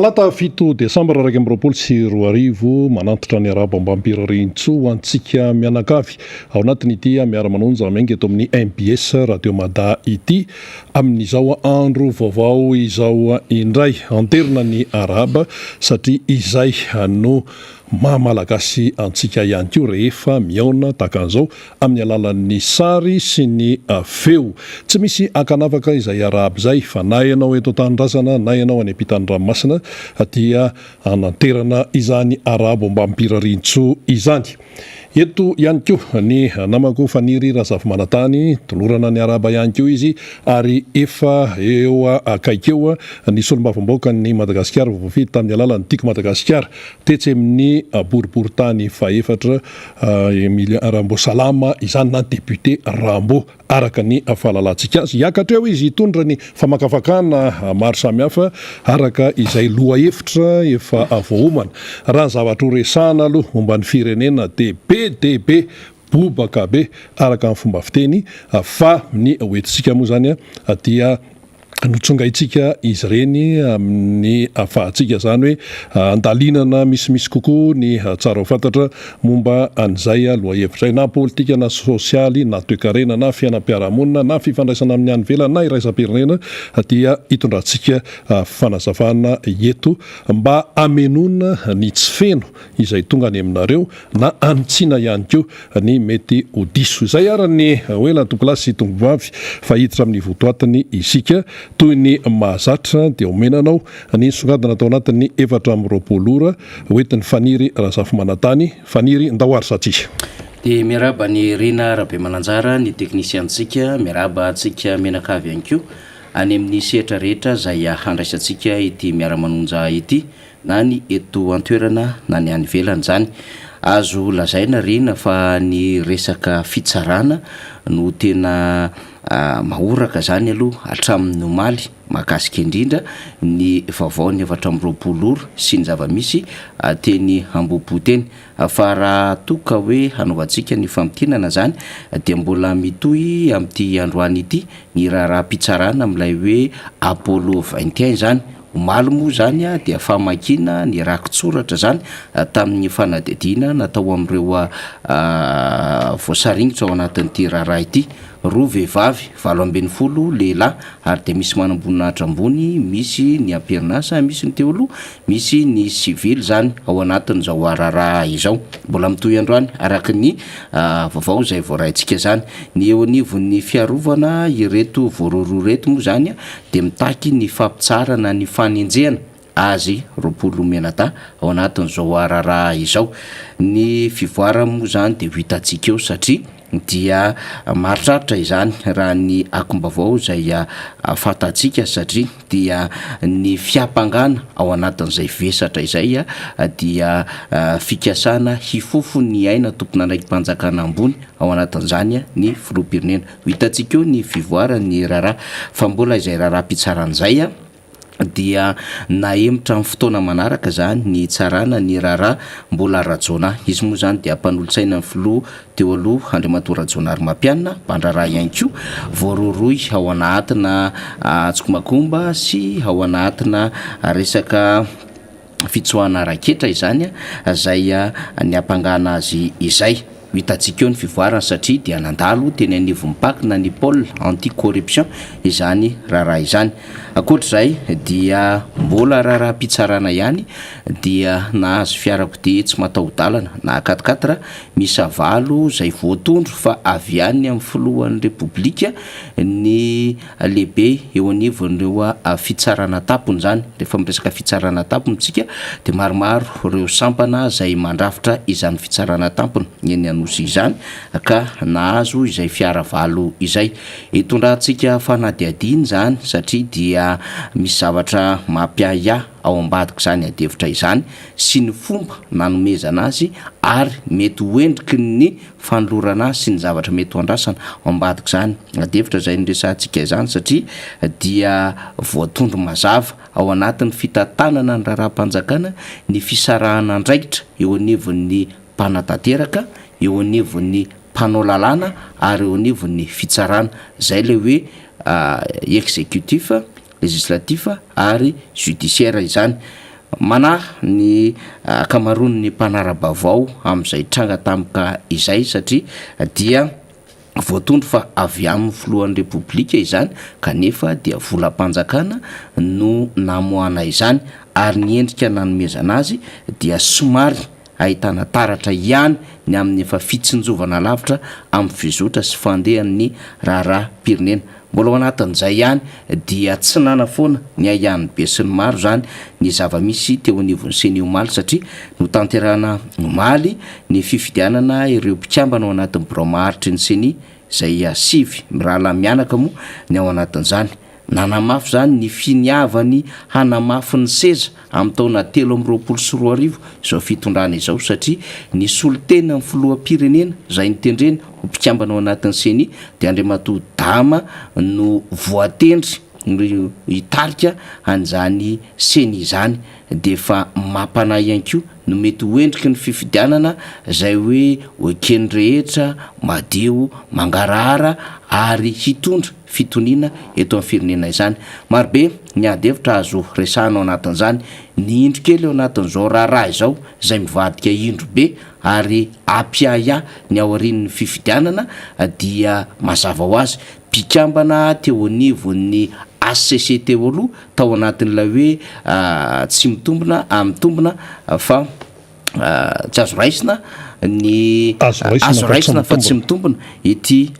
Talata 7 desambra 2021, manantitra ny arahaba ambam-pirarian-tsoa ho antsika mianakavy ao anatin'ity miara-manonja miainga eto amin'ny mbs Radio Mada ity amin'izao andro vaovao izao indray. Anterina ny arahaba satria izay no maha Malagasy antsika ihany koa rehefa mihaona tahaka an'izao amin'ny alalan'ny sary sy ny feo. Tsy misy ankanavaka izay arahaba izay fa na ianao eto an-tanindrazana na ianao any ampitan'ny ranomasina dia ananterana izany arahaba ombam-pirarian-tsoa izany. Eto ihany koa ny namako Faniry Razafimanantany, tolorana ny arahaba ihany koa izy ary efa eo akaiky eo ny solombavambahoakan'i Madagasikara voafidy tamin'ny alalan'ny Tiako Madagasikara tetsy amin'ny boriborintany fahefatra Emilien Rambo Salama izany na député Rambo araka ny fahalalantsika azy. Hiakatra eo izy hitondra ny famakafakana maro samihafa araka izay lohahevitra efa voaomana. Raha ny zavatra ho resahana aloha momba ny firenena dia be dia be, bobaka be araka ny fomba fiteny fa ny hoentintsika moa izany dia Notsongaintsika izy ireny amin'ny ahafahantsika izany hoe andalinana misimisy kokoa ny tsara ho fantatra momba an'izay lohahevitra izay, na politika na sosialy na toekarena na fiainam-piarahamonina na fifandraisana amin'ny any ivelany na iraisam-pirenena dia hitondrantsika fanazavana eto mba hamenoana ny tsy feno izay tonga any aminareo na hanitsiana ihany koa ny mety ho diso. Izay ary ny hoe latokilahy sy tongovavy fa hiditra amin'ny votoatiny isika. Toy ny mahazatra dia omena anao ny nisongadina tao anatin'ny 24 ora hoentin'i Faniry Razafimanantany. Faniry, ndao ary satria. Dia miarahaba an'i Rina Rabemananjara ny teknisiantsika, miarahaba antsika mianakavy ihany koa any amin'ny sehatra rehetra izay handraisantsika ity miara-manonja ity. na ny eto an-toerana na ny any ivelany izany. Azo lazaina Rina fa ny resaka fitsarana no tena mahoraka izany aloha hatramin'ny omaly mahakasika indrindra ny vaovaon'ny 24 ora sy ny zava-misy teny Ambohipo teny. Fa raha toa ka hoe hanaovantsika ny famintinana izany dia mbola mitohy amin'ity androany ity ny raharaham-pitsarana amin'ilay hoe Apollo 21 izany. Omaly moa izany dia famakiana ny rakitsoratra izany tamin'ny fanadihadiana natao amin'ireo voasaringotra ao anatin'ity raharaha ity. Roa vehivavy, 18 lehilahy ary dia misy manamboninahitra ambony, misy ny am-perinasa, misy ny teo aloha, misy ny sivily izany ao anatin'izao raharaha izao. Mbola mitohy androany araka ny vaovao izay voaraintsika izany. Ny eo anivon'ny fiarovana ireto voarohirohy ireto moa izany dia mitaky ny fampitsaharana ny fanenjehana azy 20 mianadahy ao anatin'izao raharaha izao. Ny fivoarany moa izany dia ho hitantsika eo satria dia marotrarotra izany raha ny akom-baovao izay fantatsika satria dia ny fiampangana ao anatin'izay vesatra izay dia fikasana hifofo ny aina tompon'andraiki-panjakana ambony ao anatin'izany ny filoham-pirenena. Ho hitantsika eo ny fivoaran'ny raharaha fa mbola izay raharaham-pitsarana izay dia nahemotra amin'ny fotoana manaraka izany ny hitsarana ny raharaha Mbola Rajaonah. Izy moa izany dia mpanolotsaina ny filoha teo aloha Andriamatoa Rajaonarimampianina, mpandraharaha ihany koa, voarohirohy ao anatina tsikombakomba sy ao anatina resaka fitsoahana ara-ketra izany izay niampangana azy izay. Ho hitantsika eo ny fivoarany satria dia nandalo teny anivon'ny Pac na ny Pôle anti-corruption izany raharaha izany. Ankoatra izay dia mbola raharaham-pitsarana ihany dia nahazo fiarakodia tsy mataho-dalana na quatre quatre miisa valo izay voatondro fa avy any amin'ny filohan'ny Repoblika ny lehibe eo anivon'ireo fitsarana tampony izany. Rehefa miresaka fitsarana tampony isika dia maromaro ireo sampana izay mandrafitra izany fitsarana tampony eny Anosy izany ka nahazo izay fiara valo izay. Hitondrantsika fanadihadiana izany satria dia misy zavatra mampiahiahy ao ambadik'izany adihevitra izany sy ny fomba nanomezana azy ary mety ho endriky ny fanolorana azy sy ny zavatra mety ho andrasana ao ambadik'izany adihevitra izay noresahantsika izany satria dia voatondro mazava ao anatin'ny fitantanana ny raharaham-panjakana ny fisarahana andraikitra eo anivon'ny mpanatanteraka, eo anivon'ny mpanao lalàna ary eo anivon'ny fitsarana. Izay ilay hoe exécutif, législatif ary judiciaire izany. Manahy ny ankamaroan'ny mpanara-baovao amin'izay tranga tampoka izay satria dia voatondro fa avy amin'ny filohan'ny Repoblika izany kanefa dia volam-panjakana no namoahana izany ary ny endrika nanomezana azy dia somary ahitana taratra ihany ny amin'ny efa fitsinjovana lavitra amin'ny fizotra sy fandehan'ny raharaham-pirenena. Mbola ao anatin'izay ihany dia tsy nanafoana ny ahiahin'ny besinimaro izany ny zava-misy teo anivon'ny Ceni omaly satria notanterahana omaly ny fifidianana ireo mpikambana ao anatin'ny birao maharitry ny Ceni izay sivy mirahalahy mianaka moa ny ao anatin'izany. Nanamafy izany ny finiavany hanamafy ny seza amin'ny taona 2023 izao fitondrana izao satria ny solontenan'ny filoham-pirenena izay notendrena ho mpikambana ao anatin'ny Ceni dia Andriamatoa Dama no voatendry hitarika an'izany Ceni izany dia efa mampanahy ihany koa no mety ho endriky ny fifidianana izay hoe ho eken'ny rehetra, madio, mangarahara ary hitondra fitoniana eto amin'ny firenena izany. Marobe ny ady hevitra azo resahina ao anatin'izany. Ny indro kely ao anatin'izao raharaha izao izay mivadika indro be ary ampiahiahy ny aorian'ny fifidianana dia mazava ho azy mpikambana teo anivon'ny HCC teo aloha tao anatin'ilay hoe tsy mitombina mitombina fa tsy azo raisina ny azo raisina fa tsy mitombina ity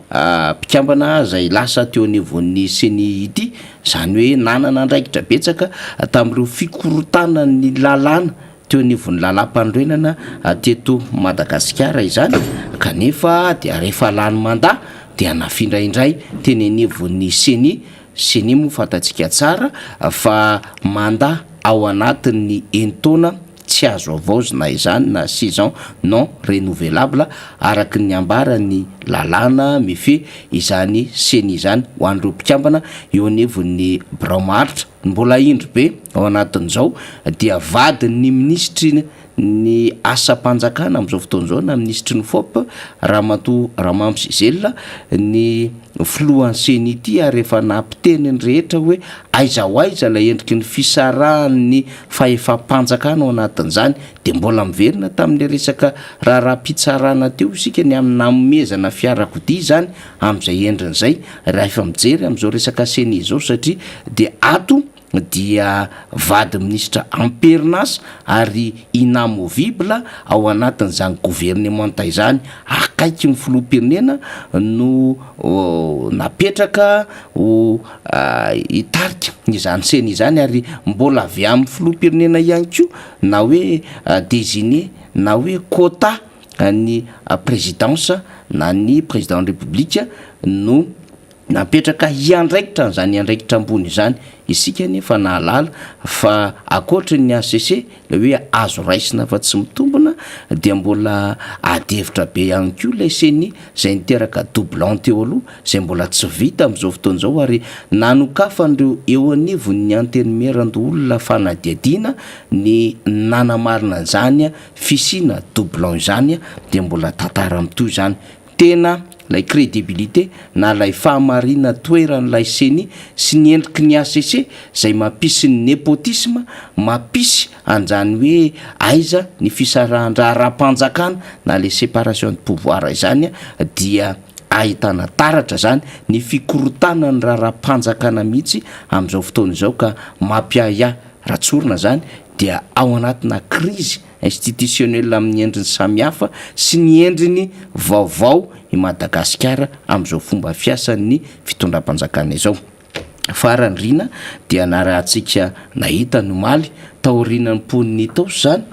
mpikambana izay lasa teo anivon'ny Ceni ity, izany hoe nanana andraikitra betsaka tamin'ireo fikorontanan'ny lalàna teo anivon'ny lalàmpanorenana teto Madagasikara izany kanefa dia rehefa lany mandat dia nafindra indray teny anivon'ny Ceni Ceni moa fantatsika tsara fa mandat ao anatin'ny enin-taona tsy azo havaozina izany na six ans non renouvelable araka ny ambaran'ny lalàna mifehy izany Ceni izany ho an'ireo mpikambana eo anivon'ny birao maharitra. Ny mbola indro be ao anatin'izao dia vadin'ny minisitry ny asam-panjakana amin'izao fotoana izao na minisitry ny FOP, Ramatoa Ramamy Gisèle, ny filohan'ny Ceni ity ary efa nampiteny ny rehetra hoe aiza ho aiza ilay endriky ny fisarahan'ny fahefam-panjakana ao anatin'izany dia mbola miverina tamin'ilay resaka raharaham-pitsarana teo isika ny amin'ny nanomezana fiarakodia izany amin'izay endriny izay raha efa mijery amin'izao resaka Ceni izao satria dia ato dia vady minisitra am-perinasa ary inamovible ao anatin'izany governemanta izany, akaiky ny filoham-pirenena no napetraka ho hitarika izany ceni izany ary mbola avy amin'ny filoham-pirenena ihany koa na hoe désigné na hoe quota ny présidence na ny président ny république no Napetraka hiandraikitra an'izany andraikitra ambony izany. Isika anefa nahalala fa ankoatry ny HCC, ilay hoe azo raisina fa tsy mitombina, dia mbola ady hevitra be ihany koa ilay Ceni izay niteraka doublon teo aloha, izay mbola tsy vita amin'izao fotoana izao ary nanokafan'ireo eo anivon'ny Antenimierandoholona fanadihadiana ny nanamarina an'izany fisiana doublon izany, dia mbola tantara mitohy izany. Tena ilay crédibilité na ilay fahamarina toeran'ilay ceni sy ny endriky ny HCC izay mampisy ny népotisme, mampisy an'izany hoe aiza ny fisarahan-draharaham-panjakana na le séparation de pouvoir izany dia ahitana taratra izany ny fikorontanan'ny raharaham-panjakana mihitsy amin'izao fotoana izao ka mampiahiahy raha tsorina izany dia ao anatina crise institutionnel amin'ny endriny samihafa sy ny endriny vaovao i Madagasikara amin'izao fomba fiasan'ny fitondram-panjakana izao. Farany Rina dia narahantsika nahita ny omaly taorian'ny mponin'ny Itaosy izany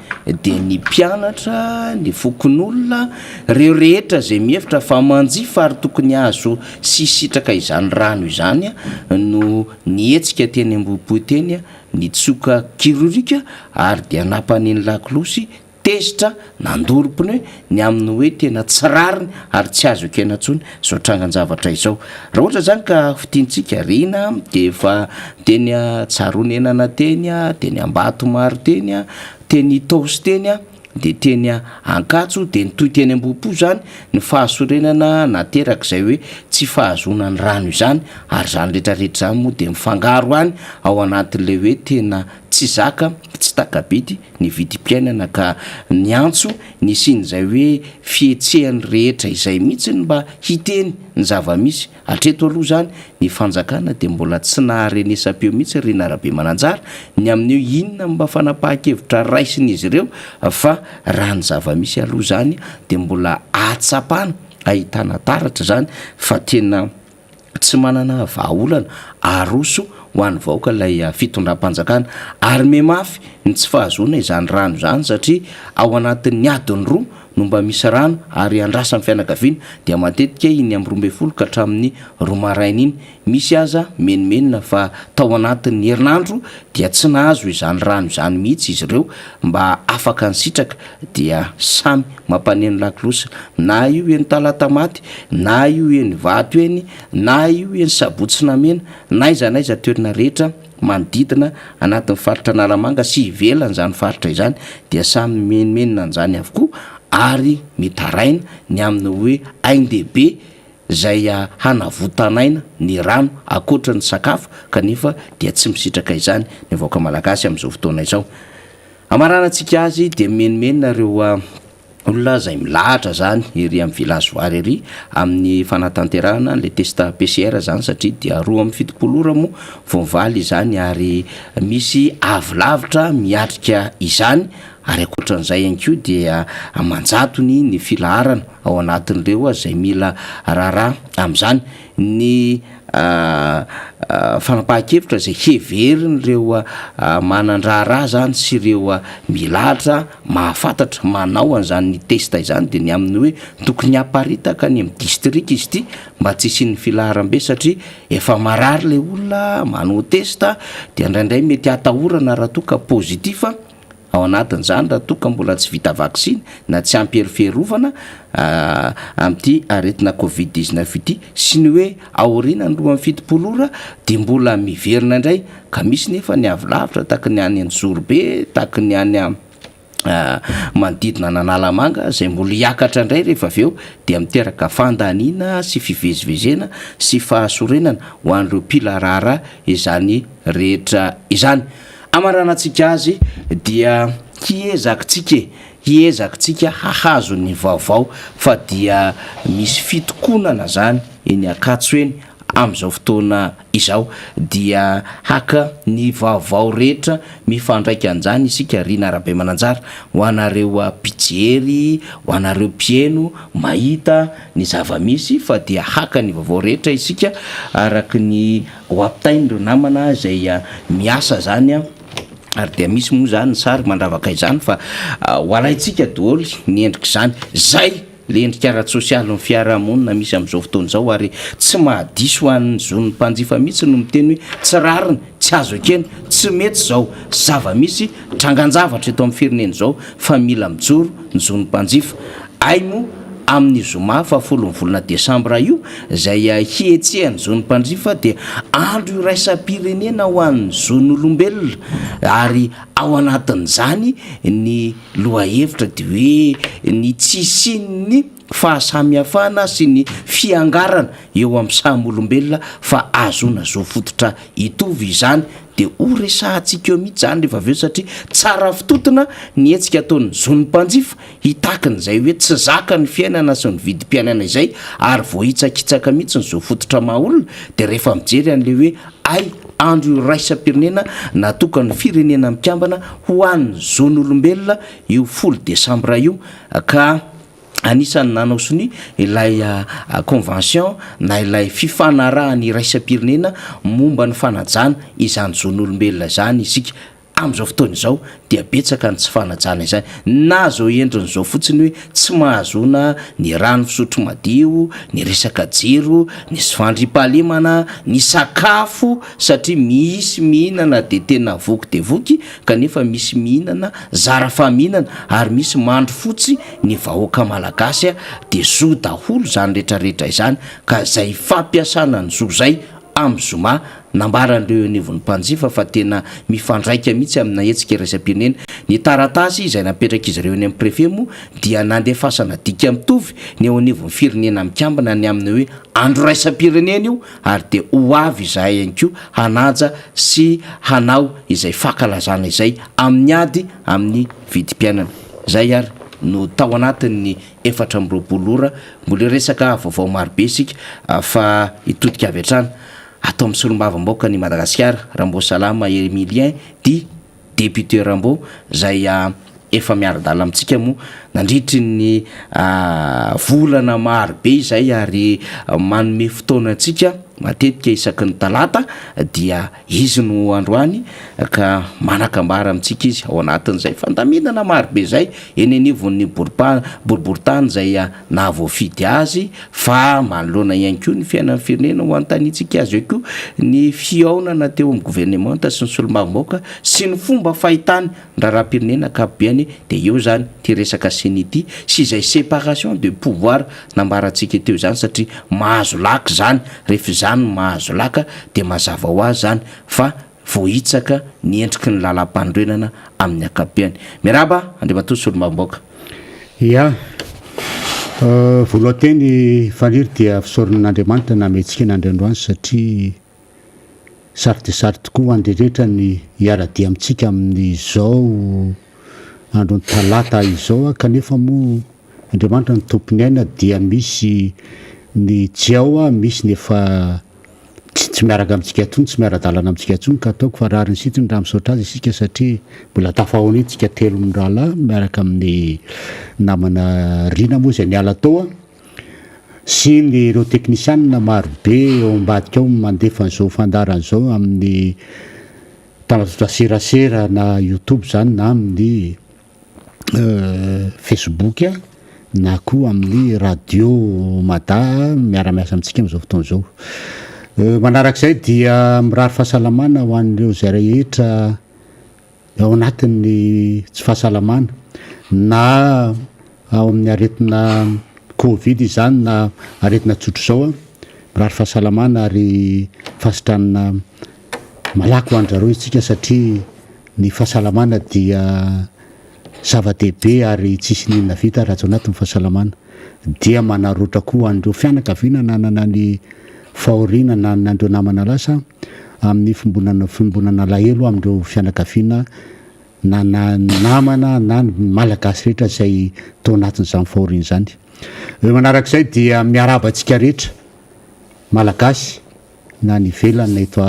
dia ny mpianatra, ny fokonolona, ireo rehetra izay mihevitra fa manjifa ary tokony hahazo sy hisitraka izany rano izany no nihetsika teny Ambohipo teny Nitsoka kiririka ary dia nampaneno lakolosy, tezitra, nandoro pneu, ny amin'ny hoe tena tsy rariny ary tsy azo ekena intsony izao trangan-javatra izao. Raha ohatra izany ka fintintsika Rina dia efa teny Tsaronenana teny, teny Ambatomaro teny, teny Itaosy teny, dia teny Ankatso dia nitohy teny Ambohipo izany ny fahasorenana naterak'izay hoe tsy fahazoana ny rano izany ary izany rehetra rehetra izany moa dia mifangaro any ao anatin'ilay hoe tena. tsy zaka, tsy taka-bidy ny vidim-piainana ka niantso ny hisian'izay hoe fihetsehan'ny rehetra izay mihitsy mba hiteny ny zava-misy. Hatreto aloha izany, ny fanjakana dia mbola tsy naharenesam-peo mihitsy ry Rina Rabemananjara ny amin'ny hoe inona no mba fanapahan-kevitra raisin'izy ireo fa raha ny zava-misy aloha izany dia mbola ahatsapana, ahitana taratra izany fa tena tsy manana vahaolana aroso ho an'ny vahoaka ilay fitondram-panjakana ary mihamafy ny tsy fahazoana izany rano izany satria ao anatin'ny adiny roa no mba misy rano ary andrasan'ny fianakaviana dia matetika iny amin'ny 12 ka hatramin'ny 2 maraina iny, misy aza menomenona fa tao anatin'ny herinandro dia tsy nahazo izany rano izany mihitsy izy ireo mba afaka nisitraka dia samy mampaneno lakolosy na io eny Talatamaty na io eny Ivato eny na io eny Sabotsy Namehana n'aiza n'aiza toerana rehetra manodidina anatin'ny faritra Analamanga sy ivelan'izany faritra izany dia samy mimenomenona an'izany avokoa ary mitaraina ny amin'ny hoe ain-dehibe izay hanavotan'aina ny rano ankoatra ny sakafo kanefa dia tsy misitraka izany ny vahoaka malagasy amin'izao fotoana izao. Hamaranantsika azy dia mimenomenona ireo olona izay milahatra zany ery amin'ny village voary ery amin'ny fanatanterahana an'ilay test PCR zany satria dia 72 ora moa vao mivaly izany ary misy avy lavitra miatrika izany ary ankoatran'izay ihany koa dia aman-jatony ny filaharana ao anatin'ireo izay mila raharaha amin'izany ny fanapahan-kevitra izay heverin'ireo manan-draharaha izany sy ireo milahatra mahafantatra manao an'izany test izany dia ny amin'ny hoe tokony haparitaka any amin'ny distrika izy ity mba tsy hisian'ny filaharam-be satria efa marary ilay olona manao test dia indraindray mety hatahorana raha toa ka positif Ao anatin'izany raha toa ka mbola tsy vita vaksiny na tsy ampy hery fiarovana amin'ity aretina covid 19 ity sy ny hoe aorianan'ny 72 ora dia mbola miverina indray ka misy nefa ny avy lavitra tahaky ny any Anjozorobe, tahaky ny any manodidina an'Analamanga izay mbola hiakatra indray rehefa avy eo dia miteraka fandaniana sy fivezivezena sy fahasorenana ho an'ireo mpila raharaha izany rehetra izany. Hamaranantsika azy dia hiezakitsika e, hiezakitsika hahazo ny vaovao fa dia misy fitokonana zany eny Ankatso eny amin'izao fotoana izao dia haka ny vaovao rehetra mifandraika an'izany isika Rina Rabemananjara ho anareo mpijery, ho anareo mpihaino mahita ny zava-misy fa dia haka ny vaovao rehetra isika araka ny Ho ampitain'ireo namana izay miasa izany ary dia misy moa izany ny sary mandravaka izany fa ho alaintsika daholo ny endrik'izany. Izay ilay endrika ara-tsosialin'ny fiarahamonina misy amin'izao fotoana izao ary tsy mahadiso an'ny zon'ny mpanjifa mihitsy no miteny hoe tsy rariny, tsy azo ekena, tsy mety izao zava-misy trangan-javatra eto amin'ny firenena izao fa mila mijoro ny zon'ny mpanjifa. Hay moa amin'ny zoma fahafolon'ny volana desambra io izay hihetsehan'ny zon'ny mpanjifa dia andro iraisam-pirenena ho an'ny zon'olombelona ary ao anatin'izany ny lohahevitra dia hoe ny tsy hisian'ny fahasamihafana sy ny fiangarana eo amin'ny samy olombelona fa ahazoana zo fototra hitovy izany dia ho resahantsika eo mihitsy izany rehefa avy eo satria tsara fitontona ny hetsika ataon'ny zon'ny mpanjifa hitaky an'izay hoe tsy zaka ny fiainana sy ny vidim-piainana izay ary voahitsakitsaka mihitsy ny zo fototra maha olona dia rehefa mijery an'ilay hoe hay andro iraisam-pirenena natokan'ny firenena mikambana ho an'ny zon'olombelona io folo desambra io ka anisan'ny nanao sonia ilay convention na ilay fifanarahana iraisam-pirenena momba ny fanajana izany zon'olombelona izany isika. Amin'izao fotoana izao dia betsaka ny tsy fanajana izany, na izao endriny izao fotsiny hoe tsy mahazoana ny rano fisotro madio, ny resaka jiro, ny tsy fandriampahalemana, ny sakafo satria misy mihinana dia tena voky dia voky kanefa misy mihinana zara fa mihinana ary misy mandry fotsy ny vahoaka malagasy dia zo daholo izany rehetra rehetra izany ka izay fampiasana ny zo izay amin'ny zoma. Nambaran'ireo eo anivon'ny mpanjifa fa tena mifandraika mihitsy amina hetsika iraisam-pirenena. Ny taratasy izay napetrak'izy ireo eny amin'ny Préfet moa dia nandefasana dika mitovy ny eo anivon'ny Firenena Mikambana ny amin'ny hoe andro iraisam-pirenena io ary dia ho avy izahay ihany koa hanaja sy hanao izay fankalazana izay amin'ny ady amin'ny vidim-piainana. Izay ary no tao anatin'ny 24 ora. Mbola hiresaka vaovao marobe isika fa hitodika avy hatrany ato amin'ny solombavambahoakan' i Madagasikara, Ramboasalama Emilien dit Député Rambo izay efa miara-dalana amintsika moa nandritry ny volana maro be izay ary manome fotoana antsika matetika isaky ny talata dia izy no androany ka manan-kambara amintsika izy ao anatin'izay fandaminana maro be izay eny anivon'ny boriborintany izay nahavoafidy azy fa manoloana ihany koa ny fiainan'ny firenena ho anontaniantsika azy eo koa ny fihaonana teo amin'ny governemanta sy ny solombavambahoaka sy ny fomba fahitany ny raharaham-pirenena ankapobeany dia eo izany ity resaka ceni ity sy izay séparation de pouvoir nambarantsika teo izany satria mahazo laka izany rehefa izany no mahazo laka dia mazava ho azy izany fa voahitsaka ny endriky ny lalàmpanorenana amin'ny ankapobeany. Miarahaba Andriamatoa Solombavambahoaka. Ia. Voalohan-teny Faniry dia fisaorana an'Andriamanitra nametrika ny andro androany satria saro dia saro tokoa ho an'ny rehetra ny hiara-dia amintsika amin'izao andron'ny talata izao kanefa moa Andriamanitra no tompon'ny aina dia misy ny tsy ao misy ny efa Tsy tsy miaraka amintsika intsony, tsy miara-dalana amintsika intsony ka ataoko fa rariny sitsiny raha misaotra azy isika satria mbola tafahaona iny tsika telo mirahalahy miaraka amin'ny namana Rina moa izay niala tao sy ny ireo teknisianina maro be ao ambadika ao mandefa an'izao fandaharana izao amin'ny tambajotra serasera na youtube izany na amin'ny Facebook na koa amin'ny radio Mada miara-miasa amintsika amin'izao fotoana izao. Manarak'izay dia mirary fahasalamana ho an'ireo izay rehetra ao anatin'ny tsy fahasalamana na ao amin'ny aretina covid izany na aretina tsotr'izao. Mirary fahasalamana ary fahasitranana malaky ho an-dry zareo isika satria Ny fahasalamana dia zava-dehibe ary tsisy n'inona vita raha tsy ao anatin'ny fahasalamana. Dia manarotra koa ho an'ireo fianakaviana nanana ny fahoriana nanana an'ireo namana lasa amin'ny fimbonana fimbonana alahelo amin'ireo fianakaviana na na namana na ny Malagasy rehetra izay tao anatin'izany fahoriana izany. Eo manarak'izay dia miarahaba antsika rehetra Malagasy na any ivelany na eto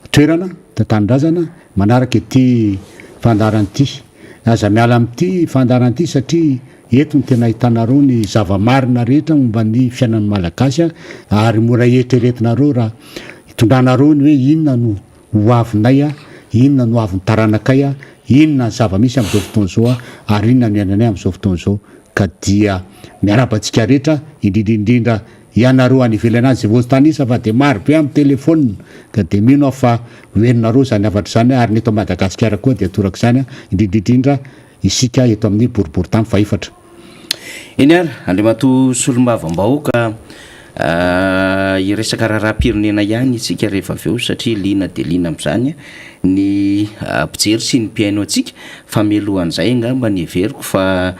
toerana, tanindrazana, manaraka ity fandaharana ity. Aza miala amin'ity fandaharana ity satria eto no tena ahitanareo ny zava-marina rehetra momba ny fiainan'ny Malagasy ary mora eritreretinareo raha itondranareo ny hoe inona no ho avinay, inona no avin'ny taranakay, inona ny zava-misy amin'izao fotoana izao ary inona no iainanay amin'izao fotoana izao. Ka dia miarahaba antsika rehetra, indrindra indrindra Ianareo any ivelany any izay voatanisa fa dia maro be amin'ny telephone ka dia mino aho fa ho henonareo izany hafatra izany ary ny eto Madagasikara koa dia torak'izany indrindra indrindra isika eto amin'ny boriborintany fahefatra. Eny ary, Andriamatoa Solombavambahoaka, hiresaka raharaham-pirenena ihany isika rehefa avy eo satria liana dia liana amin'izany ny mpijery sy ny mpihaino antsika fa mialohan'izay angamba ny heveriko fa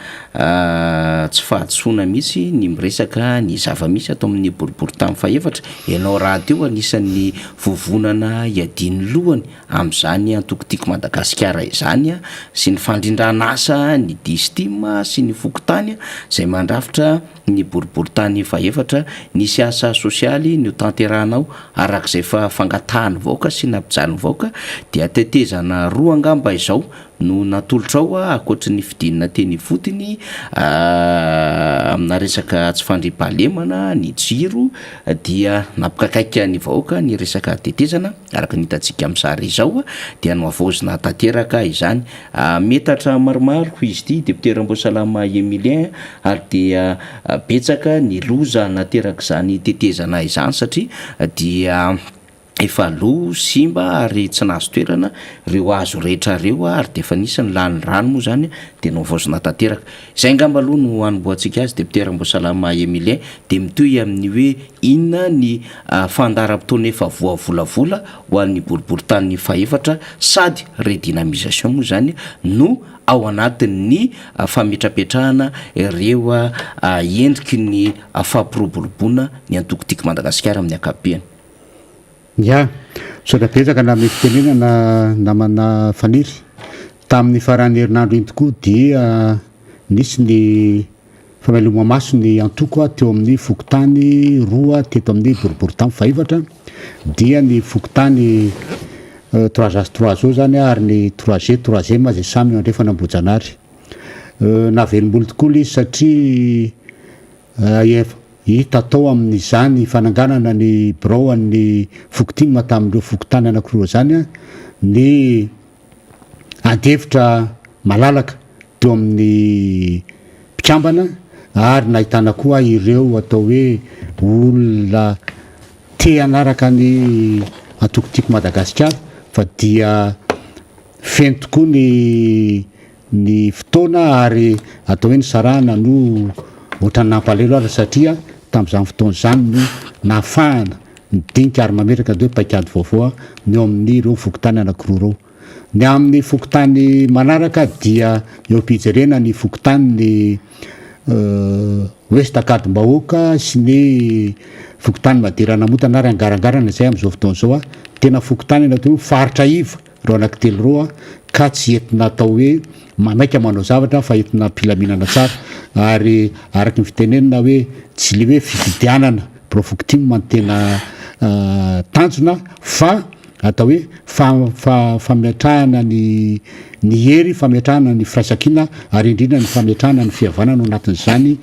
tsy fahadisoana mihitsy ny miresaka ny zava-misy ato amin'ny boriborintany fahefatra. Ianao rahateo anisan'ny vovonana iadian'ny lohany amin'izany antoko Tiako Madagasikara izany sy ny fandrindran'asa ny Distim sy ny fokontany izay mandrafitra ny boriborintany fahefatra. Nisy asa sosialy notanterahanao araka izay efa fangatahan'ny vahoaka sy nampijalin'ny vahoaka dia tetezana roa angamba izao no natolotrao ankoatry ny fidinana teny ifotony amina resaka tsy fandriampahalemana, ny jiro dia nampikaikaika ny vahoaka ny resaka tetezana araka ny hitantsika amin'ny sary izao dia nohavaozina tanteraka izany. Metatra maromaro izy ity Député Ramboasalama Emilien ary dia betsaka ny loza naterak'izany tetezana izany satria dia. Efa lo, simba ary tsy nahazo toerana ireo hazo rehetra ireo ary dia efa nisy ny lany rano moa izany dia nohavaozina tanteraka. Izay angamba aloha no hanombohantsika azy Député Ramboasalama Emilien dia mitohy amin'ny hoe inona ny fandaharam-potoana efa voavolavola ho an'ny boriborintany fahefatra sady redynamisation moa izany no ao anatin'ny fametrapetrahana ireo endriky ny fampiroboroboana ny antoko Tiako Madagasikara amin'ny ankapobeny. Ya, misaotra betsaka nanome fitenenana namana Faniry. Tamin'ny faran'ny herinandro iny tokoa dia nisy ny fameloma-maso ny antoko teo amin'ny fokontany roa teto amin'ny boriborintany fahefatra dia ny fokontany trois As trois O zany ary ny trois G trois M izay samy eo andrefan'Ambohijanahary. Nahavelom-bolo tokoa ilay izy satria Efa hita tao amin'izany fananganana ny birao an'ny Fokotim tamin'ireo fokontany anankiroa izany ny adihevitra malalaka teo amin'ny mpikambana ary nahitana koa ireo atao hoe olona te hanaraka ny antoko Tiako Madagasikara fa dia feno tokoa ny ny fotoana ary atao hoe nisarahana no ohatran'ny nampalahelo aza satria tamin'izany fotoana izany no nahafahana midinika ary mametraka ny hoe paikady vaovao ny eo amin'ireo fokontany anankiroa ireo. Ny amin'ny fokontany manaraka dia eo am-pijerena ny fokontanin'ny Ouest Ankadimbahoaka sy ny fokontany Madera Namontana ary Angarangarana izay amin'izao fotoana izao tena fokontany atao hoe faritra iva Ireo anankitelo ireo an, ka tsy entina atao hoe maimaika manao zavatra fa entina am-pilaminana tsara ary araka ny fitenenana hoe tsy le hoe fifidianana birao fokontiny no tena tanjona fa atao hoe fametrahana ny ny hery, fametrahana ny firaisankina ary indrindra ny fametrahana ny fihavanana ao anatin'izany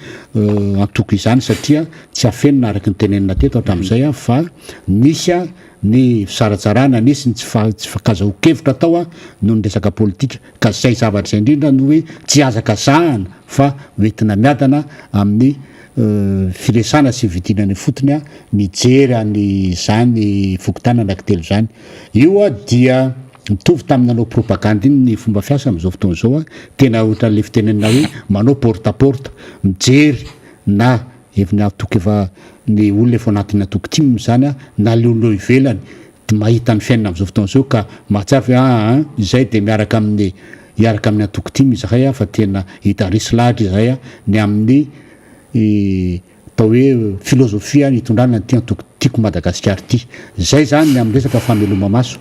antoko izany satria tsy afenina araka ny tenenina teto hatramin'izay fa nisy ny fisaratsarahana nisy ny tsy fahazoan-kevitra atao noho ny resaka politika ka izay zavatra izay indrindra no hoe tsy hazakazahana fa hoentina miadana amin'ny firesahana sy fidinana ifotony mijery an'izany fokontany anankitelo izany. Io dia mitovy tamin'ny nanao propagandy iny ny fomba fiasa amin'izao fotoana izao, tena ohatran'ilay fitenenana hoe manao porte à porte, mijery na Efa ny antoko efa ny olona efa anatin'ny antoko tim izany an, na le olona eo ivelany de mahita ny fiainana amin'izao fotoana izao ka mahatsiaro hoe aa izay de miaraka amin'ny hiaraka amin'ny antoko tim izahay an fa tena hita resy lahatra izahay an ny amin'ny atao hoe filozofia nitondrana an'ity antoko Tiako Madagasikara ity. Izay izany ny amin'ny resaka fameloma-maso.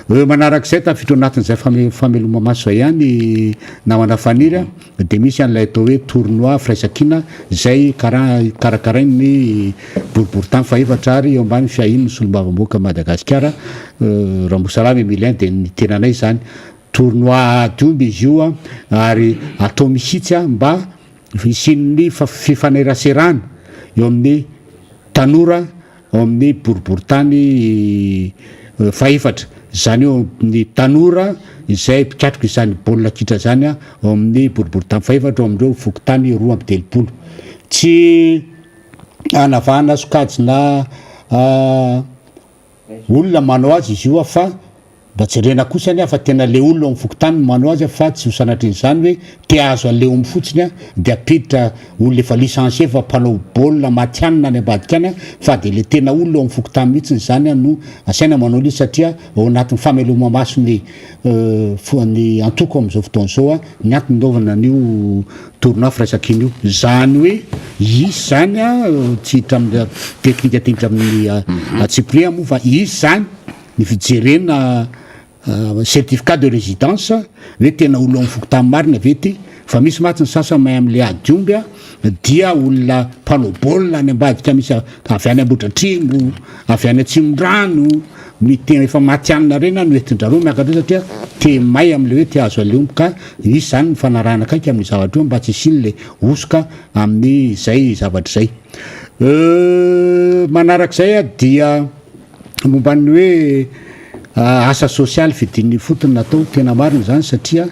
Manarak'izay tafiditra ao anatin'izay fameloma-maso izay ihany namana Faniry an. Dia misy an'ilay atao hoe tournoi firaisankina izay karakarain'ny boriborintany fahefatra ary eo ambany fiahian'ny solombavambahoaka Madagasikara Rambosalama Emilien dia ny tenanay izany. Tournoi ady omby izy io ary atao mihitsy mba hisian'ny fifaneraserana eo amin'ny tanora ao amin'ny boriborintany fahefatra, izany hoe ny tanora izay mpikatroka izany baolina kitra izany ao amin'ny boriborintany fahefatra ao amin'ireo fokontany 32. Tsy anavahana sokajina Olona manao azy izy io fa mba jerena kosa anie fa tena le olona ao am fokontany no manao azy fa tsy ho sanatrian'izany hoe te hahazo an'le omby fotsiny de ampiditra olona efa licencié fa mpanao baolina matihanina any ambadika any fa de le tena olona ao am fokontany mihitsiny izany no asaina manao an'izy satria ao anatin'ny fameloma-maso ny ny antoko amin'izao fotoana izao ny antony nanaovana an'io tournoi firaisankina io. Izany hoe hisy izany tsy hiditra amin'ny teknika te-hiditra amin'ny antsipiriany moa fa hisy izany ny fijerena certificat de résidence hoe tena olona ao amin'ny fokontany marina ve ity fa misy mantsy ny sasany mahay amin'ilay ady omby dia olona mpanao baolina any ambadika misy avy any Ambohidratrimo, avy any Atsimondrano, ny tena efa matihanina ireny no entin-drareo miakatra eo satria te may amin'ilay hoe te hahazo an'ilay omby ka misy izany ny fanarahana akaiky amin'io zavatra io mba tsy hisian'ilay hosoka amin'izay zavatra izay. Manarak'izay dia momba ny hoe. Asa sosialy fidin'ny ifotony natao, tena marina izany satria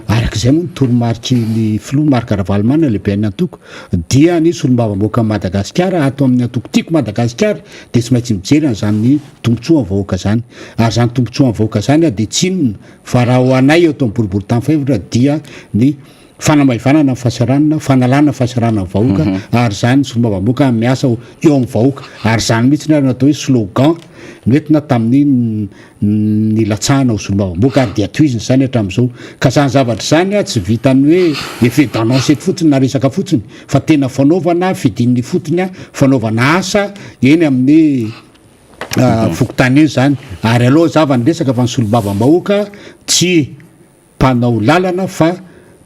araka izay moa ny toromariky ny filoha Marc Ravalomanana lehiben'ny antoko dia ny solombavambahoakan'i Madagasikara ato amin'ny antoko Tiako Madagasikara dia tsy maintsy mijery an'izany tombotsoan'ny vahoaka izany ary izany tombotsoan'ny vahoaka izany dia tsy inona fa raha ho anay eto amin'ny boriborintany fahefatra dia ny fanamaivanana ny fahasahiranana, fanalana ny fahasahiranan'ny vahoaka ary izany solombavambahoaka miasa eo amin'ny vahoaka ary izany mihitsy ary no atao hoe slogan noentina tamin'ny nilatsahana ho solombavambahoaka ary dia tohizina izany hatramin'izao. Ka izany zavatra izany tsy vitan'ny hoe effet d'annonce eto fotsiny na resaka fotsiny fa tena fanaovana fidin'ny ifotony, fanaovana asa eny amin'ny fokontany eny izany ary aleo hazava ny resaka fa ny solombavambahoaka tsy mpanao lalana fa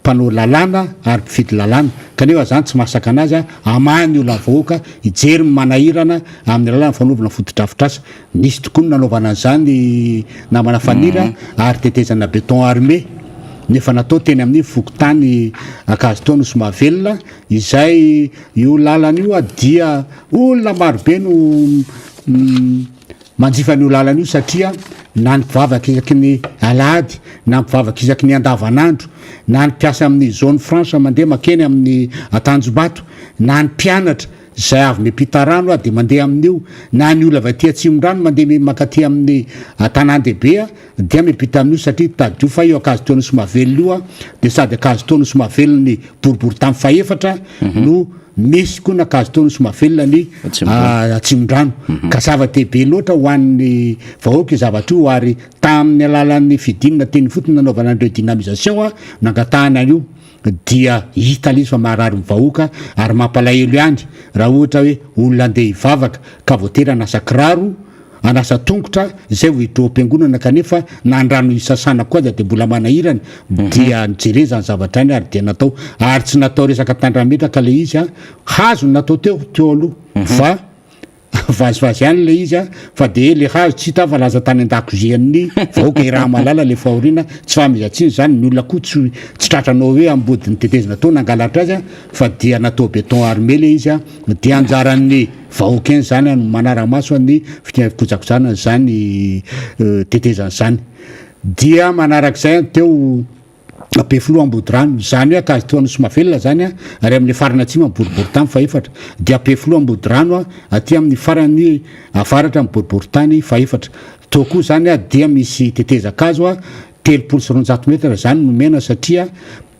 mpanao lalàna ary mpifidy lalàna, kanefa izany tsy mahasakana azy hamaha ny olan'ny vahoaka, hijery ny manahirana amin'ny alalan'ny fanaovana fotodrafitrasa. Nisy tokoa ny nanaovana an'izany namana Faniry ary tetezana béton armé nefa natao teny amin'ny fokontany Ankazotao Nosy Mahavelona izay io lalana io dia olona marobe no Manjifa an'io lalana io satria na ny mpivavaka isaky ny alahady, na ny mpivavaka isaky ny andavanandro, na ny mpiasa amin'ny zone franche mandeha makeny amin'ny Antanjombato, na ny mpianatra izay avy miampita rano dia mandeha amin'io, na ny olona avy aty Atsimondrano mandeha mankaty amin'ny tanàn-dehibe dia miampita amin'io satria tadidio fa io Ankazotoa Nosy Mahavelona io dia sady Ankazotoa Nosy Mahavelona ny boriborintany fahefatra no Misy koa ny Ankazotoa Nosy Mahavelona ny Atsimondrano. Ka zava-dehibe loatra ho an'ny vahoaka io zavatra io ary tamin'ny alalan'ny fidinana teny ifotony nanaovana an'ireo dynamisation nangatahana an'io dia hita ilay izy fa maharary ny vahoaka ary mampalahelo ihany raha ohatra hoe olona andeha hivavaka ka voatery hanasa kiraro Hanasa tongotra izay vao hiditra ao am-piangonana kanefa na ny rano hisasana koa aza dia mbola manahirana dia nojerena izany zavatra izany ary dia natao ary tsy natao resaka tandrametraka ilay izy an, hazo no natao teo teo aloha fa vazivazy ihany ilay izy an, fa dia ilay hazo tsy hita fa lasa tany an-dakozian'ny vahoaka i Rahamalala ilay fahoriana, tsy fahamezan-tsiny izany, ny olona koa tsy tsy tratranao hoe ambodin'ny tetezana tao nangalatra azy an, fa dia natao béton armé ilay izy an, dia anjaran'ny Vahoaka eny zany no manara-maso ny fikojakojana an'izany tetezana izany. Dia manarak'izay teo Ampefiloha Ambodirano, izany hoe Ankazitoa Nosy Mahavelona zany ary amin'ny farany atsimo amin'ny boriborintany fahefatra. Dia Ampefiloha Ambodirano aty amin'ny farany avaratra amin'ny boriborintany fahefatra. Teo koa zany dia misy tetezan-kazo 230 metatra zany nomena satria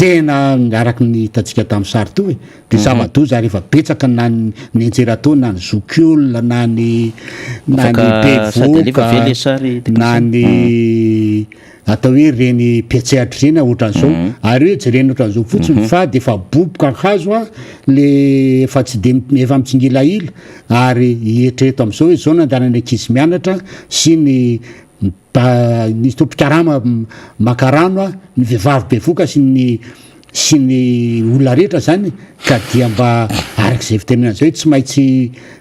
tena araka ny hitantsika tamin'ny sary teo e, de zava-doza ary efa betsaka na ny nianjera teo na ny zokiolona na ny na ny bevohoka na ny atao hoe reny mpiantsehatra ireny ohatran'izao ary hoe jerena ohatran'izao fotsiny fa de efa boboka ny hazo a le efa tsy de efa mitsingilahila ary eritrereto amin'izao hoe zao nandehanan'ny ankizy mianatra sy ny Mba nisy tompon-karama maka rano ny vehivavy bevoka sy ny sy ny olona rehetra zany ka dia mba araka izay fitenenana izay hoe tsy maintsy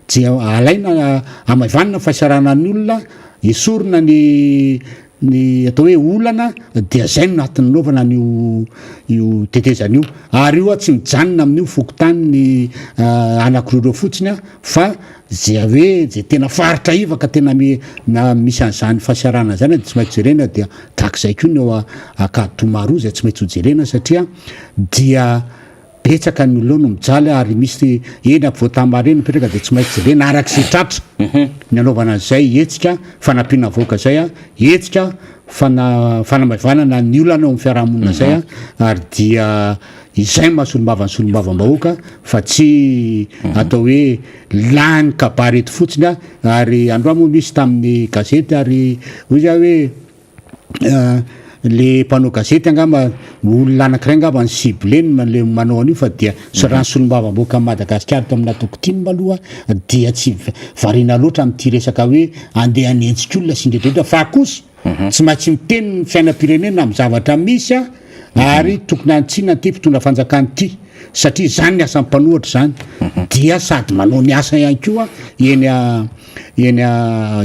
je alaina hamaivanina ny fahasahiranan'ny olona, esorina ny ny atao hoe olana dia zay no antony nanaovana an'io io tetezana io ary io tsy mijanona amin'io fokontany ny anankiroa ireo fotsiny fa Ze hoe ze tena faritra iva ka tena na misy an'izany fahasahiranana zany dia tsy maintsy jerena dia tahak'izay koa ny ao Ankaditomaroa izay tsy maintsy ho jerena satria dia betsaka ny olona ao no mijaly ary misy eny ampovoan-tany eny mipetraka dia tsy maintsy jerena arak'izay tratra ny anaovana an'izay hetsika fanampiana vahoaka izay hetsika fana fanamaivanana ny olana eo amin'ny fiarahamonina izay ary dia Izay no maha solombava ny solombavambahoaka fa tsy atao hoe lany kabary eto fotsiny a, ary androany moa misy tamin'ny gazety ary hoy izy hoe le mpanao gazety angamba olona anankiray angamba ny ciblé-ny le manao an'io fa dia sy raha ny solombavambahoakan'i Madagasikara tao amin'ny antoko tim aloha dia tsy variana loatra amin'ity resaka hoe andeha hanenjika olona sy ny rehetra rehetra fa kosa Tsy maintsy miteny ny fiainam-pirenena amin'ny zavatra misy ary tokony hantsina ity mpitondra fanjakana ity. satria izany ny asan'ny mpanohatra izany dia sady manao ny asa ihany koa eny eny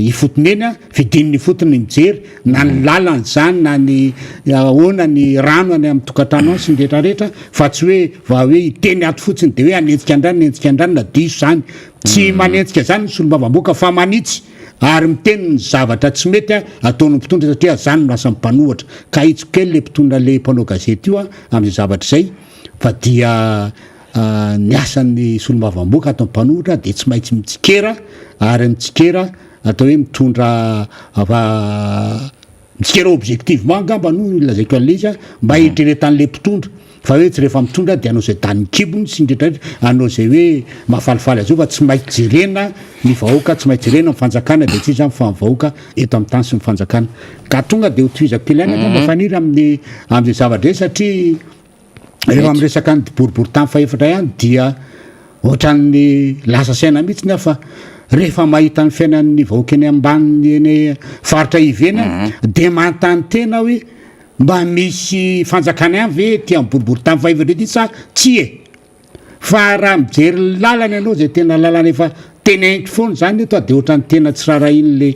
ifotony eny, fidin'ny ifotony mijery na ny lalana izany na ny ahoana ny rano any amin'ny tokantrano any sy ny rehetra rehetra fa tsy hoe va hoe hiteny ato fotsiny de hoe hanenjika an-drano hanenjika an-drano na diso izany. Tsy manenjika izany ny solombavambahoaka fa manitsy ary miteny ny zavatra tsy mety ataon'ny mpitondra satria izany no asan'ny mpanohatra. Ka ahitsiko kely le mpitondra le mpanao gazety io amin'izay zavatra izay fa dia ny asan'ny solombavambahoaka atao mpanohitra dia tsy maintsy mitsikera ary mitsikera atao hoe mitondra mitsikera objectivement angamba no lazaiko an'ilay izy mba hieritreretan'ilay mpitondra fa hoe tsy rehefa mitondra dia hanao izay danin'ny kibony sy ny rehetrarehetra hanao izay hoe mahafalifaly azy io fa tsy maintsy jerena ny vahoaka, tsy maintsy jerena ny fanjakana dia tsy iza fa ny vahoaka eto amin'ny tany sy ny fanjakana. Ka tonga dia hotohizako kely ihany angamba Faniry amin'ny amin'izay zavatra izay satria Rehefa miresaka ny boriborintany fahefatra ihany dia ohatran'ny lasa saina mihitsy aho fa rehefa mahita ny fiainan'ny vahoaka eny ambaniny eny faritra iva eny aho dia manontany tena hoe mba misy fanjakana ihany ve ety amin'ny boriborintany fahefatra ety sa tsia e? Fa raha mijery ny lalana ianao izay tena lalana efa teneniko foana izany eto dia ohatran'ny tena tsy rarahian'le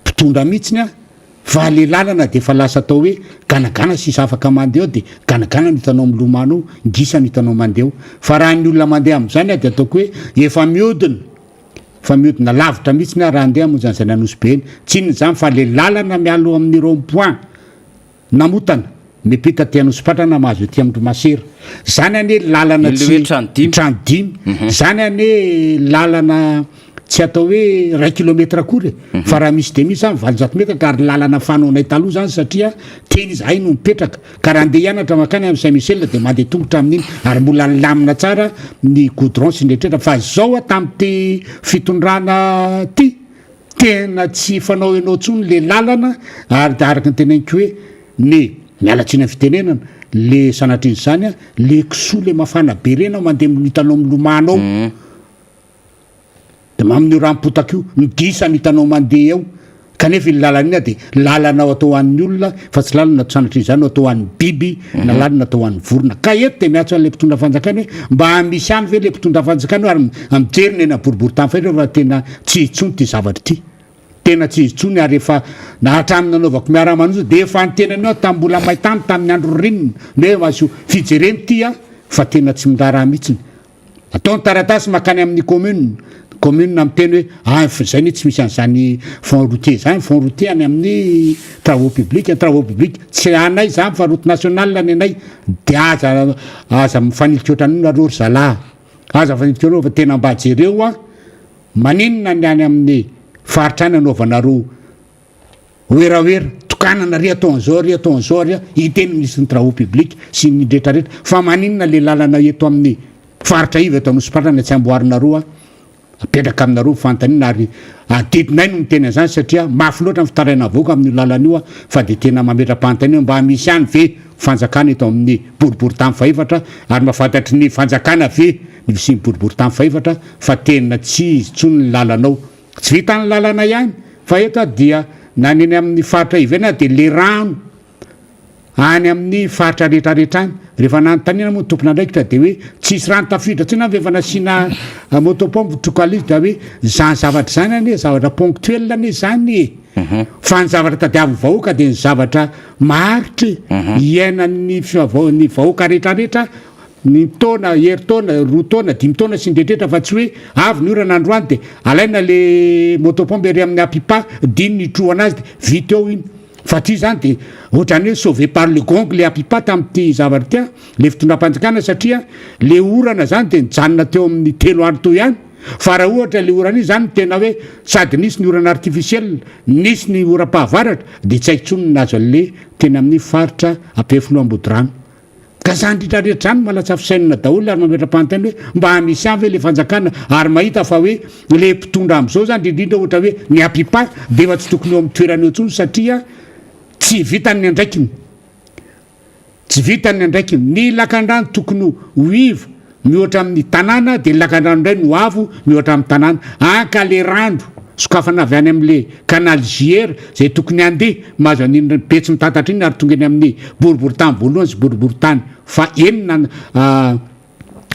mpitondra mihitsiny aho fa le lalana de efa lasa atao hoe ganagana sisa afaka mandeha eo de ganagana no hitanao milomano eo, gisa no hitanao mandeha eo fa raha ny olona mandeha amin'izany aho de ataoko hoe efa mihodina efa mihodina lavitra mihitsiny aho raha andeha hamonjy an'izany Anosibe iny, tsy inona izany fa le lalana miala eo amin'ny rond point. Namotana, miampita aty Anosipatrana mahazo ety amin-dry Masera. Zany anie lalana Ilay tsy hoe trano dimy. trano dimy. Zany anie lalana tsy atao hoe ray kilomètre akory e. Fa raha misy dia misy zany 800 metatra ary lalana fanaonay taloha zany satria teny izahay no mipetraka. Ka raha andeha hianatra mankany amin'ny Saint Michel dia mandeha tongotra amin'iny ary mbola nilamina tsara ny goudron sy ny rehetra fa zao a tamin'ity fitondrana ty Tena tsy fanao enao tsony le lalana ary de araka ny teneniko hoe ny, miala tsiny am fitenenana, le sanatrin'izany an, le kisoa le mafana be reny ao mandeha hitanao milomano ao, de amin'io ranom-potaka io, ny gisa no hitanao mandeha eo, kanefa iny lalana iny an de lalana atao ho an'ny olona fa tsy lalana sanatrin'izany atao ho an'ny biby na lalana atao ho an'ny vorona. Ka eto de miantso an'le mpitondra fanjakana hoe mba misy ihany ve le mpitondra fanjakana io ary mijery ny eny am-boriborintany fahiny fa tena Tsy izy intsony ity zavatra ity. Tena tsy izy intsony ary efa na hatramin'ny nanaovako miara-manoza dia efa niteny an'io aho tamin'ny mbola maintany tamin'ny andro ririnina ny hoe azo fijerena ity an fa tena tsy miraharaha mihitsiny. Atao ny taratasy mankany amin'ny commune, ny commune miteny hoe ah fa izay anie tsy misy an'izany fonds routier izany, fonds routier any amin'ny travaux publics, ny travaux publics tsy anay izany fa route nationale ny anay dia aza aza mifanilika ohatran'io nareo ry zalahy. Aza fanidika aloha fa tena mba jereo an! Maninona ny any amin'ny faritra any anaovanareo werawera, tokanana ary atao an'izao ary atao an'izao ary hita eny minisitry ny travaux publics sy ny retraretra fa maninona le lalana eto amin'ny faritra iva eto Anosipatrana tsy amboarinareo an! Apetraka aminareo ny fanontaniana ary adidinay no miteny an'izany satria mafy loatra ny fitarainan'ny vahoaka amin'io lalana io fa dia tena mametra-panontaniana mba misy ihany ve fanjakana eto amin'ny boriborintany fahefatra ary mba fantatry ny fanjakana ve ny fisian'ny boriborintany fahefatra fa tena tsy izy intsony ny lalana ao. Tsy vitan'ny lalana ihany fa eto dia na ny eny amin'ny faritra ivelany dia le rano Any amin'ny faritra rehetra rehetra any. Rehefa nanontaniana moa ny tompon'andraikitra dia hoe tsisy rano tafiditra intsony any fa efa nasiana moto pompe trokalizy dia hoe izany zavatra izany anie zavatra ponctuel anie izany e. Fa ny zavatra tadiavin'ny vahoaka dia ny zavatra maharitra e. Iainan'ny ny vahoaka rehetra rehetra ny taona, herintaona, roa taona, dimy taona sy ny rehetra rehetra fa tsy hoe avy ny orana androany dia alaina le moto pompe ery amin'ny Apipa dimy ny hitrohana azy dia vita eo iny. Fa ty zany de ohatrany hoe sauvé par le gong le Apipa tamin'ity zavatra ity an, le fitondram-panjakana satria le orana zany de nijanona teo amin'ny telo andro teo ihany fa raha ohatra le orana iny zany no tena hoe sady nisy ny orana artificiel, nisy ny oram-pahavaratra de tsy haiko intsony ny nahazo an'le teny amin'ny faritra Ampefiloha Ambodirano. Ka zany rehetra rehetra zany malatsa fisainana daholo ary mametra-panontaniana hoe mba misy ihany ve le fanjakana ary mahita fa hoe le mpitondra amizao zany indrindra ohatra hoe ny Apipa de efa tsy tokony eo amin'ny toerana eo intsony satria tsy vitany ny andraikiny tsy vitany ny andraikiny ny lakandrano tokony ho iva mihoatra amin'ny tanàna de ny lakandrano indray no avo mihoatra amin'ny tanàna anka le rano sokafana avy any amin'le canal JR zay tokony handeha mahazo an'iny Betsimitatatra iny ary tonga eny amin'ny boriborintany voalohany sy boriborintany. faha enina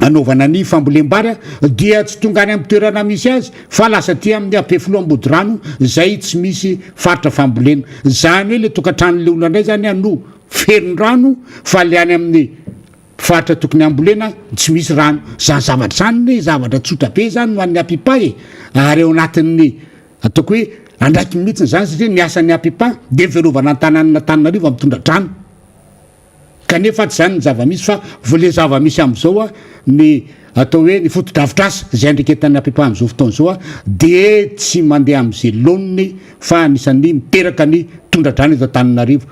anaovana ny fambolem-bary dia tsy tonga any amin'ny toerana misy azy fa lasa aty amin'ny Ampefiloha Ambodirano izay tsy misy faritra fambolena. Izany hoe le tokantranon'le olona indray zany no feno rano fa le any amin'ny faritra tokony hambolena tsy misy rano. Zany zavatra zany ne zavatra tsotra be zany ho an'ny Apipa e! Ary ao anatin'ny ataoko hoe andraikiny mihitsy zany satria ny asan'ny Apipa dia ny fiarovana ny tanànan'Antananarivo amin'ny tondra-drano. Kanefa tsy izany ny zava-misy fa vao le zava-misy amin'izao a, ny atao hoe ny fotodrafitrasa izay andreketan'ny Apipa amin'izao fotoana izao a, dia tsy mandeha amin'izay laoniny fa anisan'ny miteraka ny tondra-drano eto Antananarivo.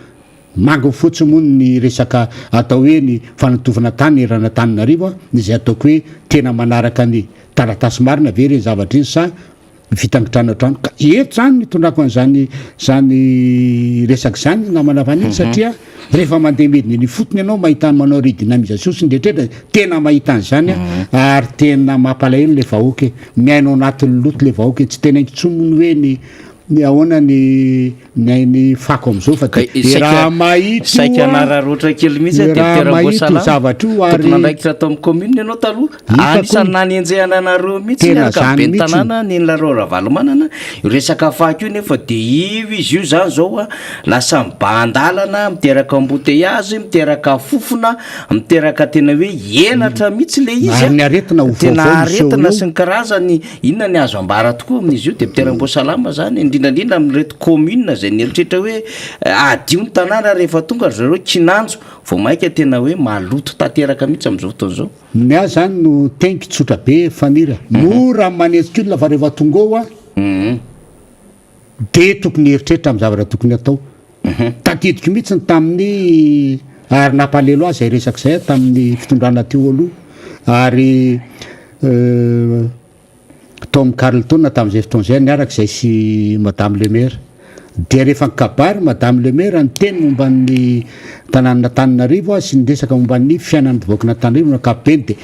Manga fotsiny moa ny resaka atao hoe ny fanodovana tany eran'Antananarivo a, izay ataoko hoe tena manaraka ny taratasy marina ve ireny zavatra ireny sa Vita an-kitranoantrano. Ka eto zany no itondrako an'izany zany resaka izany namana Vanille satria rehefa mandeha midina eny ifotony ianao mahita manao redynamisation sy ny rehetra rehetra tena mahita an'izany aho ary tena mampalahelo le vahoaka e. Miaina ao anatin'ny loto le vahoaka e. Tsy teneniko intsony moa ny hoe ny ny ahoana ny ny ny fako amin'izao fa Ka dia saika raha mahita io saika an, nararaotra kely mihitsy aho raha député mahita io Ramboasalama. zavatra io ary Tompon'andraikitra tao amin'ny commune ianao taloha. Hitako Anisan'ny nanenjehana anareo mihitsy Tena niaraka amin'ny zany ben'ny mihitsy. tanàna ny Lalao Ravalomanana. Io resaka fako io nefa dia io izy io zany zao a, lasa mibahan-dalana, miteraka embouteillage, miteraka fofona, miteraka tena hoe henatra mihitsy le izy a. Ary ny aretina ho Tena vaovao miseho aretina eo. sy ny karazany, inona ny azo ambara tokoa amin'izy io député Ramboasalama zany, indrindra indrindra amin'ireto commune izay nieritreritra hoe hadio ny tanàna rehefa tonga ry zareo kinanjo vao mainka tena hoe maloto tanteraka mihitsy amin'izao fotoana izao. Ny ahy zany no teniko tsotra be Faniry a! Mora ny manetsika olona fa rehefa tonga eo a de tokony hieritreritra amin'ny zavatra tokony atao. Tadidiko mihitsy ny tamin'ny ary nampalelo ahy izay resaka izay tamin'ny fitondrana teo aloha ary Tao amin'ny Carlton tamin'izay fotoana izay niaraka izahay sy Madame le Maire. Dia rehefa nikabary Madame le Maire niteny momba ny tanànan'Antananarivo sy niresaka momba ny fiainan'ny vahoakan'Antananarivo amin'ny ankapobeny dia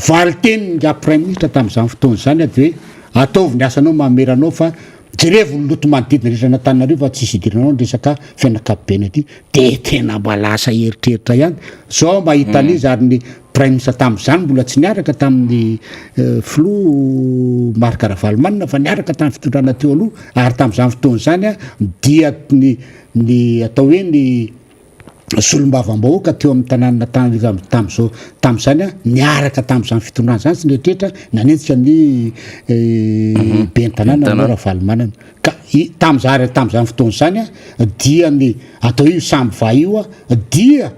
valin-tenin'ingahy Praiminisitra tamin'izany fotoana izany dia hoe ataovy ny asanao maha maire anao fa jerevo ny loto manodidina rehetra an'Antananarivo fa tsisy idiranao ny resaka fiainana ankapobeny aty. Dia tena mba lasa eritreritra ihany. Zao mba hitan'iza ary ny Praiminisitra tamin'izany mbola tsy niaraka tamin'ny filoha Marc Ravalomanana fa niaraka tamin'ny fitondrana teo aloha ary tamin'izany fotoana izany dia ny ny atao hoe ny solombavambahoaka teo amin'ny tanànan'Antananarivo tamin'izao tamin'izany niaraka tamin'izany fitondrana izany sy ny rehetrarehetra nanenjika ny ben'ny tanàna Lalao Ravalomanana. Ka i tamin'izany tamin'izany fotoana izany dia ny atao hoe io Samva io dia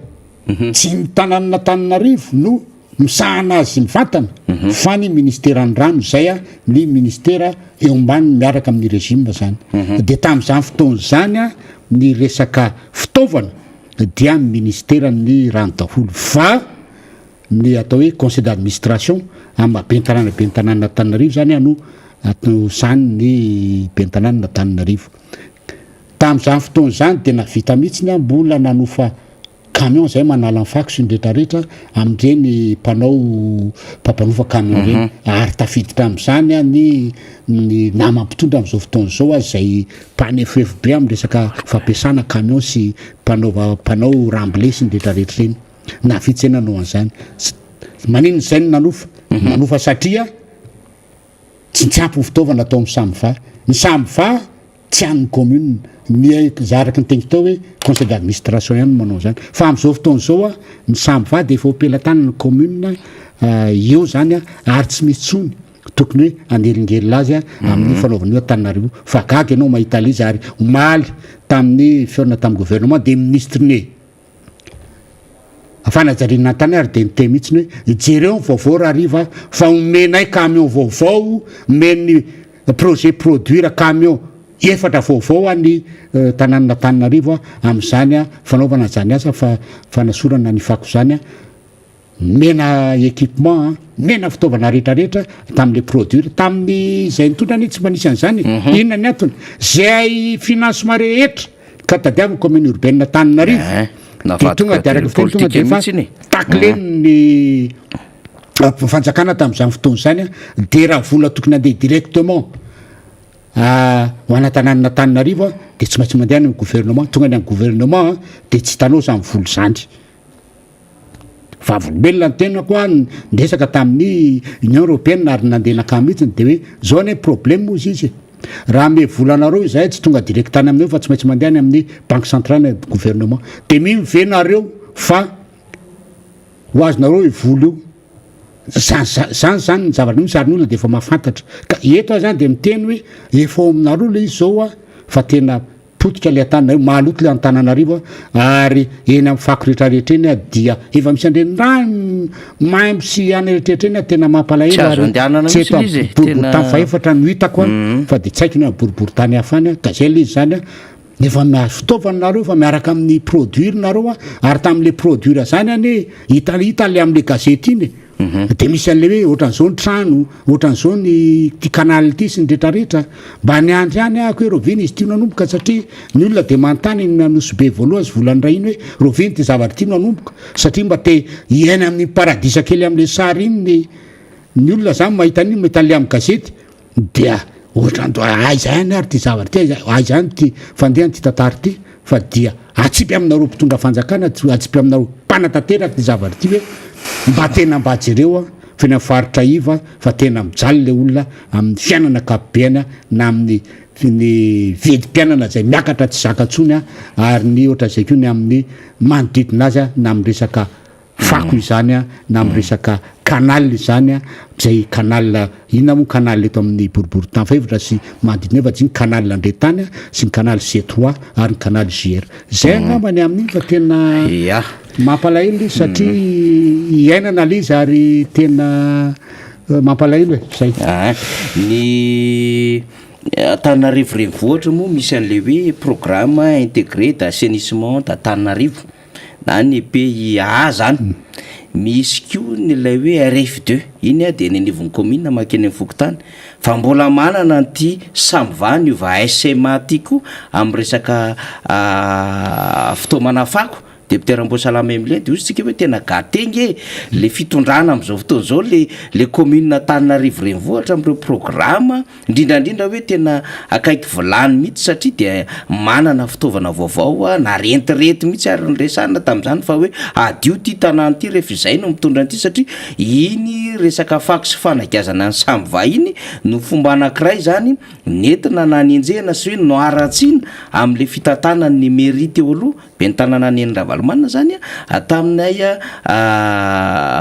Tsy ny tanànan'Antananarivo no misahana azy mivantana fa ny ministeran'ny rano izay ny ministera eo ambaniny miaraka amin'ny régime zany. Dia tamin'izany fotoana izany ny resaka fitaovana dia ny ministeran'ny rano daholo fa ny atao hoe conseil d'administration amin'ny maha ben'ny tanàna ben'ny tanànan'Antananarivo zany no sahanin'ny ben'ny tanànan'Antananarivo. Tamin'izany fotoana izany dia nahavita mihitsy aho mbola nanofa camion izay manala ny fako sy ny retraretra amin'ireny mpanao mpampanofa camion ireny ary tafiditra amin'izany ny ny namana mpitondra amin'izao fotoana izao izay mpanefoefo be amin'ny resaka fampiasana camion sy mpanaova mpanao remblai sy ny retraretra ireny. Nahavita izay nanao an'izany. Maninona izay no nanofa? Nanofa satria Tsy tsy ampy ny fitaovana atao amin'ny Samva. Ny Samva tsy an'ny commune. Ny za araka ny teniko teo hoe conseil d'administration ihany no manao an'izany. Fa amin'izao fotoana izao a, ny Samva dia efa ho am-pelatanan'ny commune eo izany a, ary tsy misy intsony tokony hoe hanelingelina azy amin'ny fanaovana io Antananarivo. Fa gaga ianao mahita an'izy ary omaly tamin'ny fihaonana tamin'ny gouvernement dia minisitry ny Fanajariana ny tany ary dia niteny mihitsy ny hoe jereo ny vaovao rahariva fa omenay camion vaovao, omen'ny projet produire camion efatra vaovao any tanànan'Antananarivo amin'izany fanaovana an'izany asa fanasorana ny fako izany. Nomena équipement, nomena fitaovana rehetrarehetra tamin'ilay produire, tamin'ny izay nitondra anie tsy mba nisy an'izany e. Inona ny antony? Izay financement rehetra ka tadiavin'ny commune urbaine Antananarivo Eh, dia tonga dia araka ny fiteny tonga dia efa mihitsy iny e. tacler-n'ny fanjakana tamin'izany fotoana izany a, dia raha vola tokony handeha directement ho an'Antananarivo dia tsy maintsy mandeha any amin'ny gouvernement, tonga any amin'ny gouvernement dia tsy hitanao izany vola izany. Vavolombelona ny tenako an, niresaka tamin'ny Union Européenne ary nandeha nankany mihitsy dia hoe zao anie problème hozy izy e. Raha ame vola anareo izahay tsy tonga direct any aminareo fa tsy maintsy mandeha any amin'ny banque centrale gouvernement. Dia mino ve nareo fa ho azonareo io vola io? Zany zany zany ny zavatra misy ary ny olona dia efa mahafantatra. Ka eto aho zany dia miteny hoe efa ao aminareo ilay izy zao an, fa tena potika ilay Antananarivo, maloto ilay Antananarivo ary eny amin'ny fako rehetra rehetra eny dia efa misy an'ireny rano maimbo sy any rehetra rehetra eny tena mampalahelo Tsy azo ary andehanana tsy mihitsy eto ilay izy e, amin'ny boriborintany tena fahefatra no hitako an, fa dia tsy haiko ny any boriborintany hafa any an, ka izay ilay izy zany an, efa mahazo fitaovana nareo fa miaraka amin'ny produire nareo an, ary tamin'ilay produire zany anie hita hita ilay amin'ilay gazety iny e, dia misy an'ilay hoe ohatran'izao ny trano, ohatran'izao ny ity canal ity sy ny rehetra rehetra, mba niandry ihany ahako hoe rahoviana izy ity no hanomboka satria ny olona dia manontany eny Anosibe voalohany sy volan'ny iny hoe rahoviana ity zavatra ity no hanomboka satria mba te hiaina amin'ny paradisa kely amin'ilay sary iny ny ny olona zany mahita an'iny mahita an'ilay amin'ny gazety dia ohatran'ny toa aiza ihany ary ity zavatra ity, aiza aiza ihany ity fandehan'ity tantara ity fa dia atsipy aminareo mpitondra fanjakana, atsipy aminareo mpanatanteraka ity zavatra ity hoe mba tena mba jereo an, fa eny amin'ny faritra iva fa tena mijaly ilay olona amin'ny fiainana ankapobeny na amin'ny ny vidim-piainana izay miakatra tsy zaka intsony ary ny ohatran'izay koa ny amin'ny manodidina azy na amin'ny resaka fako izany na amin'ny resaka canal izany izay canal inona moa canal eto amin'ny boriborintany fahefatra sy manodidina eo fa tsy ny canal Andretany sy ny canal C3 ary ny canal JR izay angamba ny amin'iny fa tena mampalahelo ilay izy satria iainana ilay izy ary tena mampalahelo e zay. Ny Antananarivo renivohitra moa misy an'ilay hoe programme intégré d'assainissement d'Antananarivo. na ny PIA zany, misy koa ny ilay hoe RF2, iny dia eny anivon'ny commune mankeny amin'ny fokontany, fa mbola manana an'ity SAMVA niova SMA ty koa amin'ny resaka fitaomana fako, député Ramboasalama Emilien de hoy isika hoe tena gâté nge le fitondrana amin'izao fotoana izao le le commune Antananarivo renivohitra amin'ireo programme Indrindra indrindra hoe tena akaiky vilany mihitsy satria dia manana fitaovana vaovao na rentirenty mihitsy ary niresahana tamin'izany fa hoe hadio ity tanàna ity rehefa izay no mitondra an'ity satria iny resaka fako sy fanagiazana ny samy vahiny no fomba anankiray izany nentina nanenjehana sy hoe noharatsiana amin'ilay fitantanan'ny mairie teo aloha, ben'ny tanàna Neny Ravalomanana izany taminay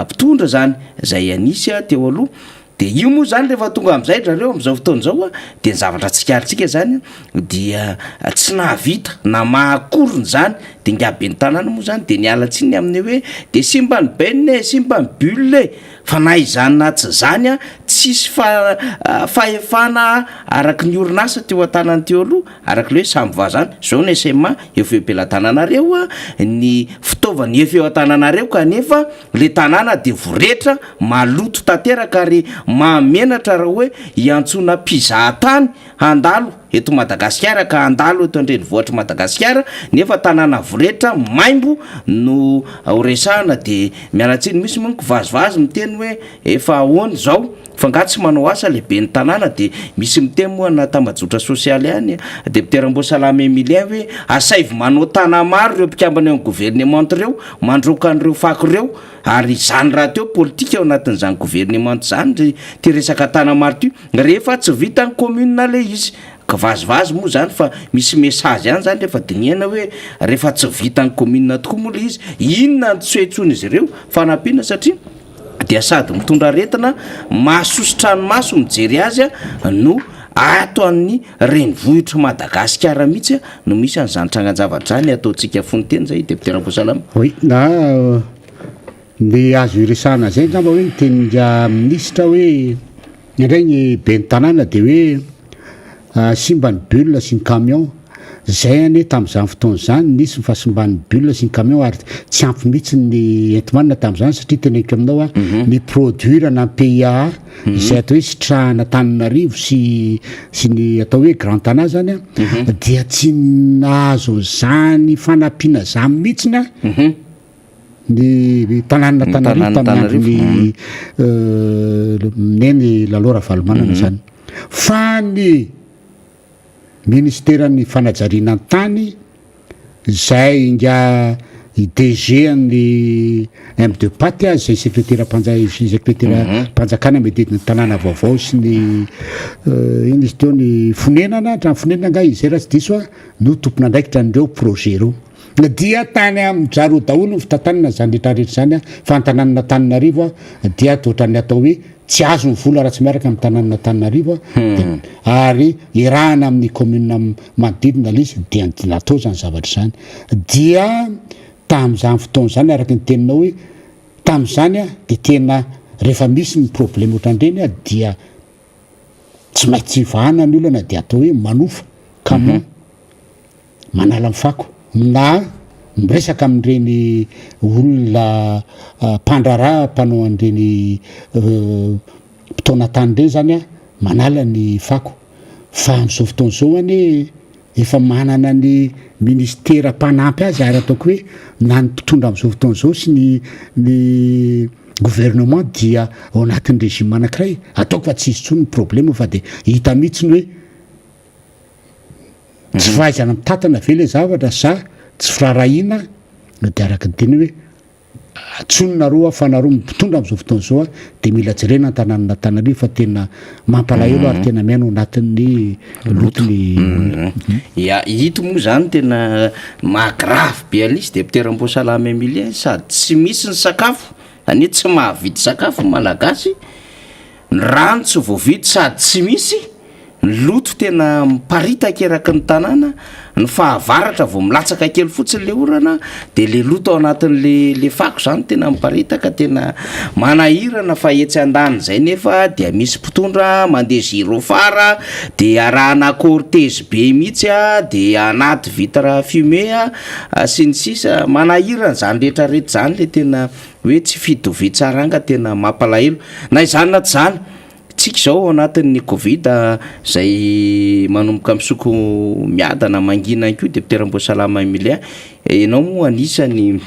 mpitondra izany izay nisy teo aloha. Dia io moa izany rehefa tonga amin'izay ry zareo amin'izao fotoana izao an, dia ny zavatra tsikaritsika izany an, dia tsy nahavita namaha akoriny izany, dia ingahy ben'ny tanàna moa izany dia niala tsiny amin'ny hoe dia simba ny benne e, simba ny bulle e, fa na izany na tsy izany an, tsisy fa- fahefana araky ny orinasa teo an-tanany teo aloha, araka ilay hoe samy vazaha, izao ny SMA efa eo am-pelatananareo an, ny fitaovana efa eo an-tananareo kanefa Le tanàna dia voretra, maloto tanteraka ary mahamenatra raha hoe hiantsoana mpizahatany handalo eto Madagasikara ka handalo eto an-drenivohitr'i Madagasikara nefa tanàna voretra, maimbo no ho resahana dia miala tsiny misy moa ny kivazivazy miteny hoe efa ahoana izao fa nga tsy manao asa le ben'ny tanàna dia misy miteny moa na tambajotra sosialy ihany député Ramboasalama Emilien hoe asaivo manao tanamaro ireo mpikambana eo amin'ny governemanta ireo mandroaka an'ireo fako ireo ary izany rahateo politika ao anatin'izany governemanta izany ry ty resaka tanamaro ty rehefa tsy vitan'ny commune le izy kivazivazy moa zany fa misy message ihany zany rehefa dinihana hoe rehefa tsy vitan'ny commune tokoa moa le izy inona ny tsy hoentsoin'izy ireo fanampiana satria dia sady mitondra aretina mahasosotra ny maso mijery azy no ato amin'ny renivohitr'i Madagasikara mihitsy no misy an'izany trangan-javatra izany, ataontsika fononteny izay député Rakotosalama. Oui, na ny azo iresahana izay angamba hoe ny tenin'ingahy minisitra hoe indray ny ben'ny tanàna dia hoe simba ny bulle sy ny camion, Izay anie tamin'izany fotoana izany nisy ny fahasimban'ny bulle sy ny camion ary tsy ampy mihitsy ny enti-manana tamin'izany satria teneniko aminao a ny produire na ny PIAA izay atao hoe sitrahana Antananarivo sy sy ny atao hoe Grand Tana zany a dia tsy nahazo an'izany fanampiana izany mihitsy a ny tanànan'Antananarivo tamin'ny andron'ny Neny Lalao Ravalomanana izany fa ny Ministeran'ny fanajariana ny tany izay ingahy I DG an'ny M2PAT izay sekreteram-panja- sekreteram-panjakana miadidy ny tanàna vaovao sy ny inona izy teo ny fonenana, trano fonenana angaha izy izay raha tsy diso aho no tompon'andraikitra an'ireo projet ireo. Dia tany amin-dry zareo daholo ny fitantanana izany rehetra rehetra izany fa ny tanànan'Antananarivo dia toa ohatran'ny atao hoe tsy azo ny vola raha tsy miaraka amin'ny tanànan'Antananarivo dia ary iarahana amin'ny commune manodidina ilay izy dia natao izany zavatra izany. Dia tamin'izany fotoana izany araka ny teninao hoe tamin'izany dia tena rehefa misy ny problème ohatran'ireny dia tsy maintsy vahana ny olana dia atao hoe manofa camion manala ny fako na miresaka amin'ireny olona mpandraharaha mpanao an'ireny mpitaona tany ireny zany manala ny fako fa amin'izao fotoana izao anie efa manana ny ministera mpanampy azy ary ataoko hoe na ny mpitondra amin'izao fotoana izao sy ny ny gouvernement dia ao anatin'ny régime anankiray, ataoko fa tsy hisy intsony ny problème fa dia hita mihitsy ny hoe tsy fahaizana mitantana ve ilay zavatra sa tsy firaharahiana dia araka ny teny hoe Antsoiny nareo aho fa nareo mpitondra amin'izao fotoana izao dia mila jerena ny tanànan'Antananarivo fa tena mampalahelo ary tena miaina ao anatin'ny loto ny olona. Ya, ito moa izany tena maha grave be an'ilay izy député Ramboasalama Emilien, sady tsy misy ny sakafo, izany hoe tsy mahavidy sakafo ny Malagasy, Ny rano tsy voavidy sady tsy misy, ny loto tena miparitaka eraky ny tanàna, ny fahavaratra vao milatsaka kely fotsiny le orana de le loto ao anatin'le le fako zany tena miparitaka, tena manahirana fa etsy andanin'izay nefa dia misy mpitondra mandeha gyrophare de arahana cortège be mihitsy a, de anaty vitre fumée a sy ny sisa, manahirana zany retraretra zany le tena Hoe tsy fitovian-tsaranga tena mampalahelo. Na izany na tsy izany, tsika izao ao anatin'ny covid izay manomboka misoko miadana mangina ihany koa Député Ramboasalama Emilien, ianao moa anisan'ny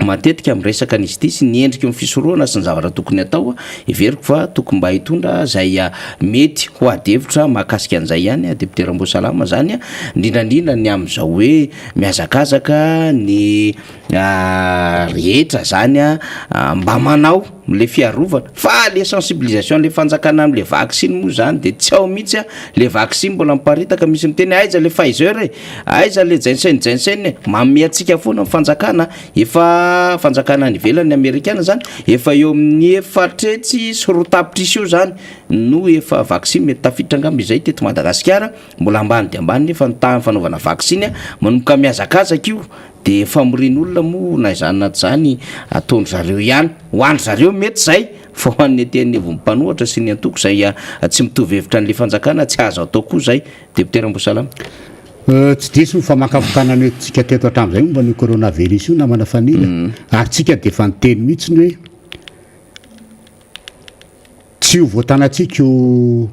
matetika miresaka an'izy ity sy ny endriky ny fisorohana sy ny zavatra tokony hatao, heveriko fa tokony mba hitondra izay mety ho ady hevitra mahakasika an'izay ihany Député Ramboasalama izany, indrindra indrindra ny amin'izao hoe mihazakazaka ny rehetra zany a mba manao le fiarovana fa le sensibilisation le fanjakana amle vaksiny moa zany de tsy ao mihitsy a le vaksiny mbola miparitaka misy miteny aiza le Pfizer e aiza le Jensen Jensen e manome antsika foana ny fanjakana efa fanjakana any ivelany amerikana zany efa eo amin'ny efatretsy sy roa tapitrisa eo zany no efa vaksiny mety tafiditra angamba izay teto Madagasikara mbola ambany de ambany nefa ny tahan'ny fanaovana vaksiny a manomboka mihazakazaka io De famorian'olona moa na izany na tsy izany ataon-dry zareo ihany. Ho an-dry zareo mety izay fa ho an'ny aty anivon'ny mpanohatra sy ny antoko izay tsy mitovy hevitra an'ilay fanjakana tsy azo atao koa izay. Député Ramboasalama. Tsy diso ny famakafakana nentintsika teto hatramin'izay momba an'io coronavirus io namana Fanilo ary tsika dia efa niteny mihitsy ny hoe tsy ho voatanantsika io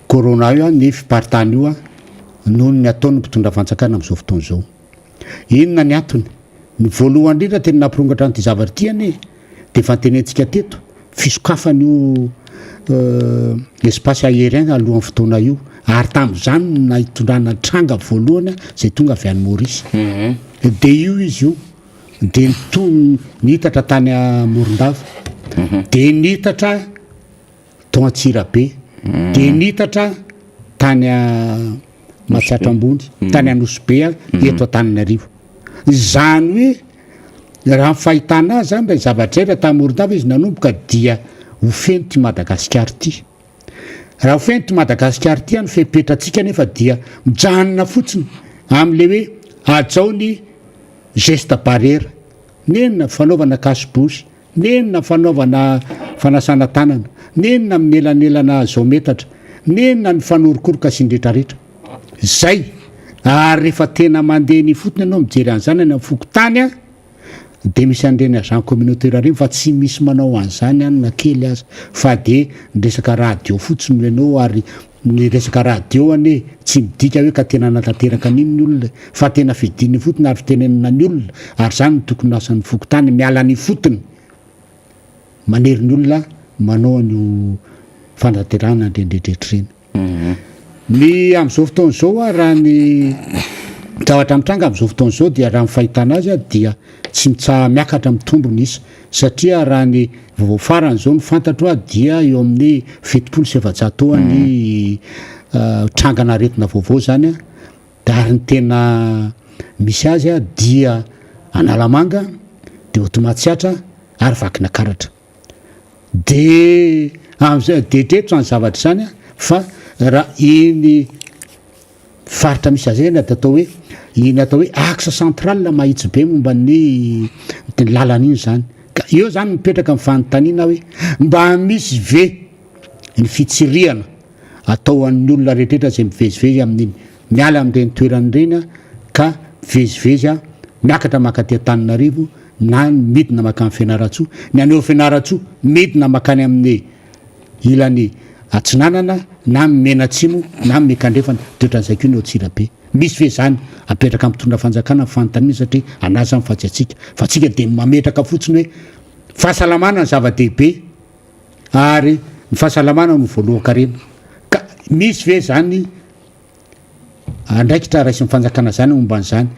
Corona io ny fiparitahana io noho ny ataon'ny mpitondra fanjakana amin'izao fotoana izao. Inona ny antony? Ny voalohany indrindra tena nampirongatra an'ity zavatra ity anie dia efa notenentsika teto, fisokafana io espace aérien alohan'ny fotoana io ary tamin'izany no nahitondrana tranga voalohany izay tonga avy any Maurice. Dia io izy io dia nito- nitatra tany Morondava, dia nitatra tao Antsirabe, dia nitatra tany Matsiatra Ambony, tany Anosibe, eto Antananarivo. Izany hoe raha ny fahitana azy izany, ilay zavatra izay raha tany Morondava izy nanomboka dia ho feno ity Madagasikara ity. Raha ho feno ity Madagasikara ity ny fepetrantsika nefa dia mijanona fotsiny amin'ilay hoe hajao ny geste barrière, nenina fanaovana cache-bouche, Nenina fanaovana fanasana tanana, nenina amin'ny elanelana zao metatra, nenina ny fanorokoroka sy ny retraretra. Zay! Ary rehefa tena mandeha eny ifotony ianao mijery an'izany any amin'ny fokontany an, dia misy an'ireny agent communautaire ireny fa tsy misy manao an'izany any na kely aza fa dia ny resaka radio fotsiny no ianao ary ny resaka radio anie tsy midika hoe ka tena hanatanteraka an'iny ny olona e, fa tena fidin'ny ifotony ary fitenenana ny olona ary izany no tokony ho asan'ny fokontany miala any ifotony manery ny olona manao an'io fanatanterahana an'ireny rehetra ireny. Ny amin'izao fotoana izao hoa raha ny. Zavatra mitranga amin'izao fotoana izao dia raha ny fahitana azy dia tsy mitsaha-miakatra mitombo ny isa satria raha ny vaovao farany izao no fantatro dia eo amin'ny 470 eo ny trangana aretina vaovao izany ary ny tena misy azy dia Analamanga, dia Haute Matsiatra ary Vakinakaratra. Dia amin'izay dia hatreto izany zavatra izany fa raha iny faritra misy azy iny dia atao hoe iny atao hoe axe central mahitsy be momba ny ny lalana iny izany. Ka eo izany mipetraka ny fanontaniana hoe mba misy ve ny fitsirihana atao an'ny olona rehetra izay mivezivezy amin'iny miala amin'ireny toerana ireny ka mivezivezy miakatra mankaty Antananarivo na midina mankany Fianarantsoa, ny any eo Fianarantsoa midina mankany amin'ny ilany atsinanana na mimenatsimo na miankandrefana, dia ohatran'izay koa ny eo Antsirabe. Misy ve izany? Apetraka amin'ny mpitondra fanjakana ny fanontaniana satria an'azy izany fa tsy antsika. Fa antsika dia mametraka fotsiny hoe fahasalamana ny zava-dehibe ary ny fahasalamana no voalohan-karena. Ka misy ve izany andraikitra raisin'ny fanjakana izany momba an'izany?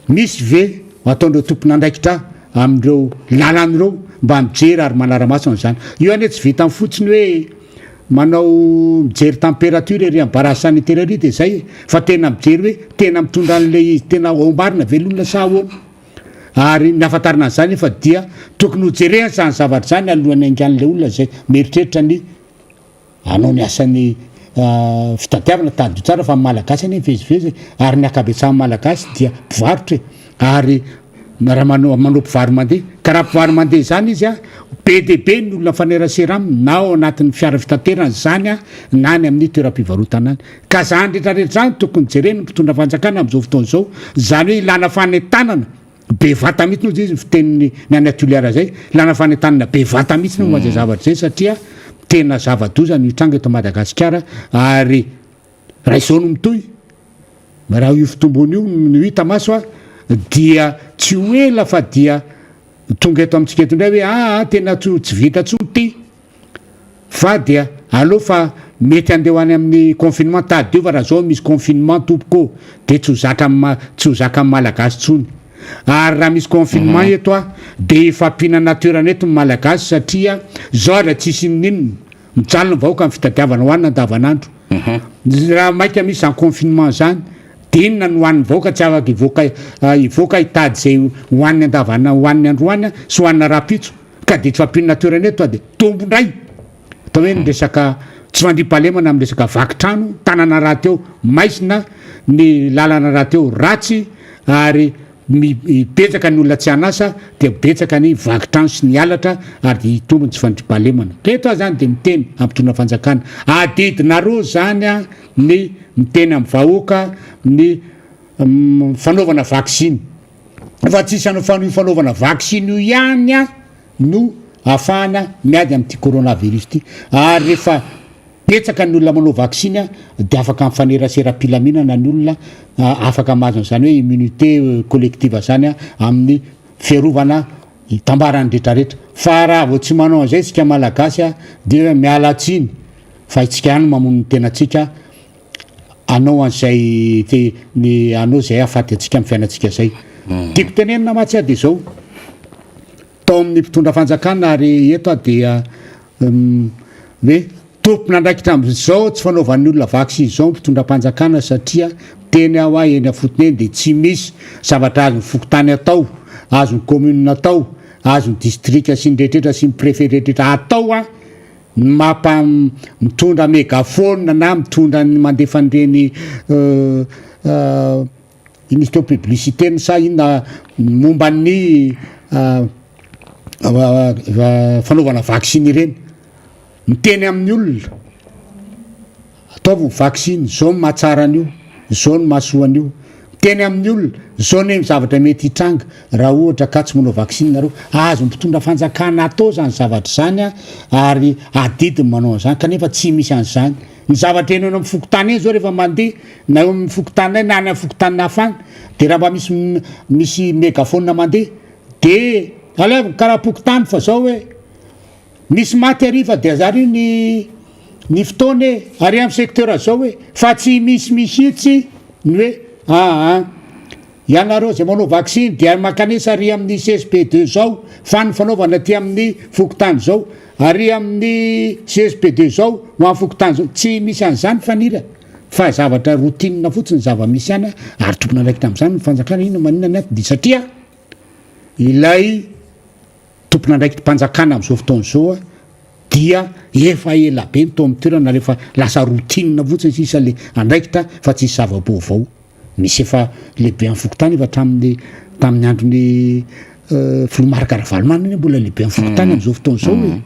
Misy ve ataon'ireo tompon'andraikitra amin'ireo lalana ireo mba mijery ary manara-maso an'izany? Io anie tsy vitan'ny fotsiny hoe manao mijery température ery amin'ny barrage sanitaire ery dia izay e, fa tena mijery hoe tena mitondra an'ilay izy tena ao marina ve ny olona sa ahoana? Ary ny ahafantarana an'izany efa dia tokony hojerena izany zavatra izany alohan'ny haingan'ilay olona izay mieritreritra ny Hanao ny asan'ny fitadiavana, tadidio tsara fa ny Malagasy anie mivezivezy e, ary ny ankabetsahan'ny Malagasy dia mpivarotra e, ary raha manao manao mpivaro-mandeha, ka raha mpivaro-mandeha izany izy an, be dia be ny olona mifanerasera aminy na ao anatin'ny fiara fitaterana izany an, na any amin'ny toeram-pivarotana any. Ka izany rehetra rehetra izany tokony jeren'ny mpitondra fanjakana amin'izao fotoana izao, izany hoe ilana fanentanana Be vata mihitsy hozy izy ny fitenin'ny ny any Toliara zay, ilana fanentanana be vata mihitsy momba izay zavatra izay satria tena zava-doza ny hitranga eto Madagasikara ary raha izao no mitohy, raha io fitombony io no hita maso a, dia tsy ho ela fa dia tonga eto amintsika eto indray hoe aa tena tsy vita intsony ity. Fa dia aleo fa mety andeha ho any amin'ny confinement, tadidio fa raha zao misy confinement tompoko ô, dia tsy ho zaka tsy ho zakan'ny malagasy tsony. Ary raha misy confinement eto a, dia hifampinana toerana eto ny malagasy satria zao aza tsisy inoninona, mijaly ny vahoaka amin'ny fitadiavana hohanina andavanandro. Raha maika misy zany confinement zany, dia inona no hohanin'ny vahoaka tsy afaka hivoaka hivoaka hitady izay hohaniny andavana hohaniny androany sy hohanina rahampitso. Ka dia tsy fampinona toerana eto dia tombo indray atao hoe ny resaka tsy fandriampahalemana amin'ny resaka vaky trano, tanana rahateo maizina, ny lalana rahateo ratsy ary betsaka ny olona tsy an'asa dia betsaka ny vaky trano sy ny halatra ary dia hitombo ny tsy fandriampahalemana. Ka eto aho izany dia miteny amin'ny mpitondra fanjakana, adidinareo izany ny miteny amin'ny vahoaka ny fanaovana vaksiny. Fa tsy isan'ny io fanaovana vaksiny io ihany no ahafahana miady amin'ity coronavirus ity. Ary rehefa betsaka ny olona manao vaksiny dia afaka mifanerasera am-pilaminana ny olona, afaka mahazo an'izany hoe immunité collective izany amin'ny fiarovana itambaran'ny retraretra. Fa raha vao tsy manao an'izay isika Malagasy dia miala tsiny fa isika ihany no mamono ny tenantsika. Anao an'izay te ny anao izay hahafaty antsika amin'ny fiainantsika izay. Tiako tenenina mantsy aho dia izao, tao amin'ny mpitondra fanjakana ary eto aho dia hoe tompon'andraikitra amin'izao tsy fanaovan'ny olona vaksiny izao ny mpitondram-panjakana satria miteny aho aho eny afotony eny dia tsy misy zavatra azon'ny fokontany atao, azon'ny commune atao, azon'ny distrika sy ny rehetrretra sy ny préfet rehetrretra atao an! Ny mapa mitondra megaphone na mitondra ny mandefa an'ireny inona izy teo publicité sa inona momba ny fanaovana vaksiny ireny, miteny amin'ny olona. Ataovy ny vaksiny, zao no mahatsara an'io, zao no mahasoa an'io. Miteny amin'ny olona, zao anie ny zavatra mety hitranga raha ohatra ka tsy manao vaksiny nareo. Azon'ny mpitondra fanjakana atao zany zavatra zany ary adidy ny manao an'izany kanefa tsy misy an'izany. Ny zavatra heno eny amin'ny fokontany eny zao rehefa mandeha na eo amin'ny fokontaninay na any amin'ny fokontany hafa any de raha mba misy misy megaphone mandeha de alaivo ny karapokontany fa zao hoe Misy maty ary fa dia zary ny ny fotoana e, ary amin'ny secteur zao e, fa tsy misy mihitsy ny hoe aa. Ianareo izay manao vaksiny dia mankanesa ary amin'ny CSB deux zao fa ny fanaovana aty amin'ny fokontany zao ary amin'ny CSB deux zao ho an'ny fokontany zao. Tsy misy an'izany Faniry a! Fa zavatra routine fotsiny ny zava-misy any ary tompon'andraikitra amin'izany ny fanjakana inona maninona ny antony dia satria ilay tompon'andraikitrim-panjakana amin'izao fotoana izao dia efa ela be ny tao amin'ny toerana ary efa lasa routine fotsiny sisa le andraikitra fa tsisy zava-baovao. Misy efa lehiben'ny fokontany efa hatramin'ny tamin'ny andron'ny filoha Marc Ravalomanana anie mbola lehiben'ny fokontany amin'izao fotoana izao e.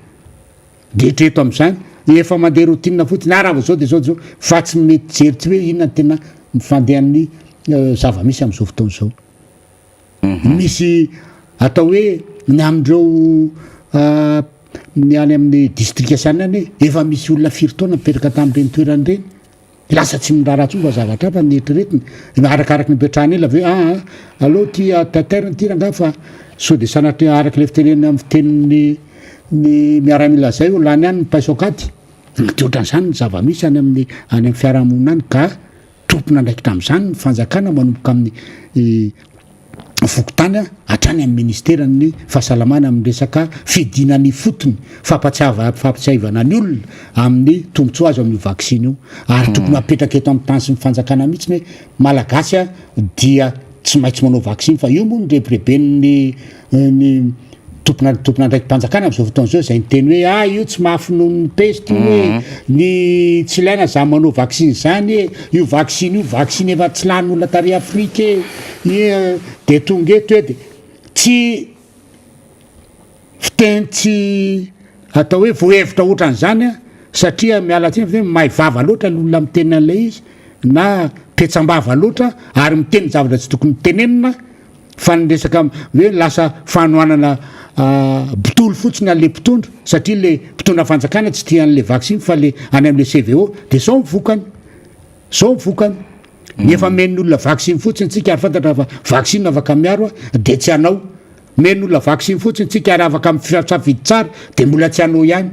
Dia hatreto amin'izany efa mandeha routine fotsiny, ah raha vao izao dia izao dia izao fa tsy mety jery tsy hoe inona ny tena fandehan'ny zava-misy amin'izao fotoana izao. Misy atao hoe ny amin'ireo ny any amin'ny distrika sy any any efa misy olona firy taona mipetraka tamin'ireny toerana ireny, lasa tsy miraharaha intsony fa zavatra hafa ny eritreretina, arakaraky ny ipetrahana ela ve aa aleo ity taitairina ity rangahy fa sao dia sanatria araka ilay fitenenana amin'ny fitenin'ny ny miaramila zay ho lany any ny paiso an-kady, dia ohatran'izany ny zava-misy any amin'ny any amin'ny fiarahamonina any ka. Tompon'andraikitra amin'izany ny fanjakana manomboka amin'ny fokontany hatrany amin'ny ministeran'ny fahasalamana amin'ny resaka fidinana ifotony, fampatsiahivana ny olona amin'ny tombontsoa azo amin'io vaksiny io. Ary tokony hapetraka eto amin'ny tany sy ny fanjakana mihitsy ny hoe Malagasy dia tsy maintsy manao vaksiny fa io moa no rebireben'ny ny tompona tompon'andraiki-panjakana amin'izao fotoana izao izay niteny hoe ah io tsy mafy noho ny peste io e, mhm. ny tsy ilaina za manao vaksiny zany e, io vaksiny io vaksiny efa tsy lany olona tary Afrika e, e de tonga eto e de tsy fiteny tsy atao hoe voahevitra ohatran'izany a satria miala tsiny fa mahay vava loatra ny olona miteny an'ilay izy na petsam-bava loatra ary miteny zavatra tsy tokony tenenina Fa ny resaka hoe lasa fanohanana botolo fotsiny an'le mpitondra satria le mpitondra fanjakana tsy tia an'le vaksiny fa le any am'le CVO de zao ny vokany, zao ny vokany. Ny efa omen'ny olona vaksiny fotsiny tsika ary fantatra fa vaksiny afaka miaro de tsy hanao. Omen'ny olona vaksiny fotsiny tsika ary afaka misafidy tsara de mbola tsy hanao ihany.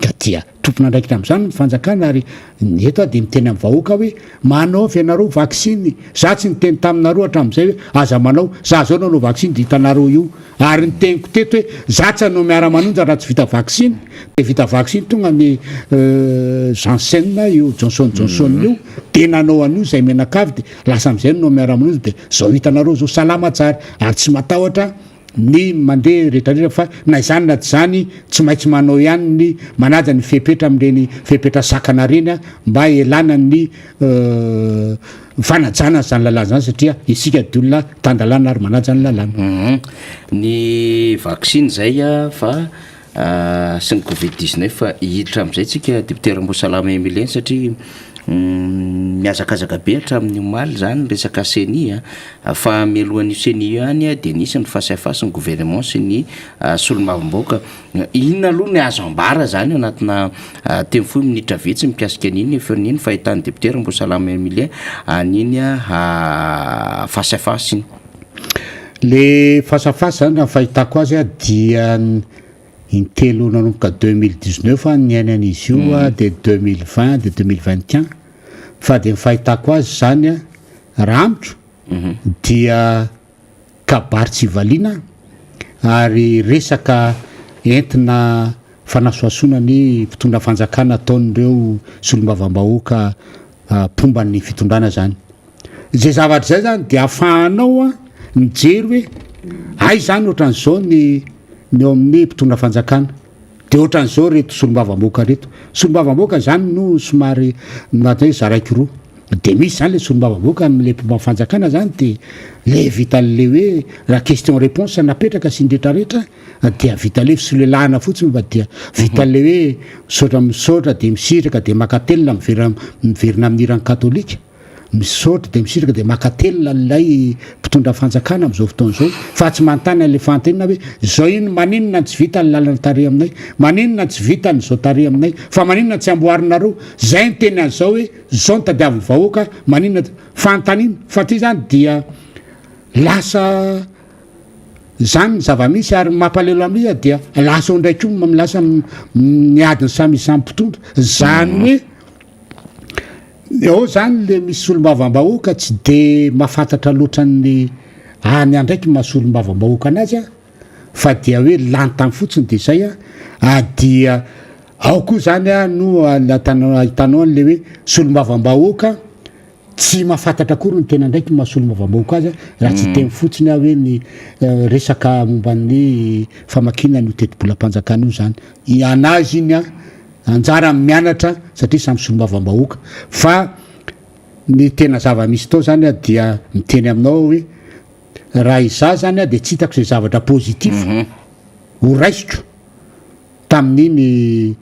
Ka dia tompon'andraikitra amin'izany ny fanjakana ary ny eto aho dia miteny amin'ny vahoaka hoe manaova ianareo vaksiny, za tsy niteny taminareo hatramin'izay hoe aza manao, za zao nanao vaksiny dia hitanareo io, ary ny teniko teto hoe za tsy hanao miara-manonja raha tsy vita vaksiny, dia vita vaksiny tonga ny Janssen io Johnson Johnson io dia nanao an'io izay mianakavy dia lasa amin'izay nanao miara-manonja dia zao hitanareo zao salama tsara ary tsy matahotra ny mandeha rehetra rehetra fa na izany na tsy izany tsy maintsy manao ihany ny manaja ny fepetra amin'ireny fepetra sakana ireny mba hialana ny fanajana izany lalàna izany satria isika dia olona tan-dalàna ary manaja ny lalàna. Ny vaksiny izay fa sy ny covid 19 fa hiditra amin'izay tsika député Ramboasalama Emilien satria mihazakazaka be hatramin'ny omaly zany resaka ceni a, fa mialohan'io ceni io ihany dia nisy ny face à face ny gouvernement sy ny solombavambahoaka, inona aloha ny azo ambara zany anatina teny fohy minitra vitsy mikasika an'iny efa iny fahitan'ny député Ramboasalama Emilien an'iny face à face iny. Le face à face zany raha ny fahitako azy a dia intelo nanomboka 2019 aho niaina an'izy io a de 2020 de 2021 fa de ny fahitako azy zany a raha amiko dia kabary tsy valiana ary resaka entina fanasohasoana ny mpitondra fanjakana ataon'ireo solombavambahoaka mpomba ny fitondrana zany. Izay zavatra izay zany dia ahafahanao a mijery hoe hay zany ohatran'izao ny ny eo amin'ny mpitondra fanjakana de ohatran'izao reto solombavambahoaka reto. Solombavambahoaka zany no somary atao hoe zaraiko roa. De misy zany le solombavambahoaka am'le mpomba fanjakana zany de le vitan'le hoe raha question réponse napetraka sy ny retraretra dia vita le fisolelahana fotsiny fa dia vita le hoe misaotra misaotra de misitraka de maka telina miverina miverina amin'ny hiran'ny katolika misaotra de misitraka de maka telina ilay mpitondra fanjakana amin'izao fotoana izao fa tsy manontany an'ilay fanontaniana hoe zao iny maninona tsy vita ny lalana tary aminay maninona tsy vita ny zao tary aminay fa maninona tsy amboarinareo zay ny teny an'izao hoe zao ny tadiavin'ny vahoaka maninona fanontaniana fa ty zany dia lasa Izany ny zava-misy ary ny mampalahelo amin'iza dia lasa eo indray koa lasa miady ny samy samy mpitondra. Izany hoe Ao zany le misy solombavambahoaka tsy de mahafantatra loatra ny any andraiky maha solombavambahoaka anazy a, fa dia hoe lany tany fotsiny de zay a, dia ao koa zany a no ahitanao an'le hoe solombavambahoaka tsy mahafantatra akory ny tena andraikiny maha solombavambahoaka azy, raha tsy hiteny fotsiny aho hoe ny resaka momba ny famakiana an'io tetibolam-panjakana io zany. Anazy iny a, anjarany mianatra satria samy solombavambahoaka, fa ny tena zava-misy tao zany a dia miteny aminao aho hoe raha izaho zany a dia tsy hitako izay zavatra positif ho raisiko tamin'iny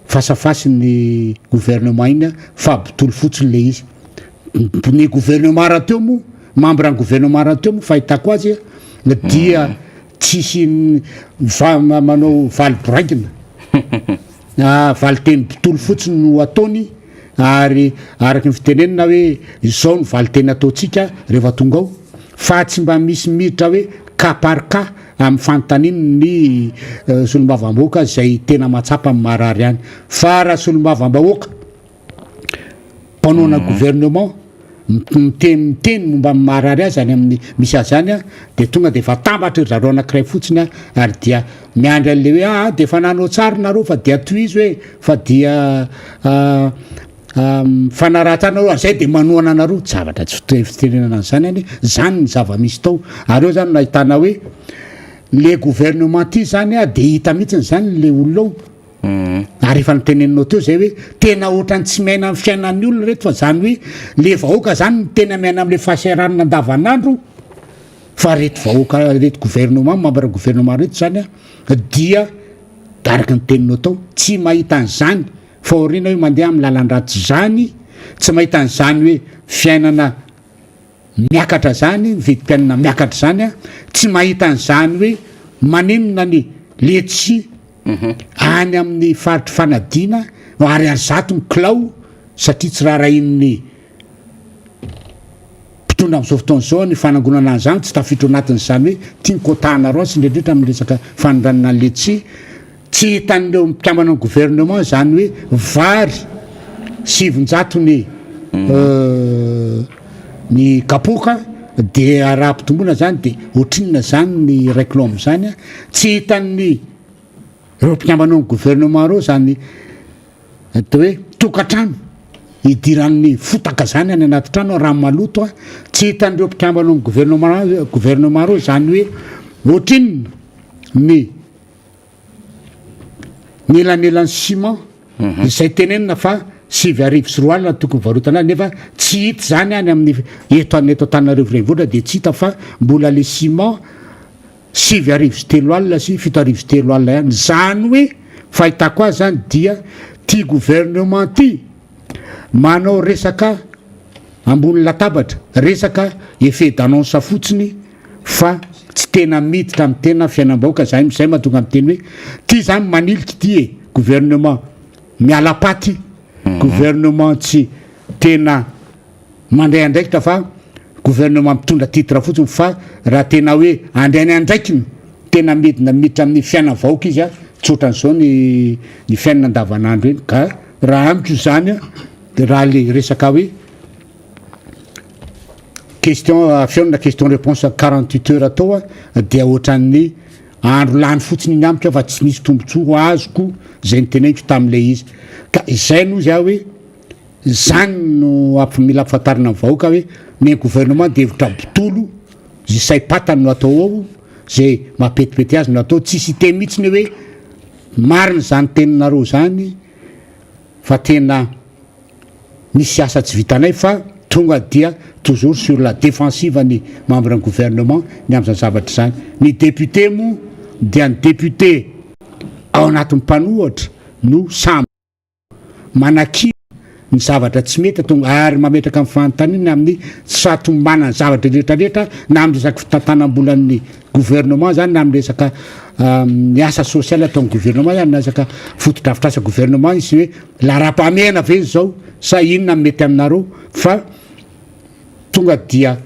fasafasin'ny gouvernement iny fa botolo fotsiny le izy. Ny gouvernement rahateo moa, membre ny gouvernement rahateo moa fahitako azy dia tsisy manao valy boraingina, valinteny botolo fotsiny no ataony, ary araka ny fitenenana hoe izao no valinteny ataontsika rehefa tonga ao, fa tsy mba misy miditra hoe cas par cas amin'ny fanontaniany ny solombavambahoaka izay tena mahatsapa ny marary any. Fa raha solombavambahoaka mpanohana gouvernement miteny miteny momba ny marary azy any amin'ny misy azy any dia tonga dia efa atambatra ry zareo anankiray fotsiny ary dia miandry an'le hoe aa dia efa nanao tsara nareo fa dia tohizo e, fa dia mifanaraha nareo ary zay dia manohana anareo. Zavatra tsy fitenenana an'izany any zany ny zava-misy tao, ary eo zany no ahitana hoe le gouvernement ty zany a dia hita mihitsiny zany le olona ao. Ary efa noteneninao teo zay hoe tena ohatran'ny tsy miaina amin'ny fiainan'ny olona reto, fa zany hoe le vahoaka zany no tena miaina amin'le fahasahiranana andavanandro, fa reto vahoaka reto gouvernement, membre gouvernement reto zany a dia araka ny teninao tao tsy mahita an'izany fahoriana hoe mandeha amin'ny lalan-dratsy zany, tsy mahita an'izany hoe fiainana miakatra zany, ny vidim-piainana miakatra zany a, tsy mahita an'izany hoe maninona ny letchi any amin'ny faritry fanadiana ariary 100 ny kilao satria tsy raharahian'ny mpitondra amin'izao fotoana izao ny fanangonana an'izany, tsy tafiditra ao anatin'izany hoe tia ny quota anareo sy ny rehetra amin'ny resaka fanondranana ny letchi. Tsy hitan'ireo mpikambana ny gouvernement izany hoe vary 900 ny ny kapoaka dia raha ampitomboina zany dia ohatrinona zany ny iray kilao amin'izany a. Tsy hitan'ny ireo mpikambana ny gouvernement ireo zany atao hoe tokantrano idiran'ny fotaka zany any anaty trano rano maloto a. Tsy hitan'ireo mpikambana ny gouvernement ireo zany hoe ohatrinona ny ny elanelan'ny ciment izay tenenina fa 2009 no tokony varotana azy nefa tsy hita izany any amin'ny eto any eto Antananarivo renivohitra dia tsy hita fa mbola le ciment 390 sy 370 ihany. Izany hoe fahitako azy zany dia ty gouvernement ty manao resaka ambony latabatra, resaka effet d'annonce fotsiny fa tsy tena miditra amin'ny tena fiainam-bahoaka zay, zay mahatonga miteny hoe ty zany manilika ty e, gouvernement miala paty, gouvernement tsy tena mandray andraikitra fa gouvernement mitondra titre fotsiny, fa raha tena hoe andray ny andraikiny tena midina miditra amin'ny fiainan'ny vahoaka izy a, tsy ohatran'izao ny ny fiainana andavanandro eny. Ka raha amiko zany a, de raha le resaka hoe question fihaonana question réponse 48 heures atao a, dia ohatran'ny andro lany fotsiny iny amiko fa tsy nisy tombontsoa azoko zay niteneniko tamin'le izy. Ka izay no izy aho hoe zany no mila ampifantarina ny vahoaka hoe ny gouvernement de hevitra botolo zay saim-patany no atao ao, zay mampetipety azy no atao, tsisy hiteny mihitsy ny hoe marina zany teninareo zany fa tena misy asa tsy vitanay, fa tonga dia toujours sur la défensive ny membre ny gouvernement ny amin'izany zavatra izany. Ny député moa dia ny député ao anatin'ny mpanohatra no samy manakiana ny zavatra tsy mety tonga ary mametraka ny fanontaniana amin'ny tsy fahatomombanan'ny zavatra rehetrarehetra, na amin'ny resaka fitantanam-bolan'ny gouvernement zany, na amin'ny resaka ny asa sosialy ataon'ny gouvernement zany, na resaka fotodrafitrasa gouvernement izy hoe laharam-pahamehana ve izao sa inona no mety aminareo, fa tonga dia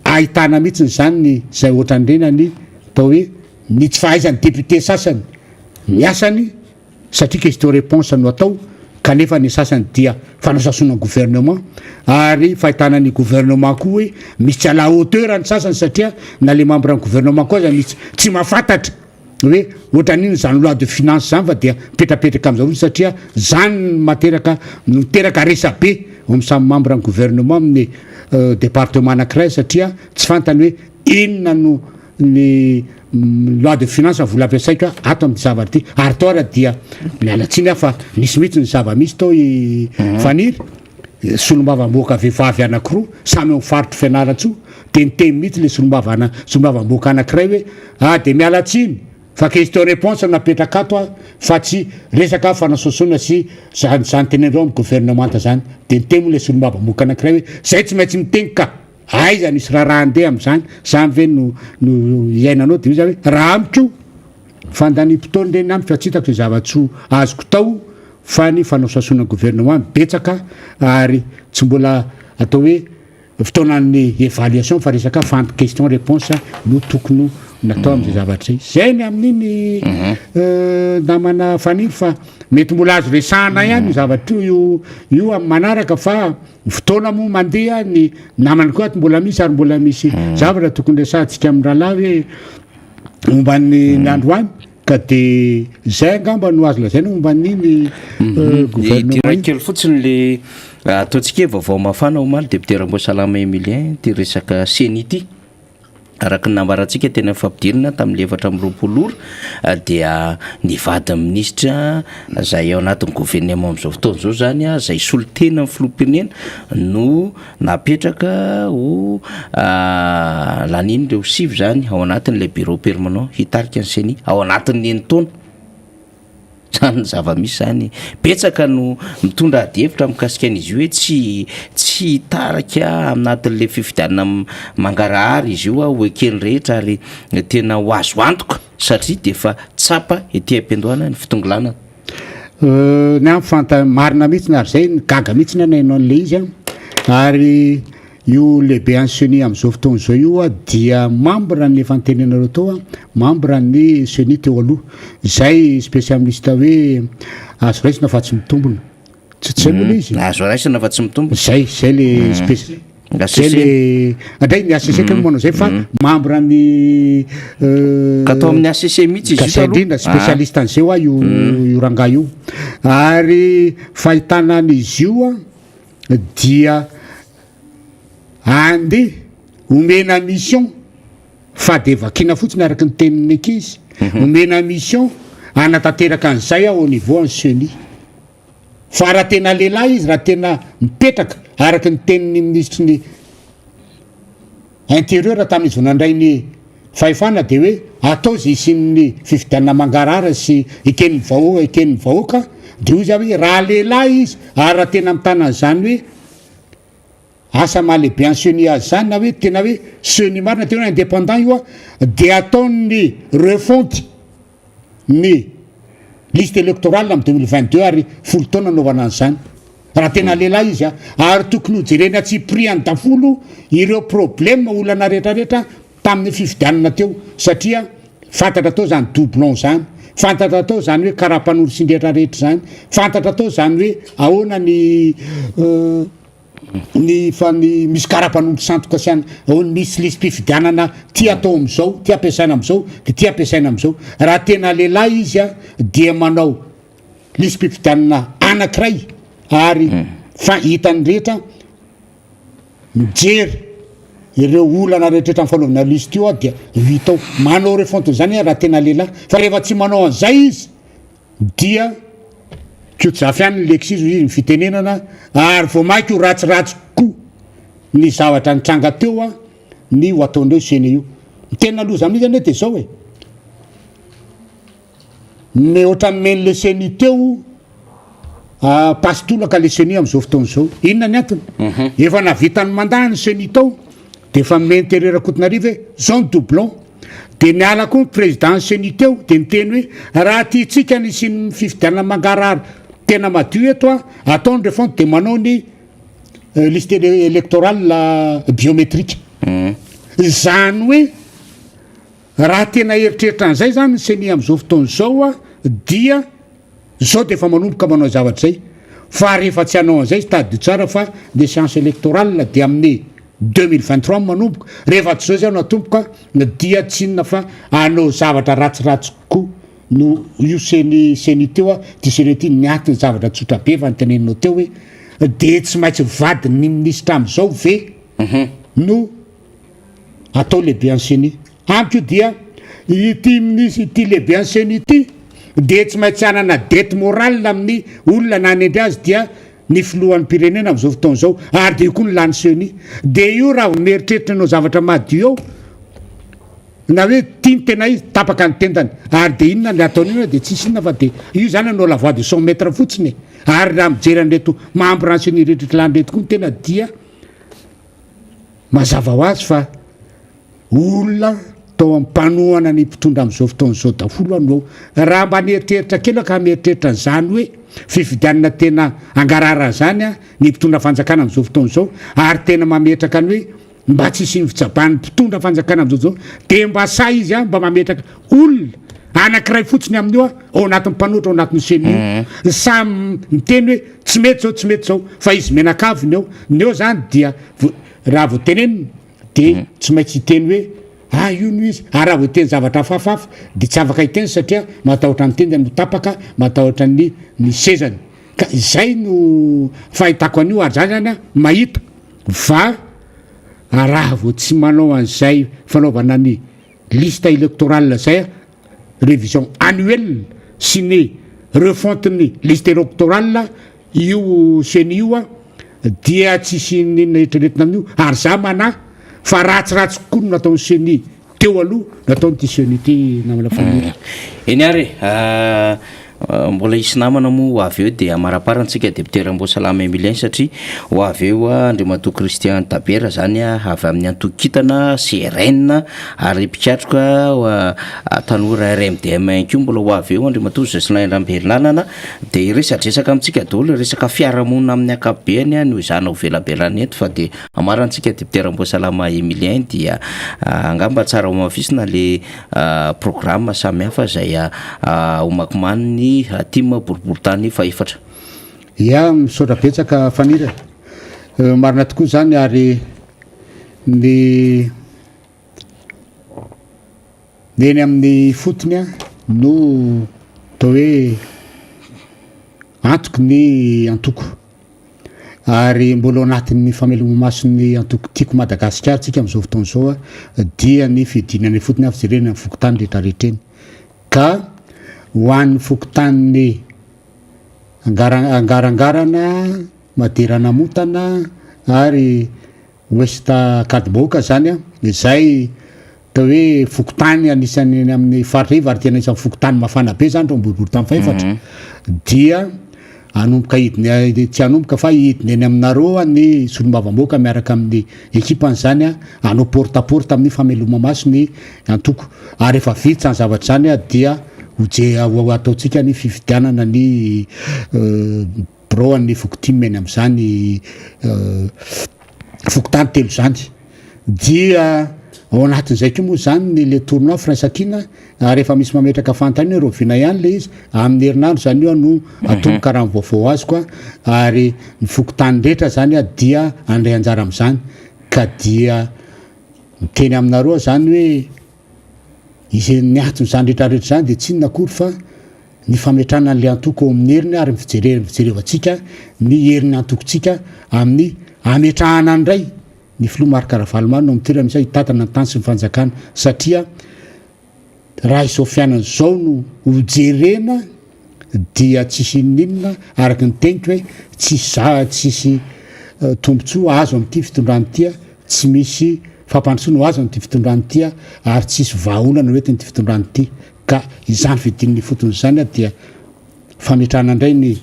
ahitana mihitsy zany ny zay ohatran'ireny ny atao hoe ny tsy fahaizan'ny député sasany ny asany, satria question réponse no atao. kanefa ny sasany dia fanasasoana gouvernement ary fahitana ny gouvernement koa hoe misy tsy à la hauteur ny sasany satria na le membre ny gouvernement koa aza misy tsy mahafantatra hoe ohatran'ino zany loi de finance zany fa dia mipetrapetraka am'zao fotsiny satria zany no materaka no miteraka resabe eo amin'ny samy membre ny gouvernement amin'ny département anankiray satria tsy fantany hoe inona no ny loi de finance vola ampiasaiko ato amin'ity zavatra ity. Ary tao ara dia miala tsiny aho fa nisy mihitsy ny zava-misy tao i Faniry, solombavambahoaka vehivavy anankiroa samy ao amin'ny faritry Fianarantsoa dia niteny mihitsy le solombavana solombavambahoaka anankiray hoe ah dia miala tsiny fa question réponse no napetraka ato aho fa tsy resaka fanasoasoana sy zany zany tenenireo amin'ny gouvernemanta zany. Dia niteny moa le solombavambahoaka anankiray hoe zay tsy maintsy miteny ka. Aiza nisy raharaha andeha amin'izany? Zany ve no no iainanao? Dia hoy za hoe, raha amiko, fandaniam-potoana ireny amiko fa tsy hitako izay zava-tsoa azoko tao fa ny fanaosasoana gouvernement betsaka ary tsy mbola atao hoe fotoanan'ny évaluation fa resaka fan question réponse no tokony ho natao amin'izay zavatra izay. Izay ny amin'iny namana Faniry fa mety mbola azo resahana ihany io zavatra io io amin'ny manaraka fa Ny fotoana moa mandeha, ny namana koa ato mbola misy ary mbola misy zavatra tokony resahantsika amin'ny rahalahy hoe momba ny ny androany ka de zay angamba no azo lazaina momba an'iny gouvernement Iray kely fotsiny le ataontsika hoe vaovao mafana omaly député Ramboasalama Emilien ity resaka CENI ity. Araka ny nambarantsika teny amin'ny fampidirana tamin'ny 24 ora dia ny vadin'ny minisitra izay ao anatin'ny governemanta amin'izao fotoana izao izany izay solontenan'ny filoham-pirenena no napetraka ho lanian'ireo sivy izany ao anatin'ilay bureau permanent hitarika ny ceni ao anatin'ny enin-taona. Zany ny zava-misy zany. Betsaka no mitondra adihevitra mikasika an'izy io hoe tsy tsy hitarika anatin'le fifidianana mangarahara izy io ho eken'ny rehetra ary tena ho azo antoka satria dia efa tsapa ety am-piandohana ny fitongilanana. Ny ahy fanta marina mihitsy ary zay gaga mihitsy aho naheno an'le izy an, ary Io lehibe an'ny ceni amin'izao fotoana izao io dia membre ny efa nitenenareo teo, membre ny ceni teo aloha, izay spécialiste hoe azo raisina fa tsy mitombina. Tsy tsy zay moa le izy? Azo raisina fa tsy mitombina. Zay, zay le spéci- zay le andray ny HCC kay moa manao zay fa membre ny Ka tao amin'ny HCC mihitsy izy io Ka zay taloha. indrindra, spécialiste an'izay hoa io io rangahy io. Ary fahitana an'izy io dia andeha omena mission fa dia vakiana fotsiny araka ny tenin'ny ankizy, omena mission hanatanteraka an'izay aho au niveau an'ny ceni. Fa raha tena lehilahy izy, raha tena mipetraka araka ny tenin'ny minisitry ny intérieur tamin'izy vao nandray ny fahefana dia hoe atao izay hisian'ny fifidianana mangarahara sy eken'ny vahoaka eken'ny vahoaka dia hoy za hoe raha lehilahy izy ary raha tena mitana an'izany hoe asa maha lehibe an'ny ceni azy izany na hoe tena hoe ceni marina tena hoe indépendant io a dia ataony refonte ny liste électorale amin'ny 2022 ary 10 taona anaovana an'izany raha tena lehilahy izy a, ary tokony ho jerena antsipiriany daholo ireo problème olana rehetrarehetra tamin'ny fifidianana teo satria fantatra tao zany doublon zany, fantatra tao zany hoe karapanoro sy ny rehetrarehetra zany, fantatra tao zany hoe ahoana ny ny fa ny misy karapanondro sandoka sy an ao ny misy lisi-pifidianana ty atao am'izao, ty ampiasaina am'izao de ty ampiasaina am'izao. Raha tena lehilahy izy a dia manao lisi-pifidianana anankiray ary fa hitan'ny rehetra mijery ireo olana rehetrarehetra amin'ny fanaovana liste io a dia ho hita ao. Manao refonte an'izany raha tena lehilahy fa rehefa tsy manao an'izay izy dia Kojafy ihany ny lexizy hoy izy ny fitenenana ary vao mainka ho ratsiratsy kokoa ny zavatra nitranga teo a ny ho ataondreo ceni io. Ny tena loza amin'izy anie dia zao e, ny ohatran'ny nomen'le ceni teo pasitolaka le ceni amin'izao fotoana izao. Inona ny antony? Efa nahavita ny mandat ny ceni tao dia efa nomen'i Thierry Rakotonarivo hoe zao ny doublon. Dia niala koa ny président ny ceni teo dia niteny hoe raha tiantsika ny hisian'ny fifidianana mangarahara tena madio eto a, atao ny refonte dia manao ny liste électorale biométrique. Izany hoe raha tena eritreritra an'izay zany ny ceni amin'izao fotoana izao a dia izao dia efa manomboka manao zavatra izay. Fa rehefa tsy hanao an'izay izy tadidio tsara fa ny échéance électorale dia amin'ny 2023 manomboka, rehefa tsy izao izay no atomboka dia tsy inona fa hanao zavatra ratsiratsy kokoa no io ceni ceni teo a, ty ceni ty ny antony zavatra tsotra be efa noteneninao teo hoe de tsy maintsy vadin'ny minisitra am'izao ve no atao lehibe an'ny ceni? Amiko dia ity minisitra ity lehibe an'ny ceni ity de tsy maintsy hanana dette morale amin'ny olona nanendry azy dia ny filohan'ny pirenena am'izao fotoana izao, ary de io koa ny lany ceni, de io raha vao mieritreritra anao zavatra madio eo na hoe tia ny tena izy, tapaka ny tendany, ary de inona le ataony io, de tsisy inona fa de io zany anao la voix de son maître fotsiny e. Ary raha mijery an'ireto membre ny ceni rehetra lany reto koa ny tena dia mazava ho azy fa olona tao amin'ny mpanohana ny mpitondra amin'izao fotoana izao daholo aho no raha mba nieritreritra kely aho ka mieritreritra an'izany hoe fifidianana tena angarahara zany a ny mpitondra fanjakana amin'izao fotoana izao, ary tena mametraka ny hoe mba tsy hisian'ny fitsabahan'ny mpitondra fanjakana amin'izao izao, dia mba sahy izy a mba mametraka olona anankiray fotsiny amin'io a ao anatin'ny mpanohitra ao anatin'ny CENI io, samy miteny hoe tsy mety zao, tsy mety zao, fa izy mianakavy ny eo, ny eo zany dia raha vao tenenina de tsy maintsy hiteny hoe ah io no izy, ary raha vao hiteny zavatra hafahafa de tsy afaka hiteny satria matahotra ny tendany ho tapaka, matahotra ny ny sezany, ka izay no fahitako an'io. Ary za zany a mahita fa raha vao tsy manao an'izay fanaovana ny liste électorale zay a, révision annuelle sy ny refonte ny liste électorale io CENI io a, dia tsisy n'inona eritreretina amin'io. Ary za manahy fa ratsiratsy kokoa no nataon'ny CENI teo aloha nataon'ity CENI ity, namana Faniry. Eny ary e, mbola hisy namana moa ho avy eo dia amaraparana-tsika député Ramboasalama Emilien, satria ho avy eo Andriamatoa Christian Tabera zany avy amin'ny antoko kintana CRN ary mpikatroka tanora RMDM ihany koa. Mbola ho avy eo Andriamatoa Jocelyn Ramberinanana dia hiresadresaka amintsika daholo resaka fiarahamonina amin'ny ankapobeny no ezahana ho velabelana eto. Fa dia amarantsika député Ramboasalama Emilien, dia angamba tsara homafisina le programme samihafa izay homakomanin'ny TIM boriborintany fahefatra. Ya, misaotra betsaka Faniry e. Marina tokoa izany, ary ny ny eny amin'ny fotony no atao hoe antoky ny antoko, ary mbola ao anatin'ny fameloma-mason'ny antoko Tiako Madagasikara tsika amin'izao fotoana izao dia ny fidinana ifotony fijerena ny fokontany rehetrarehetra eny, ka ho an'ny fokontanin'ny Angara- Angarangarana, Madera Namontana ary Ouest Ankadimbahoaka zany a, izay atao hoe fokontany anisan'ny eny amin'ny faritra iva ary tena isan'ny fokontany mafana be zany reo boriborintany fahefatra, dia hanomboka hidina, tsy hanomboka fa hidina eny aminareo ny solombavambahoaka miaraka amin'ny ekipany zany a, hanao porte à porte amin'ny fameloma-maso ny antoko, ary rehefa vita izany zavatra izany a dia ho je- ho ataontsika ny fifidianana ny birao an'ny fokotim eny amin'izany fokontany telo izany. Dia ao anatin'izay koa moa izany ny le tournoi firaisankina, ary efa misy mametraka fanontaniana hoe rahoviana ihany le izy, amin'ny herinandro izany io no atomboka raha ny vaovao azoko a, ary ny fokontany rehetra izany a dia handray anjara amin'izany, ka dia miteny aminareo aho izany hoe izay ny anton'izany rehetra rehetra izany dia tsy inona akory fa ny fametrahana an'ilay antoko ao amin'ny heriny ary ny fijerena fijerevantsika ny herin'ny antokontsika amin'ny hametrahana indray ny filoha Marc Ravalomanana ao amin'ny toerana misy azy hitantana ny tany sy ny fanjakana, satria raha izao fiainana izao no ho jerena dia tsisy inoninona, araka ny teniko hoe tsisy za tsisy tombontsoa azo amin'ity fitondrana ity, tsy misy fampandrosoana ho azo amin'ity fitondrana ity, ary tsisy vahaolana ho entin'ity fitondrana ity. Ka izany fidinana ifotony izany dia fametrahana indray ny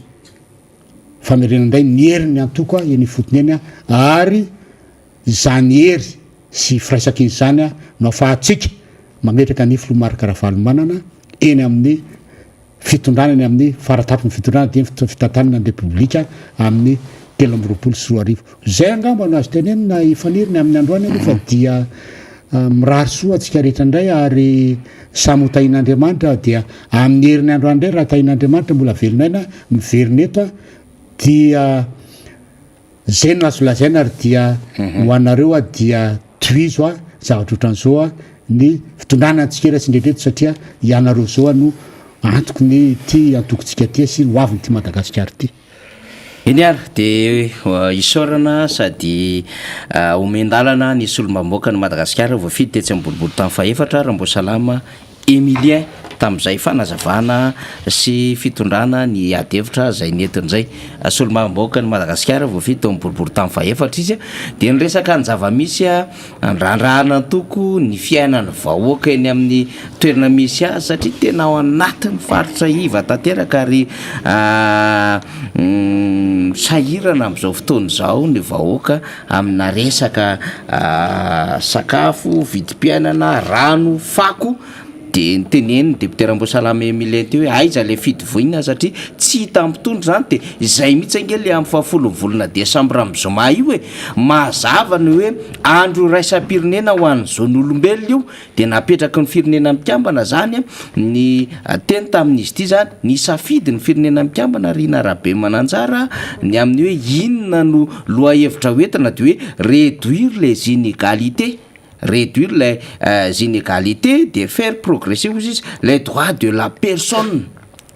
famerenana indray ny herin'ny antoko eny ifotony eny, ary izany hery sy firaisankina izany no afahantsika mametraka ny filoha Marc Ravalomanana eny amin'ny fitondrana, eny amin'ny faratampon'ny fitondrana, dia ny fitantanana ny Repoblika amin'ny 2023. Izay angamba no azo tenenina i Faniry ny amin'ny androany aloha, fa dia mirary soa antsika rehetra indray ary samy ho tahian'Andriamanitra, dia amin'ny herin'ny androany indray raha tahian'Andriamanitra mbola velon'aina miverina eto. Dia zay no azo lazaina ary dia ho anareo a dia tohizo a zavatra ohatran'izao a ny fitondrana antsika sy indrindra eto satria ianareo zao no antoky ny ity antokontsika ity sy ho avin'ity Madagasikara ity. Eny ary, dia isaorana sady omen-dalana ny solombavambahoakan'i Madagasikara voafidy tetsy amin'ny boriborintany fahefatra, Ramboasalama Emilien, tamin'izay fanazavana sy fitondrana ny ady hevitra izay nentiny izay. Solombavambahoakan'i Madagasikara voafidy tao amin'ny boriborintany fahefatra izy, dia niresaka ny zava-misy Andrandrahan'antoko ny fiainan'ny vahoaka eny amin'ny toerana misy azy satria tena ao anatin'ny faritra iva tanteraka ary sahirana amin'izao fotoana izao ny vahoaka amina resaka sakafo, vidim-piainana, rano, fako. Dia notenenin'ny député Ramboasalama Emilien teo hoe aiza ilay fitoviana satria tsy hita amin'ny mpitondra izany dia izay mihitsy ange ilay amin'ny fahafolon'ny volana desambra amin'ny zoma io e! Mazava ny hoe andro iraisam-pirenena ho an'ny zon'olombelona io dia napetraky ny firenena mikambana izany ny teny tamin'izy ity izany nisafidy ny firenena mikambana Rina Rabemananjara ny amin'ny hoe inona no lohahevitra hoentina dia hoe réduire les inégalités. Réduire les inégalités dia faire progresser hozy izy les droits de la personne,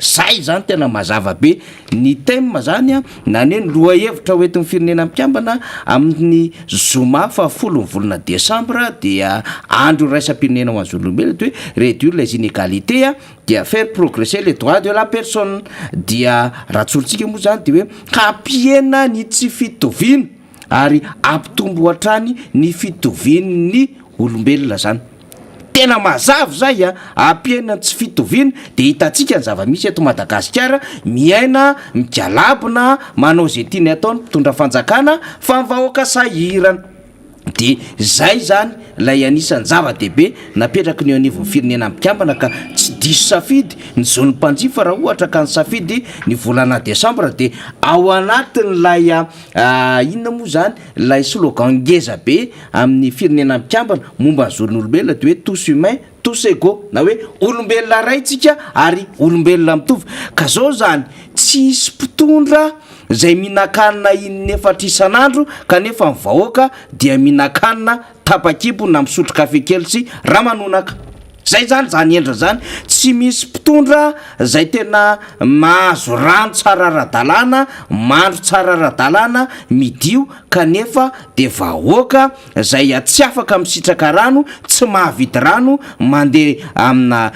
zay zany tena mazava be ny thème zany an, na ny hoe ny lohahevitra ho entin'ny firenena mikambana amin'ny zoma fahafolon'ny volana desambra dia andro iraisam-pirenena ho an'ny zon'olombelona dia hoe réduire les inégalités an dia faire progresser les droits de la personne dia raha tsorintsika moa zany dia hoe hampihena ny tsy fitoviana. ary hampitombo hatrany ny fitovian'ny olombelona zany. Tena mazava izay a, hampihena ny tsy fitoviana de hitantsika ny zava-misy eto Madagasikara, miaina migalabona, manao izay tiany atao ny mpitondra fanjakana fa ny vahoaka sahirana. De zay zany ilay anisan'ny zava-dehibe napetraky ny eo anivon'ny firenena mikambana ka tsy diso safidy ny zon'ny mpanjifa raha ohatra ka nisafidy ny volana desambra de ao anatin'ilay Inona moa izany ilay slogan ngeza be amin'ny firenena mikambana momba ny zon'olombelona dia hoe tous humains, tous égaux na hoe olombelona iray tsika ary olombelona mitovy. Ka zao izany, tsy hisy mpitondra izay mihinan-kanina in'efatra isan'andro kanefa ny vahoaka dia mihinan-kanina tapa-kibo na misotro kafe kely sy ramanonaka. Zay zany zany endriny zany, tsy misy mpitondra zay tena mahazo rano tsara ara-dalàna, mandro tsara ara-dalàna, midio kanefa de vahoaka zay tsy afaka misitraka rano, tsy mahavidy rano, mandeha amina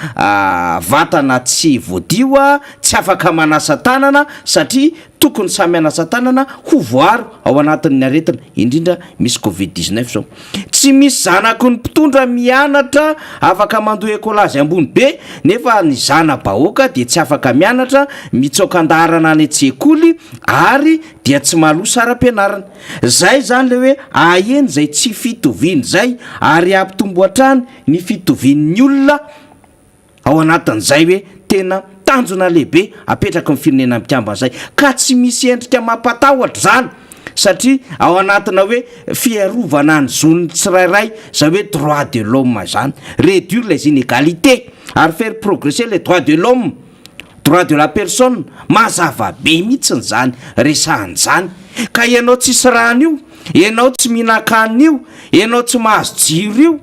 vatana tsy voadio, tsy afaka manasa tanana satria Tokony samy hanasa tanana ho voaro ao anatin'ny aretina, indrindra misy covid 19 zao. Tsy misy zanaky ny mpitondra mianatra afaka mandoa ekolazy ambony be nefa ny zana-bahoaka dia tsy afaka mianatra, mitsaoka an-daharana any an-tsekoly ary dia tsy mahaloa saram-pianarana. Zay zany le hoe aheno zay tsy fitoviana zay ary hampitombo hatrany ny fitovian'ny olona. Ao anatin'izay hoe tena tanjona lehibe apetraky ny Firenena Mikambana izay, ka tsy misy endrika mampatahotra izany satria ao anatina hoe fiarovana ny zon'ny tsirairay izay hoe droit de l'homme izany, réduire les inégalités ary faire progresser les droits de l'homme, droit de la personne, mazava be mihitsiny izany resahana izany, ka ianao tsisy rano io, ianao tsy mihinan-kanina io, ianao tsy mahazo jiro io,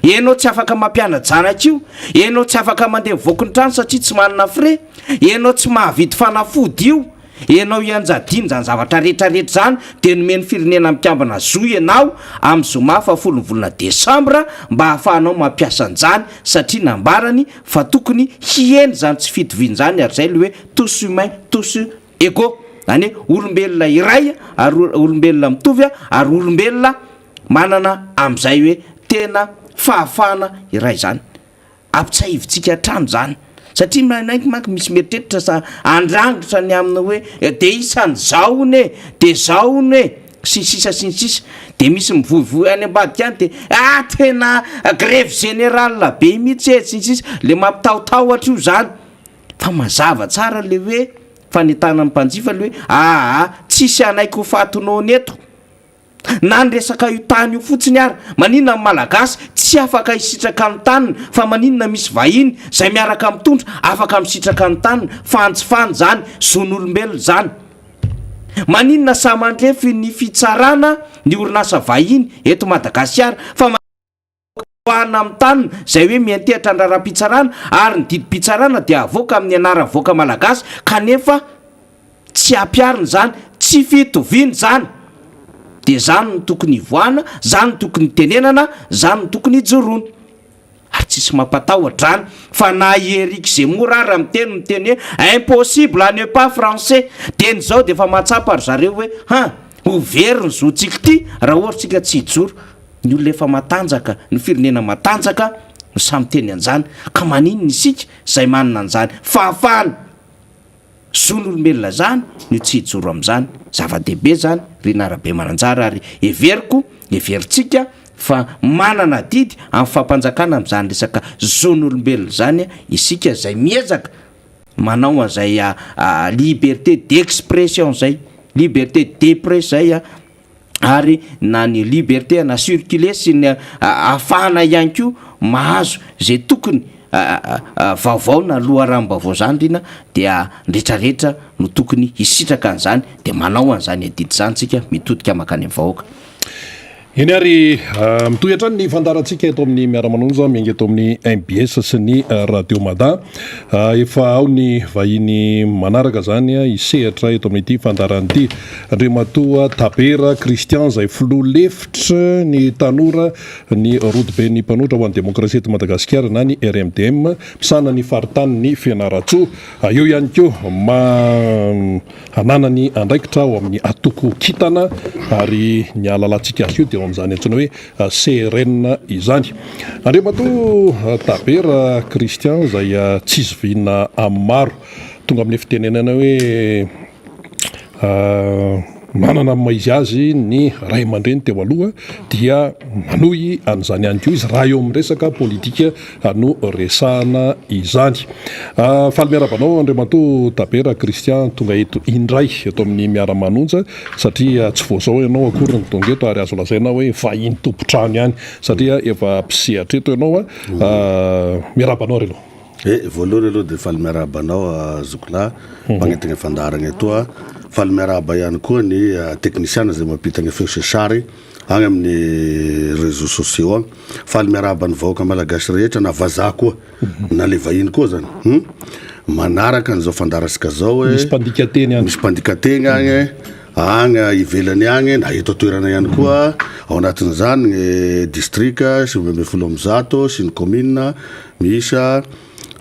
Enao tsy afaka mampiana-janaka io, enao tsy afaka mandeha mivoaka ny trano satria tsy manana frais, enao tsy mahavidy fanafody io, enao ianjadiana izany zavatra rehetra rehetra izany dia nomen'ny firenena mikambana zo ianao amin'ny zoma fahafolon'ny volana desambra mba ahafahanao mampiasa an'izany satria nambarany fa tokony hihena izany tsy fitoviana izany ary izay ilay hoe tous humains tous égaux izany hoe olombelona iray ary olombelona mitovy ary olombelona manana amin'izay hoe tena fahafahana iray izany. Ampitsahivintsika hatrany izany. Satria mainaiky manko misy mieritreritra sa andrangitra ny aminy hoe de isan'izao hono e, de zao hono e, sy ny sisa sy ny sisa. De misy mivoivoy any ambadika any de ah tena grevy générale be mihitsy e, sy ny sisa. Le mampitahotahotra io zany. Fa mazava tsara le hoe fanentanan'ny mpanjifa le hoe aa tsisy hanaiky ho faty noana eto. Na ny resaka io tany io fotsiny ary, maninona ny Malagasy tsy afaka hisitraka ny taniny fa maninona misy vahiny izay miaraka mitondra afaka misitraka ny taniny, fanjifana izany, zon'olombelona izany. Maninona sahy mandrefy ny fitsarana ny orinasa vahiny eto Madagasiara fa Roahina amin'ny taniny izay hoe miantehatra ny raharaham-pitsarana ary ny didim-pitsarana dia avoaka amin'ny anaran'ny vahoaka malagasy kanefa tsy ampiharina izany, tsy fitoviana izany. Dia izany no tokony hivoahana, izany no tokony hitenenana, izany no tokony hijoroana. Ary tsisy mampatahotra izany fa na i Eric Zemmour ara miteny miteny hoe impossible à ne pas français dia ny izao dia efa mahatsapa ry zareo hoe han ho very ny zontsika ity raha ohatra isika tsy hijoro. Ny olona efa matanjaka, ny firenena matanjaka no samy miteny an'izany, ka maninona isika izay manana an'izany fahafahana, zon'olombelona izany no tsy hijoro amin'izany? Zava-dehibe izany ry Narabemananjara ary heveriko, heverintsika fa manana adidy amin'ny fampanjakana amin'izany resaka zon'olombelona izany isika izay miezaka manao an'izay liberté d'expression izay, liberté de presse izay. ary na ny liberté ana circuler sy ny ahafahana ihany koa mahazo izay tokony vaovao na loharanom-baovao zany rina dia ny retraretra no tokony hisitraka an'izany dia manao an'izany adidy izany tsika mitodika makany amin'ny vahoaka. Eny ary, mitohy hatrany ny fandaharantsika eto amin'ny Miara-manonja miainga eto amin'ny mbs sy ny Radio Mada. Efa ao ny vahiny manaraka izany hisehatra eto amin'ity fandaharana ity. Andriamatoa Tabera Christian izay filoha lefitry ny tanora ny Rodoben'ny mpanohitra ho an'ny demokrasia eto Madagasikara na ny RMDM misahana ny faritanin'i Fianarantsoa. Eo ihany koa ma ananany andraikitra ao amin'ny atoko Kintana ary ny ahalalantsika azy io dia ao amin'izany antsoina hoe CRN izany. Andriamatoa Tabera Christian izay tsy zoviana amin'ny maro. Tonga amin'ny fitenenana hoe Manana ny maha izy azy ny ray aman-dreny teo aloha dia manohy an'izany ihany koa izy raha eo amin'ny resaka politika no resahana izany. Faly miarahaba anao Andriamatoa Tabera Christian tonga eto indray eto amin'ny Miara-manonja satria tsy vao izao ianao akory no tonga eto ary azo lazaina hoe vahiny tompon-trano ihany satria efa mpisehatra eto ianao. Miarahaba anao ary aloha. Eh, voalohany aloha dia faly miarahaba anao zokilahy mpagnentigna fandaharagna etoa. Faly miarahaba ihany koa ny teknisiana izay mampita ny feo sy sary agny amin'ny réseaux sociaux agny. Faly miarahaba ny vahoaka malagasy rehetra na vazaha koa na le vahiny koa zany hum manaraka an'izao fandaharantsika zao e. Misy mpandika teny agny. Misy mpandika teny agny e. Agny ivelany agny na eto an-toerana ihany koa, ao anatin'izany ny distrika 119 sy ny kaominina miisa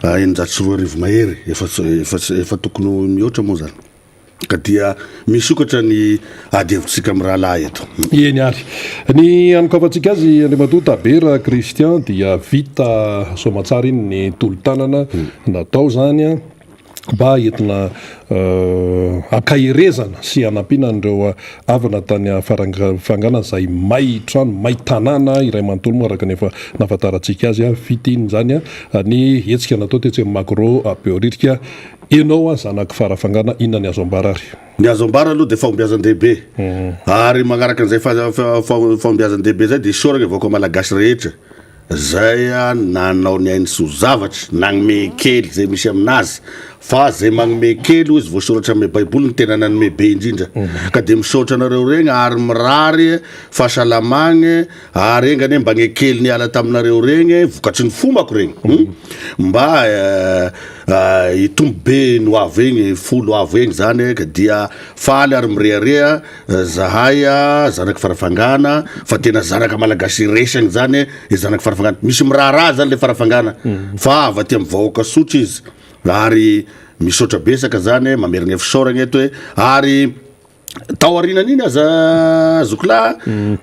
2600 mahery, efa efa efa tokony ho mihoatra moa zany. Ka dia misokatra ny ady hevitsika mirahalahy eto. Eny ary. Ny hanokafantsika azy Andriamatoa Tabera Christian dia vita soamantsara iny ny tolo-tanana natao zany an. mba entina hankaherezana sy hanampiana an'ireo havana tany Farangana izay may trano, may tanàna iray manontolo moa araka ny efa nahafantarantsika azy. Vita iny izany ny hetsika natao tetsy amin'ny Magro Behoririka. Ianao zanak'i Farafangana, inona ny azo ambara ary? Ny azo ambara aloha dia fahombiazan-dehibe. Ary magnaraka an'izay fahombiazan-dehibe izay dia isaorana ny vahoaka malagasy rehetra. Zay nanao ny ainy sy ho zavatra, nagnome kely zay misy aminazy, fa zay magnome kely hoy izy voasoratra ame baiboly no tena nanome be indrindra, ka de misaotra anareo regny ary mirary fahasalamagne ary enga anie mba gne kely niala taminareo regny vokatry ny fomako regny hum mba hitombo be ny ho avy egny folo avo egny zany ka dia faly ary mirehareha Zahay zanaky Farafangana fa tena zanaka malagasy resagny zany e zanaky Farafangana. Misy miraharaha zany le Farafangana fa avy aty am vahoaka sotra izy ary misaotra besaka zany mamerigna fisaoragna eto e ary tao arinan'iny aza zokilahy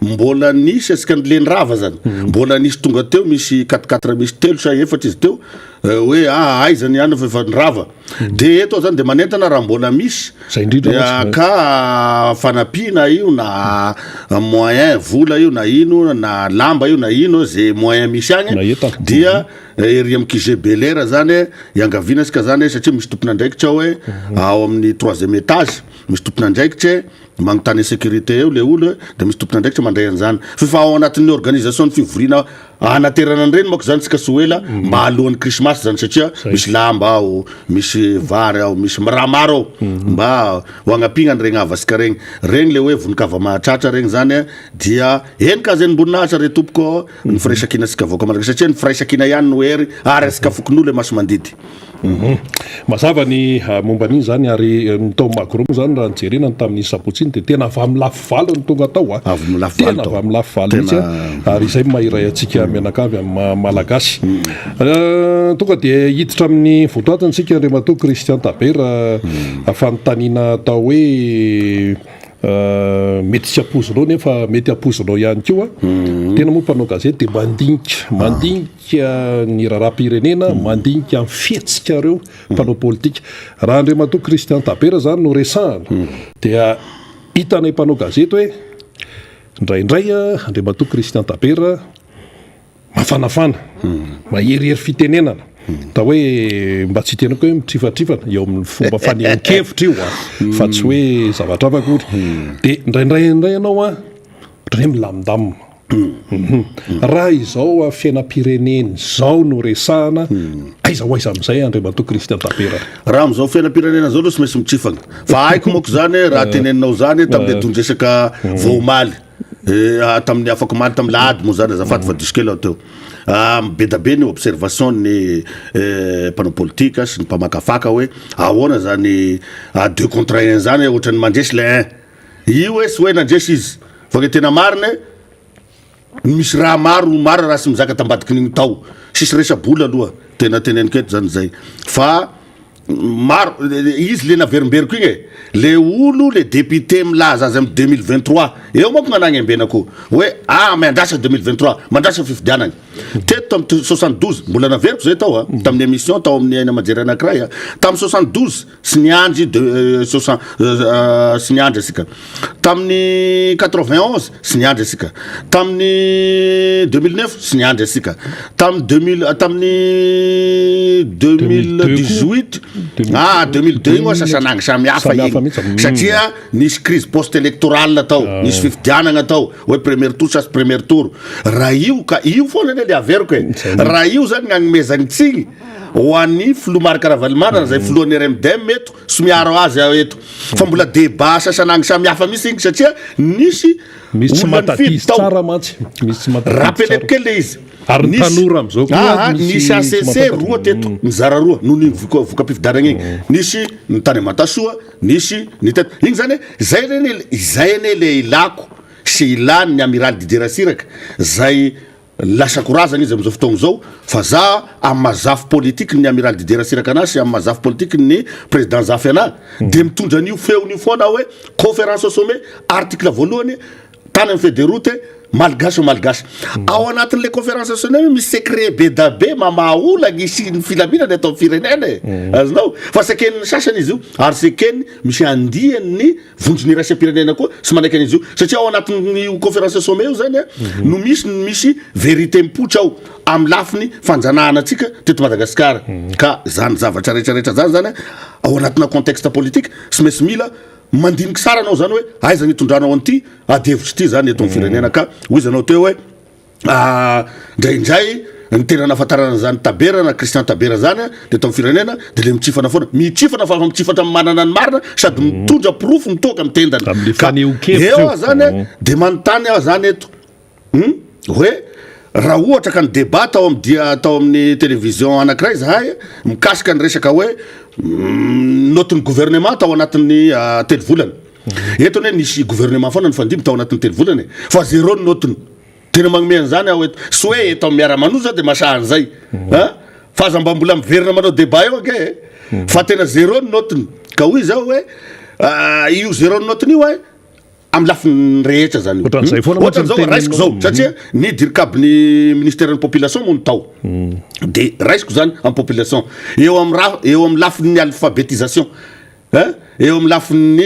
mbola nisy asika le nirava zany mbola nisy tonga teo misy quatre quatre misy telo sa efatra izy teo hoe ah aiza ny any fa efa nirava De eto aho zany de manentana raha mbola misy Zay indrindra mantsy eh, ka fanampiana io na moyen vola io na ino na lamba io na ino ze moyen misy agny Na entana. dia ery amin'ny QG Bel Air zany iangaviana isika zany satria misy tompon'andraikitra ao hoe ao amin'ny troisième étage misy tompon'andraikitra. Magnontany insécurité eo le olo de misy tompon'andraikitra mandray an'izany. F'efa ao anatin'ny organisation ny fivoriana hanaterana an'ireny manko zany tsika tsy ho ela mba alohan'ny krismasy zany satria misy lamba ao, misy vary ao, misy raha maro ao mba ho agnampiagna an'iregny havasika regny. Regny le hoe vonon-kava mahatratra regny zany dia eny ka zenim-boninahitra re tompoko ny firaisankinantsika vahoaka malagasy satria ny firaisankina ihany no hery ary antsika fokonolona Masimandidy. Mazava ny momba an'iny izany ary ny tao Magro moa izany raha nojerena ny tamin'ny sabotsy iny dia tena avy amin'ny lafy valo no tonga tao a. Avy amin'ny lafy valo tao. Tena avy amin'ny lafy valo mihitsy a. Ary izay no maha iray antsika mianakavy amin'ny maha Malagasy. Tonga dia hiditra amin'ny votoatiny isika Andriamatoa Christian Tabera. Fanontaniana atao hoe mety tsy ampoizinao nefa mety ampoizinao ihany koa. Tena moa mpanao gazety dia mandinika, mandinika. Mandinika ny raharaham-pirenena, mandinika ny fihetsikareo mpanao politika. Raha Andriamatoa Christian Tabera izany no resahana dia hitanay mpanao gazety hoe indraindray Andriamatoa Christian Tabera mafanafana, maherihery fitenenana, atao hoe mba tsy hitenenako hoe mitrifatrifana eo amin'ny fomba fanehoan-kevitra io an, fa tsy hoe zavatra hafa akory. Dia indraindray indray ianao an, ohatran'ny hoe milamindamina. Raha izao fiainam-pirenena izao no resahana, aiza ho aiza amin'izay Andriamatoa Christian Tabera? Raha amin'izao fiainam-pirenena izao aloha tsy maintsy mitrifana. Fa haiko manko izany raha teneninao izany tamin'ilay don-dresaka vao omaly, tamin'ny afak'omaly, tamin'ny lahady moa izany azafady fa diso kely aho teo. Be da be ny observation-n'ny mpanao politika sy ny mpamakafaka hoe ahoana izany deux contre un izany, ohatran'ny mandresy ilay un. Io hoe tsy hoe nandresy izy fa ny tena marina misy raha maro maro raha tsy mizaka tambadikin'igny tao sisy resa-bola aloha tena teneniko eto zany zay fa maro izy le naverimberiko igny e le olo le député milaza azy amy 2023 eo manko gn'anagnambenako hoe ah miandrasa 2023 mandrasa fifidianagna teto tamy 72 mbola naveriko zay tao a tamin'ny émission tao amin'ny aina aman-jery anakiray a tamy 72 Tsy niandry de soixante tsy niandry asika tamin'ny 91 tsy niandry asika tamin'ny 2009 tsy niandry asika tamin'ny 2000 tamin'ny 2018 ah 2002 igny oa sasanangy samy hafa igny satria nisy crise post électorale tao nisy fifidianagna tao hoe premier tour sa tsy premier tour raha io ka io foana anie le averiko e raha io zany gnagnomezagny tsigny Ho an'ny filoha Marc Ravalomanana izay filohan'ny RMDM eto sy miaro azy aho eto fa mbola débat sasanangy samy hafa mihitsy igny satria nisy Misy tsy olona nifidy mahatadidy tao. tsara mantsy. Misy tsy mahatadidy Rappeleko tsara. kely le izy. Ary ny Nisy tanora amin'izao koa aa misy nisy tsy ACC mahafantatra. roa teto nizara roa noho ny voka- voka-pifidianana igny. Nisy ny tany Mantasoa, nisy ny teto. Igny zany e, zay reny izay anie le ilako sy ilan'ny Amiral Didier Ratsiraka zay Lasa korazana izy amin'izao fotoagna izao fa za amin'ny maha zafy politique ny Amiral Didier Ratsiraka anah sy amin'ny maha zafy politique ny Président Zafy anah dia mitondra an'io feony io foana aho hoe conférence au sommet article voalohany tany amin'ny feuille de route malgache au malgache ao anatin'ilay conférence au sommet misy secret be da be mamaha olana hisian'ny filaminana eto amin'ny firenena e azonao fa tsy eken'ny sasany izy io ary tsy eken'ny misy andian'ny Vondrona iraisam-pirenena koa tsy manaiky an'izy io satria ao anatin'io conférence sommet io zany no misy ny misy vérité mipoitra ao amin'ny lafiny fanjanahana antsika teto Madagasikara ka zany zavatra rehetra rehetra zany zany ao anatina contexte politique tsy maintsy mila mandiniky sara anao zany hoe aiza ny hitondranao an'ity ady hevitra ity zany eto amin'ny firenena ka hoy izy anao teo hoe Ndraindray ny tena nahafantarana an'izany Tabera na Christian Tabera zany teto amin'ny firenena de le mitrifana foana, mitrifana fa mitrifatra amin'ny manana ny marina sady mitondra porofo mitoaka amin'ny tendany. Amin'le Ka fanehoan-kevitra eo io. aho zany de manontany aho zany eto hum hoe raha ohatra ka ny débat tao amin'ny dia tao amin'ny télévision anankiray zahay mikasika ny resaka hoe note-n'ny gouvernement tao anatin'ny telo volana. Eto anie nisy gouvernement foana nifandimby tao anatin'ny telo volana e, fa zéro ny note-ny. Tena magnome an'izany aho eto. Tsy hoe eto amin'ny miara-manoza dia masaha an'izay. An! Fa aza mba mbola miverina manao débat eo ange e. Fa tena zéro ny note-ny. Ka hoy izaho hoe io zéro ny note-ny io an, amin'ny lafiny rehetra zany io. Ohatran'izay foana mantsy ny Ohatran'izao, raisiko teninao. izao, satria ny dircab ny ministeran'ny population moa no tao. Dia raisiko izany amin'ny population. Eo amin'ny ra- eo amin'ny lafiny alphabétisation. Hein? Eo amin'ny lafiny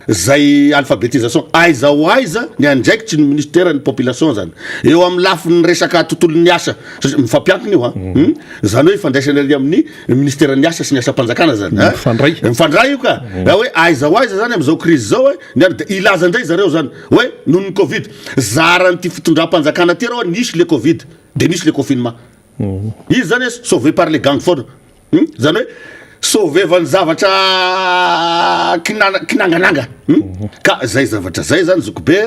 zay alphabétisation, aiza ho aiza ny andraikitry ny ministère ny population zany? Eo amin'ny lafiny resaka tontolon'ny asa, satria mifampiankina io an, hum, zany hoe ifandraisana ery amin'ny ministère ny asa sy ny asam-panjakana zany hein, Mifandray. Mifandray io ka, raha hoe aiza ho aiza zany amin'izao crise zao hoe ny any, de hilaza indray zareo zany hoe noho ny covid, zaran'ity fitondram-panjakana ty reo nisy le covid, de nisy le confinement. Izy zany hoe sauvé par les gangs foana. Hum, zany hoe sauver-van'ny zavatra kinana- kinangananga. Hum, ka zay zavatra zay zany zokibe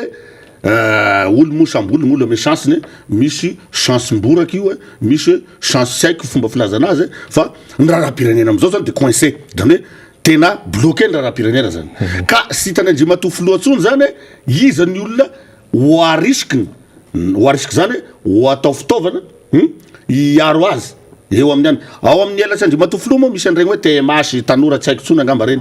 eh, olo moa samby olo olo ame chance-ny, misy chance mboraka io e, misy hoe chance tsy haiko fomba filazana azy e, fa ny raharaham-pirenena am'zao zany de coincé, zany hoe tena bloqué ny raharaham-pirenena zany. Ka sy hitan'i Andriamatoa Filoha intsony zany hoe iza ny olona ho arisikiny, ho arisika zany hoe ho atao fitaovana Hum? Hiaro azy eo amin'ny any. Ao amin'ny ela sy Andriamatoa Filoha moa misy an'ireny hoe TMH, tanora tsy haiko intsony angamba ireny.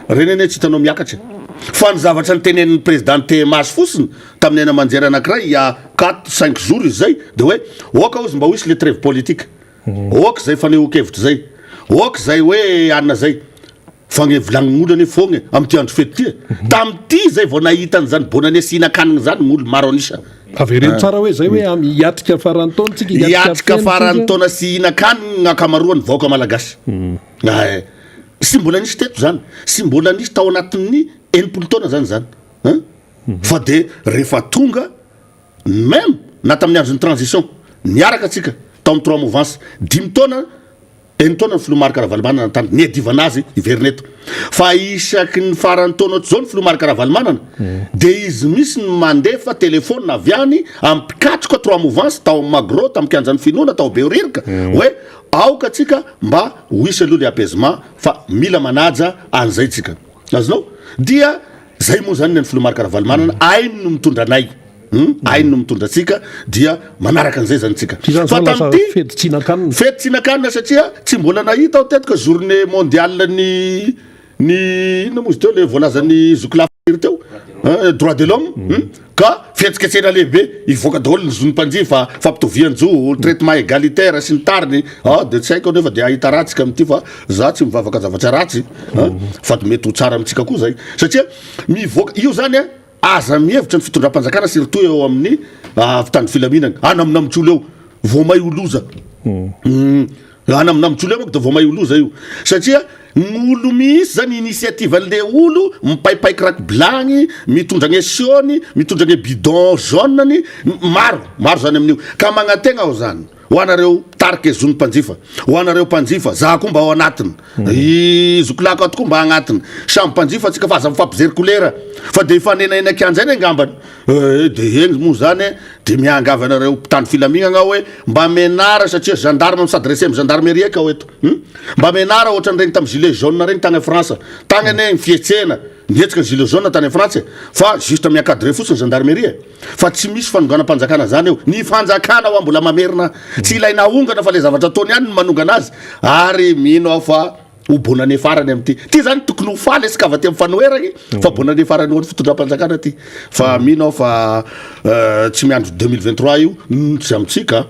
Ireny anie tsy hitanao miakatra e. Fa ny zavatra notenenin'ny président TMH fotsiny tamin'ny haino aman-jery anankiray il y a quatre, cinq jours izy izay dia hoe aoka hozy mba ho hisy le trêve politique. Aoka izay fanehoan-kevitra izay. Aoka izay hoe anona izay. Fa gne volagnin'olo anie foagna e, amty andro fety ty e. Tamty zay vao nahita an'izany bonane sy hihinan-kanigny zany gn'olo maro an'isa. Avereno tsara hoe zay hoe am hiatrika faran'ny taona tsika, hiatrika Hiatrika faran'ny taona sy hihinan-kanigny gn'ankamaroan'ny vahoaka malagasy. Ay, sy mbola nisy teto zany, sy mbola nisy tao anatin'ny 60 taona zany zany an. Fa de rehefa tonga même na tamin'ny andron'ny transition, niaraka tsika tao amin'ny trois mouvances, dimy taona Enin-taona ny filoha Marc Ravalomanana tany niadivana azy hiverina eto. Fa isaky ny faran'ny taona ohatr'izao ny filoha Marc Ravalomanana dia izy mihitsy no mandefa telefaonina avy any amin'ny mpikatroka trois mouvances tao amin'ny Magro, tamin'ny kianjan'ny Finoana, tao Behoririka hoe aoka tsika mba ho hisy aloha le apaisement fa mila manaja an'izay tsika. Azonao? Dia zay moa zany ny an'ny filoha Marc Ravalomanana, hainy no mitondra anay. Hum, hainy no mitondra antsika dia manaraka an'izay zany tsika. Ty zany Fa zao lasa tamin'ity fety tsy hihinan-kanina. fety tsy hihinan-kanina satria tsy mbola nahita aho teto ka journée mondiale ny ny inona moa izy teo le voalazan'ny zokilahy firy teo hein, droit de l'homme hum, ka fihetsiketsehana lehibe hivoaka daholo ny zon'ny mpanjifa, fampitovian-jo, traitement égalitaire sy ny tariny, ah de tsy haiko anefa de hahita ratsy ka amin'ity fa za tsy mivavaka zavatra ratsy hein, fa mety ho tsara amintsika koa zay satria mivoaka io zany an. Aza mihevitra ny fitondram-panjakana surtout eo amin'ny mpitandro filaminana anaminamitsolo eo vao may ho loza. Anaminamitsolo eo manko de vao may ho loza io satria ny olo mihitsy zany initiative an'le olo mipaipaiky raki-bilagny, mitondra gne siôny, mitondra gne bidon jaune-ny, maro maro zany amin'io ka magnategna aho zany. Ho anareo mpitarika zon'ny mpanjifa, ho anareo mpanjifa, za koa mba ao anatiny, i zokilako ato koa mba agnatiny, samy mpanjifa tsika fa aza mifampijery kolera fa de hifanena eny an-kianja eny angambany, eh de eny moa zany de miangavy anareo mpitandro filamignana aho hoe mba menara satria gendarme mi-s'adresser amin'ny gendarmerie eky aho eto, hum mba menara ohatran'ireny tamin'ny gilet jaune regny tagny France tagny anie ny fihetsehana nihetsika ny gilet jaune tany Frantsa e, fa juste mi-encadrer fotsiny gendarmerie e. Fa tsy misy fanonganam-panjakana zany eo. Ny fanjakana hoa mbola mamerina. Tsy ilaina ahongana fa le zavatra ataony ihany no manongana azy. Ary mino aho fa ho bonne année farany amin'ity. Ty zany tokony ho faly isika avy aty amin'ny fanoherany fa bonne année farany ho an'ny fitondram-panjakana ty. Fa mino aho fa tsy miandry 2023 io tsy amintsika.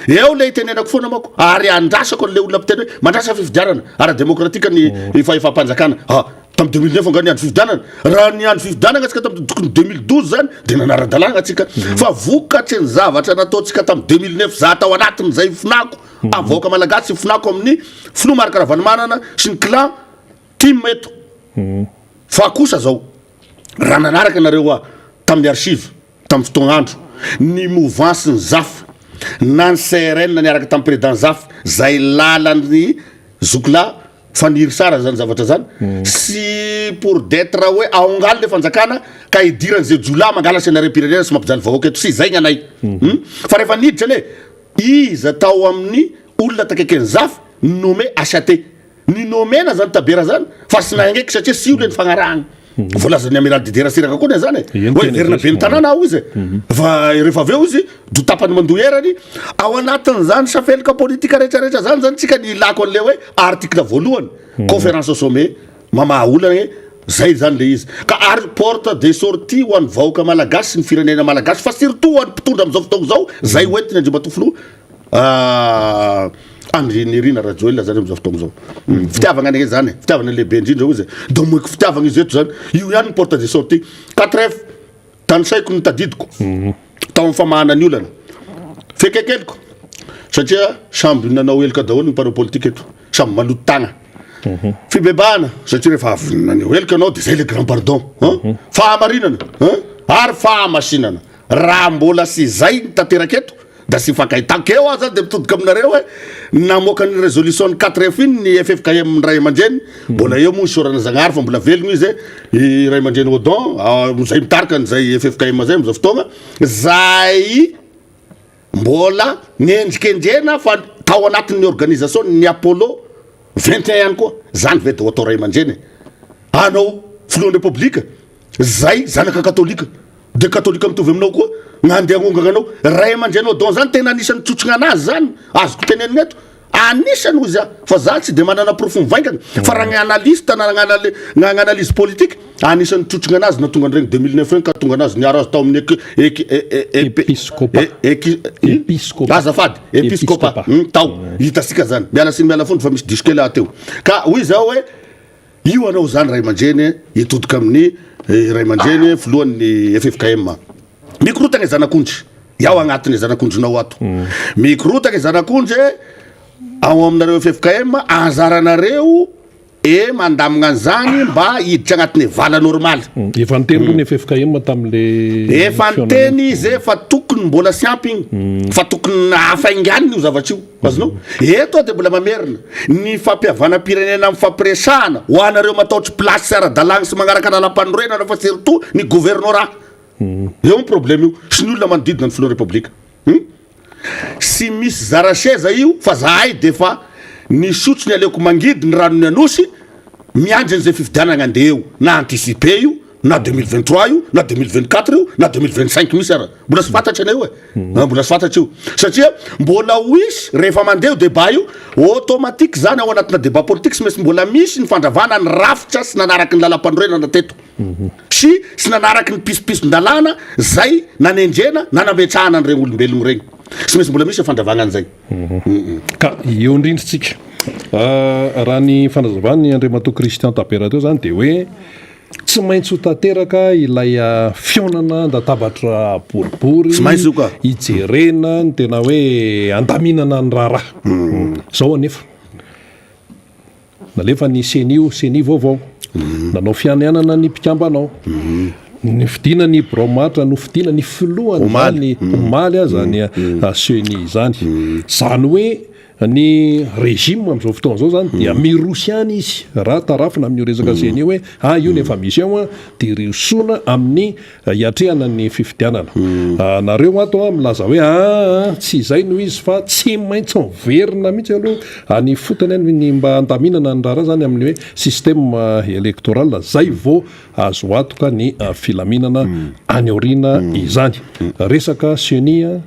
Eo le itenenako foana manko ary andrasako an'le olona mpiteny hoe mandrasa fifidianana ara-demokratika ny fahefam-panjakana. Ah. Tamin'ny 2009 angaha niandry fifidianana? Raha niandry fifidianana tsika tamin'ny tokony 2012 zany de nanara-dalàna tsika. Fa vokatry ny zavatra nataontsika tamin'ny 2009 za tao anatin'izay finako amin'ny vahoaka malagasy finako amin'ny filoha Marc Ravalomanana sy ny clan tim eto. Fa kosa zao raha nanaraka nareo aho tamin'ny archive tamin'ny fotoagn'andro ny mouvance ny Zafy na ny CRN niaraka tamin'ny président Zafy zay lalan'ny zokilahy Faniry sara zany zavatra zany sy pour d'etre hoe aongaly le fanjakana ka idirany ze jiolahy mangala senarem-pirenena sy mampijaly vahoaka eto sy zay ny anay fa rehefa niditra anie iza tao amin'ny olona takaikin'i Zafy ny nommé HAT ny nomena zany Tabera zany fa sy nahengeky satria sy io le nifagnarahagna Voalazan'ny Amiral Didier Ratsiraka koa ne zany e. Eny, Hoe tena hiverina izy. ben'ny tanàna aho izy e. Fa rehefa avy eo izy do tapany mandoa erany. Ao anatin'izany safelika politika rehetra rehetra zany zany tsika ny ilako an'le hoe article voalohany conférence au sommet mamaha olana hoe zay zany le izy. Ka ary porte de sortie ho an'ny vahoaka malagasy sy ny firenena malagasy fa surtout ho an'ny mpitondra amin'izao fotoana izao zay hoentiny Andriamatoa Filoha. Andry Nirina Rajoelina zany amizao fotoagna zao. Fitiavagna anie zany e, fitiavagna lehibe indrindra hoy izy e. Donc omeko fitiavagna izy eto zany, io ihany ny porte de sortie. 4F, tanisaiko ny tadidiko tao amin'ny famahana ny olana. Fekekeliko satria samby nanao heloka daholo ny mpanao politika eto, samby maloto tagna. Fibebahana satria rehefa avy naneho heloka ianao de zay le grand pardon an. Fahamarinana an, ary fahamasinana. Raha mbola sy zay ny tanteraka eto da sy ifankahitako eo aza de mitodika aminareo hoe namoaka ny résolution ny 4F iny ny ffkm ny ray aman-dreny mbola eo moa isaorana Zagnahary fa mbola velogno izy e i ray aman-dreny Odon zay mitarika an'izay ffkm zay amizao fotoagna zay mbola nendrikendrena fa tao anatin'ny organisation ny Apollo 21 ihany koa zany ve de ho atao ray aman-dreny e anao filohan'ny repoblika zay zanaka katolika De katolika mitovy aminao koa gn'andeha hagnongana anao ray aman-drenao don zany tena anisan'ny tsotsogna anazy zany azoko tenenina eto anisany hoy za fa za tsy de manana porofo mivaingana fa raha gny analyste na gny analyse politique anisan'ny tsotsogna anazy nahatonga an'iregny 2009 regny ka tonga anazy niaro azy tao amin'ny Episkopa. Episkopa. Azafady, episkopa. Tao. Hitasika zany. Miala tsiny miala fondro fa misy diso kely aho teo. Ka hoy za hoe Io anao zany ray aman-dreny hitodika amin'ny ray aman-dreny filohan'ny ffkm. Mikorotagna zanak'ondry. Iaho agnatiny zanak'ondrinao ato. Mikorotagna zanak'ondry ao aminareo ffkm anjaranareo e mandamigna an'izany mba hiditra agnatin'ny vala normaly. Efa niteny aloha ny ffkm tamin'le Efa niteny izy fa tokony mbola sy ampy igny fa tokony hafainganina io zavatra io. Azonao? Eto aho dia mbola mamerina, ny fampihavanam-pirenena mifampiresahana, ho anareo mataotry place sy ara-dalàgna sy magnaraka lalam-panorenana fa surtout ny gouvernorat. Eo ny problème io, sy ny olona manodidina ny filoha Repoblika. Hum? Sy misy zara seza io fa zahay dia efa nisotro ny aleoko mangidy ny ranon'ny Anosy, miandry an'izay fifidianana andeha eo, na anticiper io, na 2023 io, na 2024 io, na 2025 misy ara. Mbola tsy fantatra anie io e. Ah, mbola tsy fantatra io. Satria mbola ho hisy rehefa mandeha io débat io, automatique zany ao anatina débat politique tsy maintsy mbola misy ny fandravana ny rafitra sy nanaraky ny lalam-panorenana teto. Sy sy nanaraky ny pisipisin-dalàna zay nanendrena na nametrahana an'ireny olombelogno regny. Tsy maintsy mbola misy ny fandravagna an'izay. Ka eo indrindra tsika. Raha ny fanazavan'i Andriamatoa Christian Tabera teo zany dia hoe Tsy maintsy ho tanteraka ilay fihaonana an-databatra boribory Tsy maintsy io ka. hijerena ny tena hoe handaminana ny raharaha. Izao anefa, nalefa ny ceni io, ceni vaovao, nanao fianianana ny mpikambana ao, nofidina ny birao maharitra, nofidina ny filohan'izany omaly aza ny ceni izany. Izany hoe Ny régime amin'izao fotoana izao izany dia miroso ihany izy raha tarafina amin'io resaka ceni io hoe ah io no efa misy ao an, dia rosoana amin'ny hiatrehana ny fifidianana. Nareo ato an milaza hoe aa tsy izay no izy fa tsy maintsy miverina mihitsy aloha any ifotony any ny mba handaminana ny raharaha izany amin'ny hoe système électoral zay vao azo antoka ny filaminana any aoriana izany. Resaka ceni an.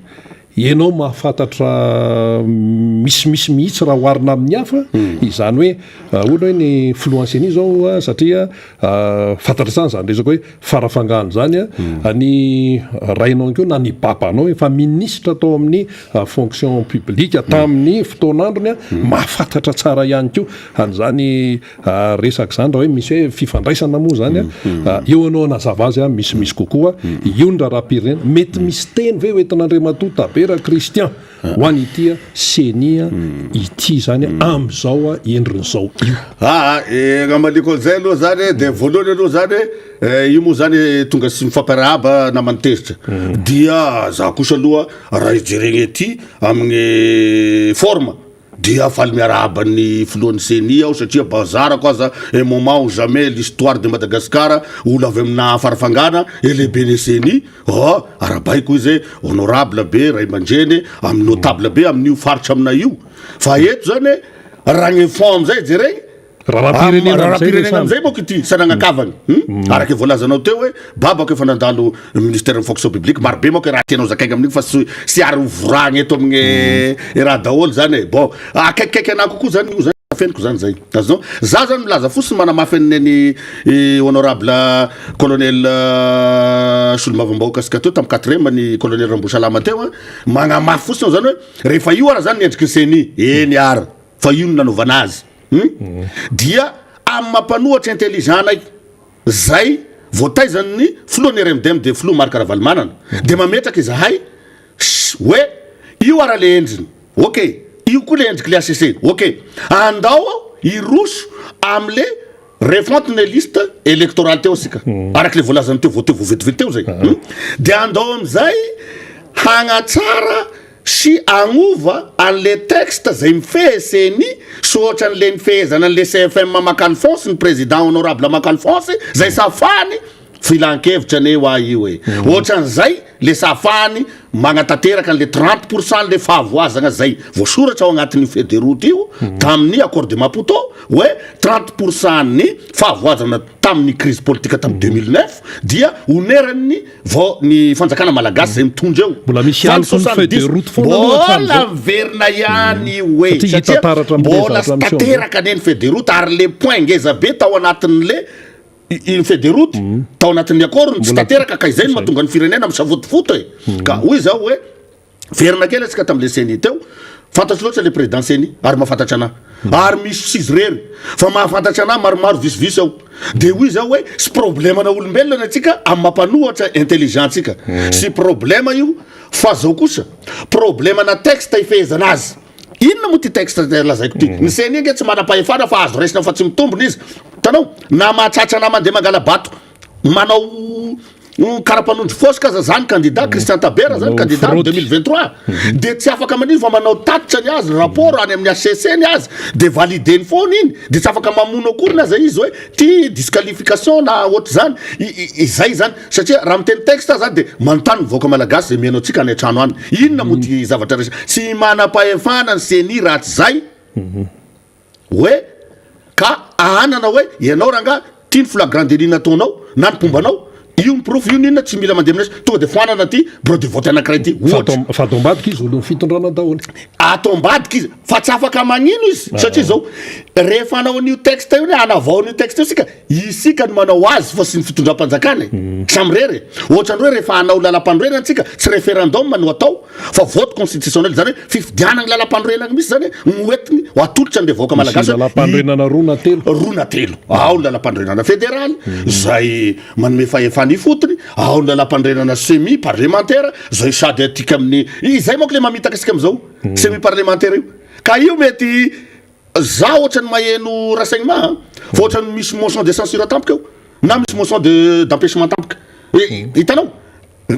Ianao mahafantatra misimisy mihitsy raha oharina amin'ny hafa, izany hoe ohatra hoe ny filohan'ny ceni izao satria fantatra tsara izany resaka hoe farafangana izany an, ny rainao ihany koa na ny babanao efa minisitra tao amin'ny fonction publique tamin'ny fotoan'androny an, mahafantatra tsara ihany koa an'izany Resaka izany raha hoe misy hoe fifandraisana moa izany an, eo ianao hanazava azy an, misimisy kokoa, io ny raharaham-pirenena, mety misy teny ve hoentin'Andriamatoa Tabera Christian ho an'ity ceni ity izany amin'izao endriny izao io? Aa, e, hamaliako an'izay aloha izany dia voalohany aloha izany io moa izany tonga sy mifampiarahaba naman'i Tezitra, dia za kosa aloha raha hijerena ety amin'ny forme Dia faly miarahaba ny filohan'ny ceni aho satria bazarako aza un moment ou jamais l'histoire de Madagascar olo avy amina farafangana e lehiben'ny ceni oh arabaiko izy e honorable be ray aman-dreny amin'ny notable be amin'io faritra aminay io fa eto zany e raha ny fond amizay jerena Raharaham-pirenena amin'izay Raharaham-pirenena amin'izay manko ity sanagna-kavany. Hmm? Araka ny voalazanao teo hoe babako efa nandalo ministère ny fonction publique, maro be manko raha tianao zakaina amin'iny fa tsy sy ary ho vorahagna eto amin'ny raha daholo zany e. Bon, akaikikaiky anah kokoa zany io zany. afeniko zany zay. Azonao? Za zany milaza fotsiny manamafy an'ny an'i honorable colonel solombavambahoaka sika teo tamin'ny quatrième ny colonel Rambosalama teo an, magnamafy fotsiny aho zany hoe rehefa io ara zany ny endriky ny ceni, eny ara fa io no nanaovana azy hum, dia amin'ny maha mpanohatra intelligent anay zay voataizan'ny filohan'ny RMDM dia filoha Marc Ravalomanana dia mametraka izahay hoe io ara le endriny. Ok, io koa le endriky le HCC, ok. Andao hiroso amle refonte ny liste électorale teo isika, araka le voalazany teo vao teo vao vetivety teo zay. De andao amizay hagnatsara sy hagnova anle texte zay mifehy ceni sy ohatran'le nifehezana anle CFM Maka Alphonse, ny président honorable Maka Alphonse zay safany Filan-kevitra anie hoa io e. Ohatran'izay le safany magnatanteraka an'le 30 pour cent le fahavoazagna zay voasoratra ao agnatin'io feuille de route io tamin'ny accord de Maputo hoe 30 pour cent ny fahavoazana tamin'ny crise politique tamin'ny 2009 dia oneran'ny vao ny fanjakana malagasy zay mitondra eo. Mbola misy Fa ny aloky ny feuille de 70 route foana aloha mbola hatramin'izao. miverina ihany io e Satria hita satria taratra amin'ilay mbola zavatra miseho amin'izao. tanteraka anie ny feuille de route ary le point ngeza be tao anatin'le Iny feuille de route tao anatin'ny accord no tsy tanteraka ka izay no mahatonga ny firenena misavotovoto e. Ka hoy izaho hoe verina kely antsika tamin'ilay ceni teo, fantatro loatra ilay président ceni ary mahafantatra anah. Ary misy tsy izy irery fa mahafantatra anah maromaro visivisy ao. Dia hoy izaho hoe tsy problème-na olombelona ny antsika amin'ny maha mpanohatra intelligent antsika. Tsy problème io fa zao kosa problème-na texte ifehezana azy. Inona moa ity texte lazaiko ity? Ny ceni ange tsy manam-pahefana fa azo raisina fa tsy mitombina izy. Hitanao? Na mahatratra na mandeha mangala-bato manao kara-panondro fosika aza zany candidat Christian Tabera zany candidat 2023 de tsy afaka manino fa manao tatitra ny azy rapport any amin'ny HCC ny azy de valideny foana iny de tsy afaka mamono akoriny aza izy hoe ty disqualification na ohatr'izany izay zany Satria raha miteny texte aho zany de manontany ny vahoaka malagasy zay mihaino antsika any an-trano any, inona moa ty zavatra resa, tsy manam-pahefana ny ceni raha tsy zay hoe ka ahanana hoe ianao rangaha ty ny flagrant délit nataonao na ny mpomba anao, io ny porofo, io ny inona, tsy mila mandeha amin'ny tonga de foanana ty bureau de vote anakiray ty ohatra. Fa ato ambadika izy olon'ny fitondrana daholo. Ato ambadika izy, fa tsy afaka magnino izy satria zao rehefa hanao an'io texte io, hanavao an'io texte io isika, Isika no manao azy fa tsy ny fitondram-panjakana e! Samirery e! Ohatran'ny hoe rehefa hanao lalam-panorenana tsika, tsy référendum no atao fa vote constitutionnel, izany hoe fifidianana ny lalam-panorenana mihitsy izany no entiny ho atolotra an'ireo vahoaka Misy malagasy hoe i lalam-panorenana roa na telo. Roa na telo. Ao ny lalam-panorenana federaly izay manome fahefana ifotony, ao ny lalam-panorenana semi parlemantera izay sady atika amin'ny, izay manko ilay mamitaka antsika amin'izao, semi parlemantera io. Ka io mety Za ohatrany maheno renseignement an, fa ohatrany misy motion de censure tampoka eo, na misy motion de d'empêchement tampoka, hitanao?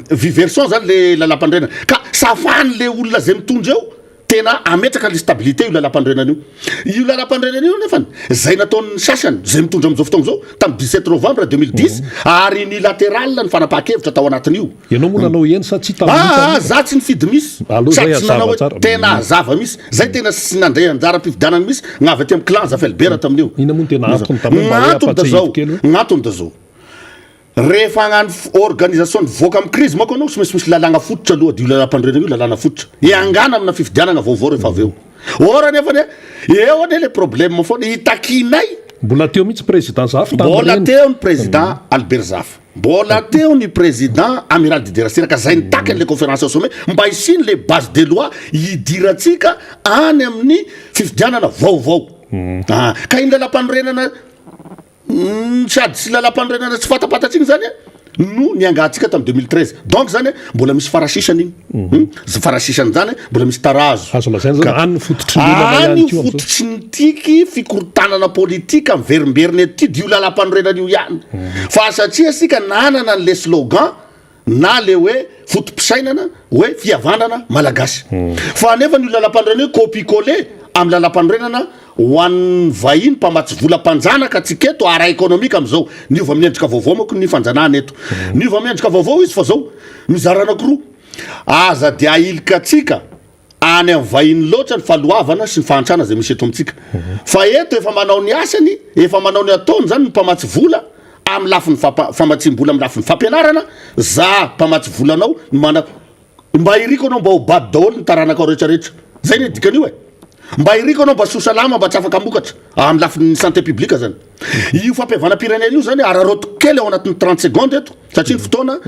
Vue version zany le lalam-panorenana, ka safany le olona zay mitondra eo tena ametraka le stabilité io lalam-panorenana io, io lalam-panorenana io nefany zay nataon'ny sasany zay mitondra amizao fotoagna zao tamin'ny 17 novembre 2010 ary unilateral ny fanapahan-kevitra tao anatin'io. Ianao moa nanao eny sa tsia tamin'io Ah, tamin'io? za tsy nifidy misy. Aleo Sady zay tsy nanao hazava hoe tsara. tena hazava misy. Zay tena tsy nandray anjaram-pifidianana misy gna avy aty amin'ny clan Zafy Albert tamin'io. Inona moa no tena antony tamin'io Gny mba hoe antony da ampatsiahiviko zao, kely hoe? gny antony da zao. Rehefa hagnano f- organisation nivoaka amin'ny crise manko anao tsy maintsy misy lalàgna fototra aloha dia io lalàm-panorenana io lalàna fototra. Iangana amina fifidianana vaovao rehefa avy eo. Or anefa anie eo anie le problème foana itakianay. Mbola teo mihitsy président Zafy Mbola tamin'ireny. teo ny président Albert Zafy. Mbola teo ny président Amiral Didier Ratsiraka zay nitaky an'le conférence au sommet mba hisian'le base de loi hidirantsika any amin'ny fifidianana vaovao. Ah, ka iny lalam-panorenana sady tsy lalam-panorenana tsy fantapantatsika zany no niangahantsika tamin'ny 2013. Donc zany mbola misy farasisany iny. Zay farasisany zany mbola misy tarazo. Azo lazaina zany Ka any ny fototry ny olana any ihany io koa am'zao. fototry ny tiky fikorontanana politika miverimberina eto ity dia io lalam-panorenana io ihany. Fa satria isika nanana an'le slogan na le hoe foto-pisainana hoe fihavanana malagasy. Fa anefa io lalam-panorenana io copie coller amin'ny lalam-panorenana ho an'ny vahiny mpamatsy vola mpanjanaka antsika eto ara-ekonomika amin'izao. Niova amin'ny endrika vaovao manko ny fanjanahana eto. Niova amin'ny endrika vaovao izy fa zao mizara anankiroa. Aza dia ahilika antsika any amin'ny vahiny loatra ny fahaloavana sy ny fahantrana izay misy eto amintsika. Fa eto efa manao ny asany, efa manao ny ataony izany ny mpamatsy vola amin'ny lafiny famatsiam-bola amin'ny lafiny fampianarana, za mpamatsy vola anao no mana, mba iriko anao mba ho bado daholo ny taranakao rehetra rehetra. Zay ne dikan'io e. Mba iriko anao mba soa salama mba tsy afaka hamokatra amin'ny lafiny santé publique zany. Io fampihavanam-pirenena io zany araraotiko kely ao anatin'ny 30 secondes eto satria ny fotoana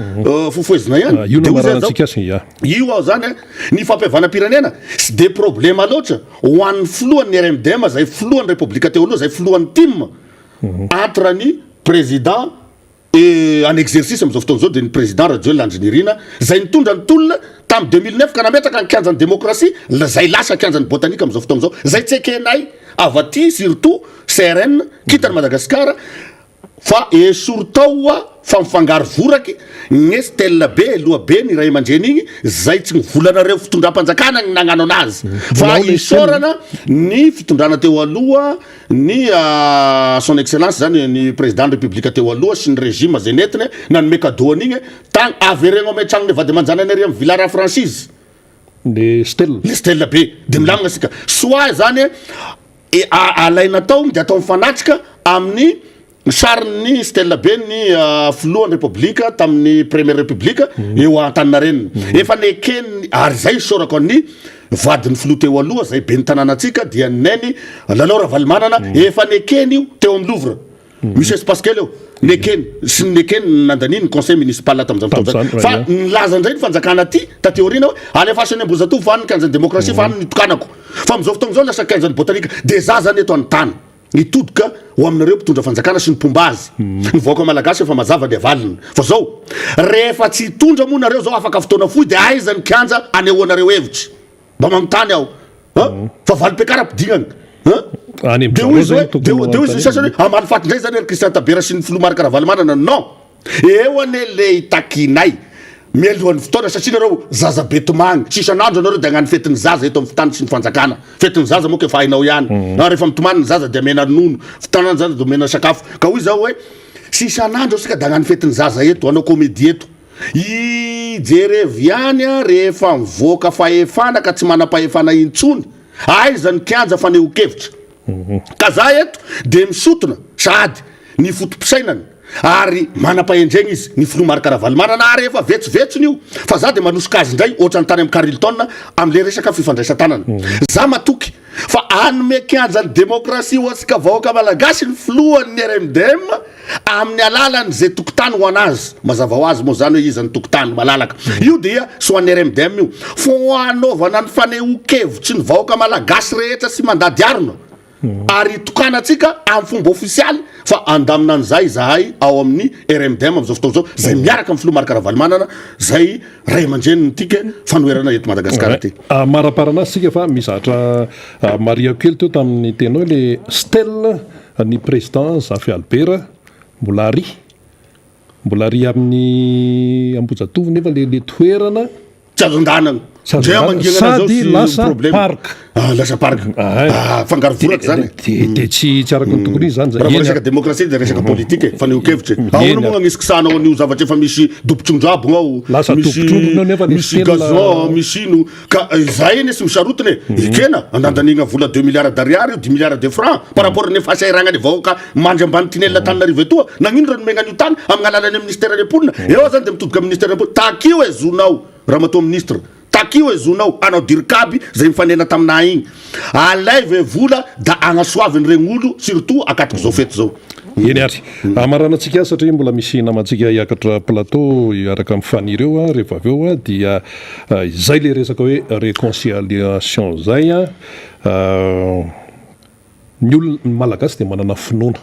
fofohezina ihany. Io no De hoy zay zao, ambarantsika azy ya. io aho zany a, ny fampihavanam-pirenena tsy de problema loatra ho an'ny filohan'ny RMDM zay filohan'ny Repoblika teo aloha zay filohan'ny tim entre ny président Et en exercice amin'izao fotoana izao dia ny président Rajoelina Andry Nirina izay nitondra ny tolona tamin'ny 2009 ka nametraka ny kianjan'ny démocratie izay lasa kianjan'ny botanique amin'izao fotoana izao izay tsy ekenay avy aty surtout CRN kintan'i Madagasikara fa esory tao ho'a fa mifangaro voraky gne stèle be loha be ny ray aman-dreny igny izay tsy ny volanareo fitondram-panjakana ny nagnano anazy fa isaorana ny fitondrana teo aloha Ny son excellence zany ny président ny république teo aloha sy ny régime zay nentiny nanome cadeau an'igny tagny averegno amy tragnony vady aman-janany ary amy villa ra franchise. Le stèle. Le stèle be de milamigna sika soit zany alaina tao de atao mifanatrika amin'ny sarin'ny stèle be ny filohan'ny république tamin'ny première république eo Antaninarenina efa nekeny ary zay isaorako an'ny vadin'ny filoha teo aloha zay ben'ny tanànantsika dia Neny Lalao Ravalomanana efa nekeny io teo amin'ny Louvre misy espace kely eo nekeny sy ny nekeny nandaniany ny conseil municipal tamin'izany fotoana zany fa nilaza indray ny fanjakana aty taty aoriana hoe alefaso any Ambohijatovo fa any ny kianjan'ny démocratie fa any ny tokanako fa amin'izao fotoana izao lasa kianjan'ny botanique dia za zany eto anontany Nitodika ho aminareo mpitondra fanjakana sy ny mpomba azy. Ny vahoaka malagasy efa mazava ny avaliny. Fa zao, rehefa tsy hitondra moa nareo zao afaka fotoana fohy dia aiza ny kianja anehoanareo hevitra? Mba manontany aho an! Fa valim-piakara ampidignana an! Any Dia hoy izy hoe, dia hoy izy sasany hoe hamaly faty indray zany ry Christian Tabera sy ny filoha Marc Ravalomanana. Non! Eo anie le itakianay mialohan'ny fotoana satria nareo zaza be tomagny tsy isan'andro anareo de hagnano fetin'ny zaza eto amin'ny tany sy ny fanjakana fetin'ny zaza moa k'efa hainao ihany na rehefa mitomany ny zaza de amena ronono fotoanan'ny zaza de omena sakafo ka hoy zaho hoe tsy isan'andro asika de hagnano fetin'ny zaza eto hanao comédie eto ijerevo ihany a rehefa mivoaka fahefana ka tsy manam-pahefana intsony aiza ny kianja fanehoan-kevitra Ka za eto dia misotona sahady ny foto-pisainana ary manam-pahendrena izy ny filoha Marc Ravalomanana ary efa vetsovetsony io fa za dia manosoka azy indray ohatran'ny tany amin'ny Carlton amin'ilay resaka fifandraisan-tanana. Za matoky fa hanome kianjan'ny demokrasia ho antsika vahoaka malagasy ny filohan'ny RMDM amin'ny alalan'izay tokotany ho an'azy. Mazava ho azy moa izany hoe iza ny tokotany malalaka. Io dia tsy ho an'ny RMDM io fa ho hanaovana ny fanehoan-kevitry ny vahoaka malagasy rehetra sy mandady harona ary hitokanantsika amin'ny fomba ofisialy fa handamina an'izay izahay ao amin'ny RMDM amin'izao fotoana izao izay miaraka amin'ny filoha Marc Ravalomanana izay ray aman-drenin'ny tika fanoherana eto Madagasikara ity. Amaraparana azy tsika fa misy zavatra marihako kely teo tamin'ny teninao le stèle ny président Zafy Albert mbola ary Mbola ary amin'ny Ambohijatovo nefa le le toerana. Tsy azo andehanana. Tsy azo andehanana. Sady lasa parc. Ah, lasa parc. Ah, fangaro voraka zany. De de tsy tsy araka ny tokony izy zany. Raha vao resaka démocratie de resaka politique e, fanehoan-kevitra e. Ahoana moa agnisiksahanao an'io zavatra efa misy dobo-trondro aby ao. Lasa dobo-trondro neo nefa le Misy gazon, misy ino. Ka izay anie sy ho sarotiny e. Ekena, andandaniana vola deux milliards d'ariary io, dix milliards de francs par rapport ny fahasahiranan'ny vahoaka mandry ambany tinelina Antananarivo etoa. Nagnino raha nomegna an'io tany amin'ny alalan'ny ministeran'ny mponina? Eo aho zany dia mitodika amin'ny ministeran'ny mponina. Takio e zonao ramatoa ministre. Takio e zonao hanao dircab zay nifanena taminà igny. Alaivo e vola da agnasoaviny regny olo surtout akatok'izao fety zao. Eny ary. Hamaranantsika azy satria mbola misy namantsika hiakatra plateau hiaraka amin'ny Fanny ireo rehefa avy eo dia izay le resaka hoe reconciliation izay an. Ny olona, ny Malagasy dia manana finoana.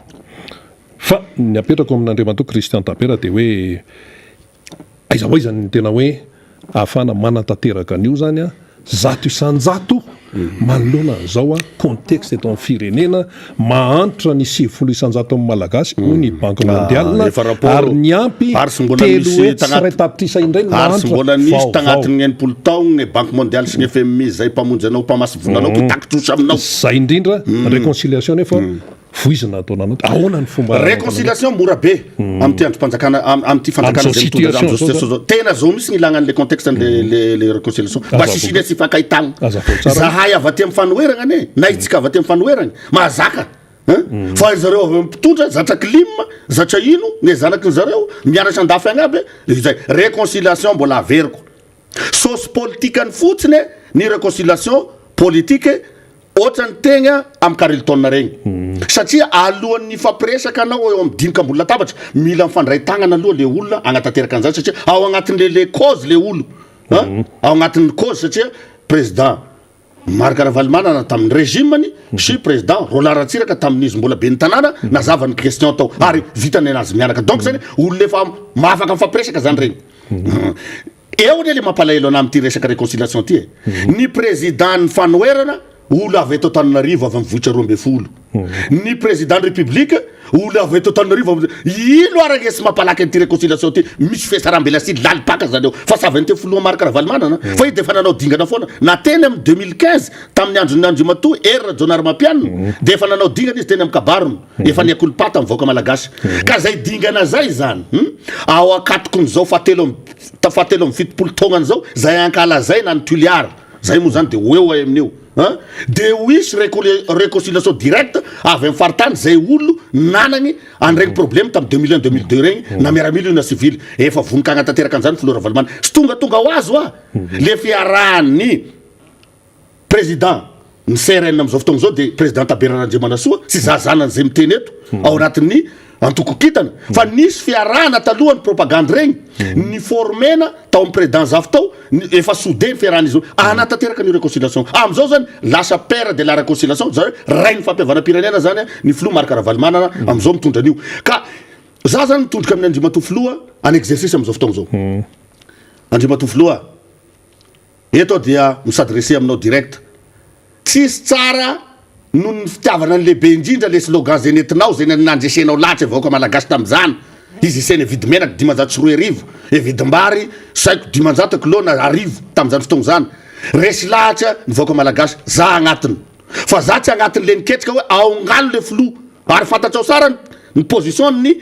Fa ny apetrako amin'Andriamatoa Christian Tabera dia hoe Aiza ho aiza ny tena hoe ahafahana manatanteraka an'io zany an, 100% manoloana an'izao an contexte eto amin'ny firenena, mahantra ny 90% amin'ny Malagasy hoy ny Banque mondiale ary niampy 301 indray ny Ary tsy mahantra mbola nisy vaovao. tagnatin'ny 60 taogno ny Banque mondiale sy ny FMI izay mpamonjy anao, mpamasy vola anao, mpitaky trosa aminao. Zay indrindra, réconciliation nefa Voizina ataonao anao. Ahoana ny fomba Réconciliation mora be amin'ity andrim-panjakana amin'ity fanjakana izay mitondra amin'izao situation zao. Tena zao mihitsy ny ilagna an'le contexte an'le le le réconciliation. Mba sisina tsy ifankahitagna. Zahay avy aty amin'ny fanoheragna anie, na itsika avy aty amin'ny fanoheragna, mahazaka hein. Fa zareo avy amin'ny mpitondra zatra clim, zatra ino, ny zanaky ny zareo mianatra andafy agny aby, izay. Réconciliation mbola averiko. Sauce politikany fotsiny ny réconciliation politique. Ohatran'ny tegna am Carlton regny. Satria alohan'ny hifampiresaka anao eo am dinika ambony latabatra, mila mifandray tagnana aloha le olona hagnatanteraka an'zany satria ao agnatin'le le cause le olo a, ao agnatin'ny cause satria président Marc Ravalomanana tamin'ny régime-ny sy président Roland Ratsiraka tamin'izy mbola ben'ny tanàna nazava ny question tao ary vita nenazy mianaka. Donc zany olona efa mahafaka mifampiresaka zany regny. Eo anie le mampalahelo anah amin'ity resaka réconciliation ty e! Ny président ny fanoherana olo avy eto Antananarivo avy amin'ny vohitra 12. Ny président ny république olo avy eto Antananarivo avy ino ary ange sy mampalaky an'ity réconciliation ty? Misy fihatsarambelatsihy lalim-paka zany eo fa tsy avy an'ity filoha Marc Ravalomanana fa io dia efa nanao dingana foana na teny amin'ny 2015 tamin'ny andron'ny Andriamatoa Hery Rajaonarimampianina dia efa nanao dingana izy teny amin'ny kabariny. Efa niakolopata ny vahoaka malagasy. Ka zay dingana zay zany hum ao akatokon'izao fahatelo amby fahatelo amby 70 taognany zao zay ankalazaina any Toliara zay moa zany de ho eo ay amin'io an de ho hisy recole reconciliation directe avy amin'ny faritany zay olo nanagny an'iregny problème tamin'ny 2001 2002 regny na miaramila io na sivily efa vonon-kagna hagnatanteraka an'izany filoha Ravalomanana tsy tongatonga ho azy hoa le fiarahan'ny Président ny CRN amin'izao fotoana izao dia Président Tabera Randriamanasoa sy za zanany izay miteny eto ao anatin'ny antoko kintana fa nisy fiarahana talohan'ny propagande regny ny formena tao amin'ny Président Zafy tao efa soudé ny fiarahan'izy ireo hanatanteraka ny réconciliation amin'izao zany lasa père de la réconciliation zany hoe rain'ny fampihavanam-pirenena zany ny filoha Marc Ravalomanana amin'izao mitondra an'io ka za zany mitondrika amin'ny Andriamatoa Filoha en exercice amin'izao fotoana izao Andriamatoa Filoha Eto aho dia mi-s'adresser aminao direct. Tsisy tsara noho ny fitiavana ny lehibe indrindra le slogan zay nentinao, zay nandresenao lahatra vahoaka malagasy tamin'izany. Izy isena hividy menaka 2500, hividim-bary saiko 500 kilao na 1000 tamin'izany fotoagna izany. Resy lahatra ny vahoaka malagasy, za agnatiny. Fa za tsy agnatin'le niketrika hoe aongalo le filoha. Ary fantatrao tsara ny position-ny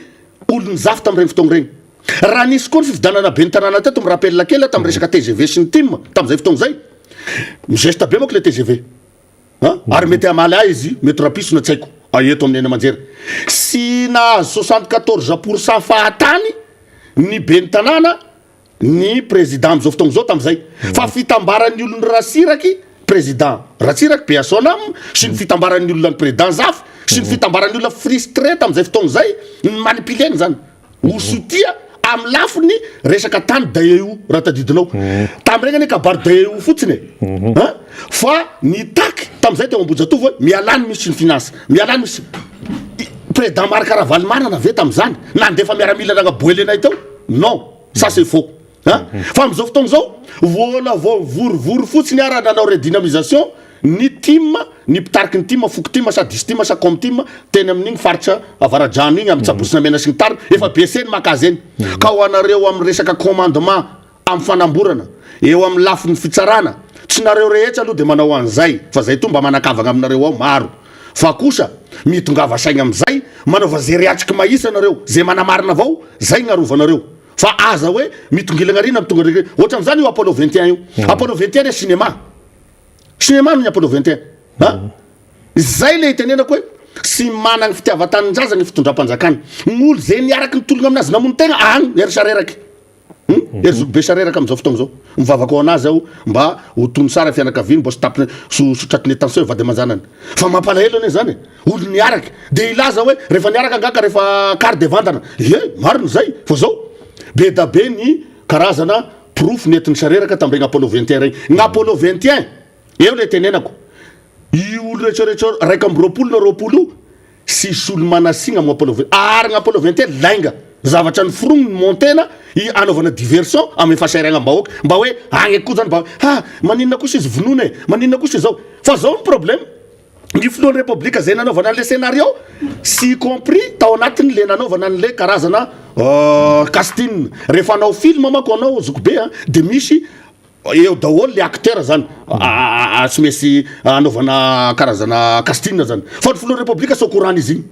olon'ny zafy tamin'ireny fotoagna ireny. Raha nisy koa ny fifidianana ben'ny tanàna teto, mi-rappel kely aho tamin'ny resaka tgv sy ny tim tamin'izay fotoana izay. Mi-geste be manko ilay tgv an! Ary mety hamaly ahy izy, mety rapiso na tsy haiko, eto amin'ny haino aman-jery. Tsy nahazo 74 pour cent fahatany ny ben'ny tanàna ny président amin'izao fotoana izao tamin'izay. Fa fitambaran'ny olon'i Rasiraky, président Ratsiraky, paix à son âme, sy ny fitambaran'ny olona ny président Zafy, sy ny fitambaran'ny olona frustré tamin'izay fotoana izay, ni-manipuler-ny izany. Ho sotia amin'ny lafiny resaka tany Daewoo raha tadidinao. Tamin'ireny anie kabary Daewoo fotsiny e. An! Fa nitaky tamin'izay teo Ambohijatovo hoe mialà ny minisitry ny finance, mialà ny minisitry Président Marc Ravalomanana ve tamin'izany nandefa miaramila nagnaboele anay teo? Non, ça c'est faux. An! Fa amin'izao fotoana izao, vola vao mivorivory fotsiny ara nanao redynamisation ny tim, ny mpitariky ny tim, foko tim sa dis tim sa com tim, teny amin'igny faritra Avaradrano igny, amin'ny Tsabosinamena sy ny tariny, efa baissé ny maka azy eny. Ka ho anareo amin'ny resaka commandement amin'ny fanamborana, eo amin'ny lafiny fitsarana, tsy nareo rehetra aloha dia manao an'izay, fa zay toa mba manan-kavagna aminareo ao maro. Fa kosa, mitongava saigna amin'izay, manaova ze rehatriky mahisa nareo, ze manamarina avao, zay gn'arovanareo. Fa aza hoe mitongilagna ary na mitongilagna ary. Ohatran'izany io Apollo 21 io. Apollo 21 anie cinéma. Cinéma ny Apollo 21. A? Izay le itenenako hoe tsy managny fitiavan-tanindrazagna ny fitondram-panjakana. Ny olo zay niaraky nitologna aminazy namono tegna agny ery sareraky. Hum? Ery zokibe sareraka amin'izao fotoagna izao. Mivavaka ho anazy aho mba ho tony tsara fianakaviany mba sy tapiny sy ho tratry ny tension vady aman-janany. Fa mampalahelo anie zany e. Olo niaraka de hilaza hoe rehefa niaraka angaha ka rehefa kary de vandana. Ie, marina zay fa zao be da be ny karazana porofo nentin'i Sareraka tamin'ireny Apollo 21 ireny. Ny Apollo 21, eo le tenenako, io olo rehetra rehetra 21 na 20 io tsisy olo manasigna amin'ny Apollo 21. Ary ny Apollo 21 lainga, zavatra noforogniny montena hanaovana diversion amin'ny fahasahiranam-bahoaka mba hoe agny koa zany mba ha maninona kosa izy vonoina e, maninona kosa izao. Fa zao ny problème. Ny filohan'ny Repoblika izay nanaovana an'ilay scénario sy y compris tao anatin'ilay nanaovana an'ilay karazana casting. Rehefa hanao film manko anao zokibe a, dia misy eo daholo le acteur zany tsy maintsy anaovana karazana casting zany. Fa ny filohan'ny Repoblika tsy au courant izy iny.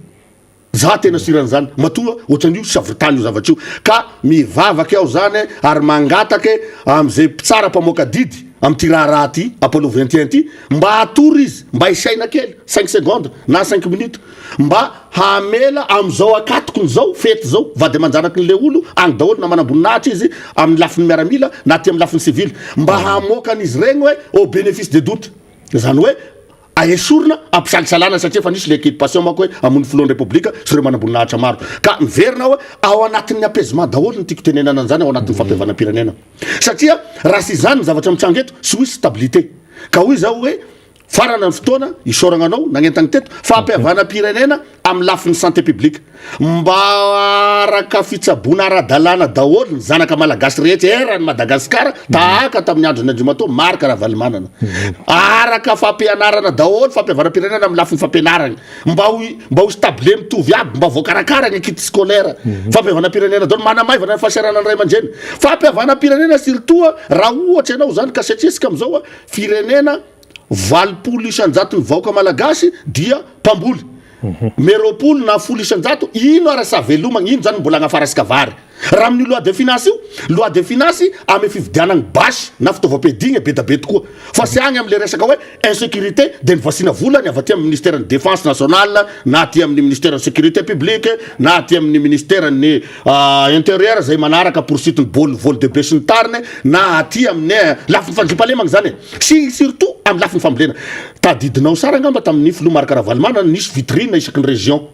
Za tena sur an'izany, matoa ohatran'io savoritany io zavatra io, ka mivavaka aho zany ary mangataka amin'izay mpitsara mpamoaka didy amin'ity raharaha ty, Apollo 21 ty, mba hatory izy, mba hisaina kely, cinq secondes na cinq minutes, mba hamela amin'izao akatokony zao fety zao, vady aman-janakin'le olo agny daholo na manamboninahitra izy amin'ny lafiny miaramila na aty amin'ny lafiny sivily, mba hamoaka an'izy regny hoe au bénéfice des doutes, zany hoe. Aesorina ampisalsalana satria efa nisy le inculpation manko hoe hamono filohan'ny Repoblika sy ireo manamboninahitra maro. Ka miverina aho hoe ao anatin'ny apaisement daholo ny tiako tenenana an'izany ao anatin'ny fampihavanam-pirenena. Satria raha tsy izany ny zavatra mitranga eto tsy ho hisy stabilité. Ka hoy zaho hoe farana ny fotoana isaoragna anao nagnentagny teto fa ampihavanam-pirenena amin'ny lafiny santé publique. Mba araka fitsaboana ara-dalàna daholo ny zanaka malagasy rehetra eran'i Madagasikara tahaka tamin'ny andron'i Andriamatoa Marc Ravalomanana. Araka fampianarana daholo, fampihavanam-pirenena amin'ny lafiny fampianarana. Mba ho mba ho stable mitovy aby, mba voakarakara ny kit scolaire. Fampihavanam-pirenena daholo, manamaivana ny fahasahiranan'ny ray aman-dreny. Fampihavanam-pirenena surtout raha ohatra ianao izany ka satria isika amin'izao firenena 80 isan-jaton'ny vahoaka malagasy dia mpamboly. Mais 20 na 10%, ino ara sa velomagna, ino zany mbola agnafarasika vary? Raha amin'io loi de finance io, loi de finance ame fividianagny basy na fitaovam-piadiagna be da be tokoa. Fa sy agny amle resaka hoe insécurité de nivasiana vola ny avy aty amin'ny ministère ny défense nationale na aty amin'ny ministère ny sécurité publique na aty amin'ny ministère ny intérieur zay manaraka poursuite ny bol vol de bœuf sy ny tariny na aty amin'ny lafiny fandriampahalemagna zany e. Sy surtout amin'ny lafiny fambolena. Tadidinao sara angamba tamin'ny filoha Marc Ravalomanana nisy vitrine isaky ny région.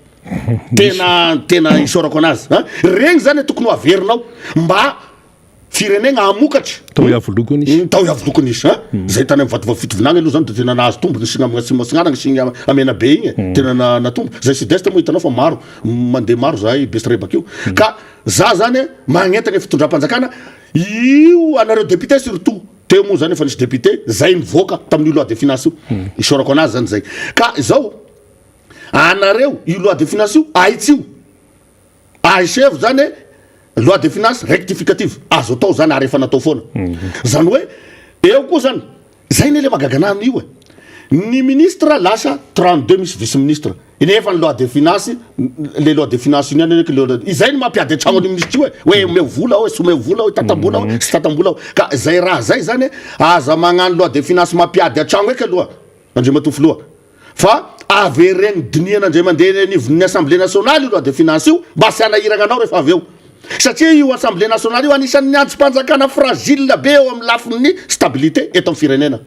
Tena tena isaorako anazy a. Regny zany tokony ho averinao mba firenena hamokatra. Tao Iavoloha koa nisy. Tao Iavoloha koa nisy a. Zay tany amin'ny Vatovavy Fitovinagny aloha zany de tena nahazo tombony sy Atsimo Atsinanana sy Menabe igny e. Tena natombo. Zay sud est moa hitanao fa maro mandeha maro zahay Besirebaka io. Ka za zany magnentana fitondram-panjakana io anareo député surtout. Teo moa zany efa nisy député zay nivoaka tamin'io loi de finance io. Isaorako anazy zany zay. Ka izao anareo io loi de finance io ahitsio. Ahisevo zany loi de finance rectificative azo atao zany ary efa natao foana. Zany hoe eo koa zany zay ne le mahagaga anahy amin'io e. Ny ministre lasa 32 misy vice ministre. Nefa ny loi de finance, le loi de finance iny ihany le izay no mampiady an-tragno an'io ministre io e, hoe omeo vola aho, sy omeo vola aho, tatam-bola aho, sy tatam-bola aho. Ka zay raha zay zany aza magnano loi de finance mampiady an-tragno eky aloha Andriamatoa Filoha, fa avereno dinihana indray mandeha eny anivon'ny assemblée nationale io loi de finance io mba tsy hanahiragna anao rehefa avy eo. Satria io assemblée nationale io anisan'ny andrim-panjakana fragile be eo amin'ny lafiny stabilité eto amin'ny firenena.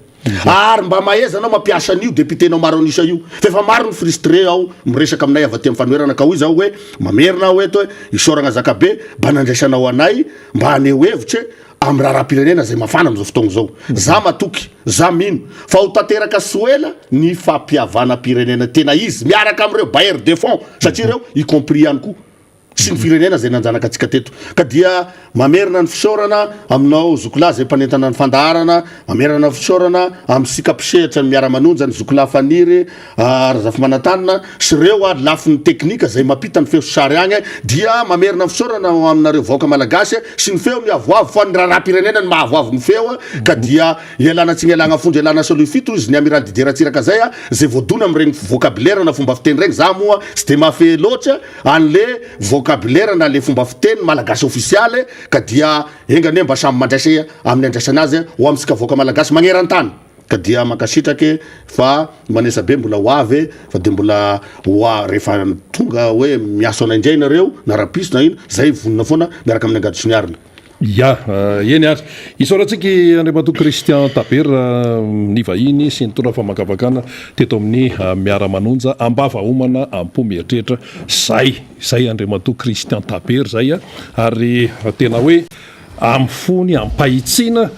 Ary mba mahaiza anao mampiasa an'io député-nao maro an'isa io fa efa maro ny frustré ao miresaka aminay avy aty amin'ny fanoherana ka hoy zaho hoe mamerina aho eto hoe isaoragna zakabe mba nandraisanao anay mba haneho hevitra amin'ny raharaham-pirenena izay mafana amin'izao fotoagna izao. Za matoky, za mino fa ho tanteraka sy ho ela ny fampihavanam-pirenena tena izy miaraka amin'ireo bailleurs de fonds satria ireo y compris ihany koa. sy ny firenena izay nanjanaka antsika teto. Ka dia mamerina ny fisaorana aminao zokilahy izay mpanentana ny fandaharana, mamerina ny fisaorana amintsika mpisehatra ny miara-manonja, ny zokilahy Faniry Razafimanantanina sy ireo ary lafiny teknika izay mampita ny feo sy sary agny, dia mamerina ny fisaorana ho aminareo vahoaka malagasy sy ny feo miavoavo fa ny raharaham-pirenena no mahavoavo ny feo ka dia ialana tsiny ialagna fondro ialana soloy fito izy ny Amiral Didier Ratsiraka zay izay voadona amin'ireny vocabulaire na fomba fiteny regny, za moa tsy de mahafehy loatra anle vocabulaire na le fomba fiteny malagasy ofisialy ka dia enga anie mba samy mandraisa amin'ny andraisana azy ho amintsika vahoaka malagasy magnerantany ka dia mankasitraka fa manesa be mbola ho avy fa dia mbola ho a rehefa tonga hoe miaso anay indray nareo na rapiso na ino zay vonona foana miaraka amin'ny angady sy ny arina. Ya, eny ary. Isaorantsika i Andriamatoa Christian Tabera nivahiny sy nitondra famakafakana teto amin'ny Miara-manonja am-bava homana am-po mieritreritra. Zay, zay Andriamatoa Christian Tabera zay ary tena hoe amin'ny fony am-pahitsiana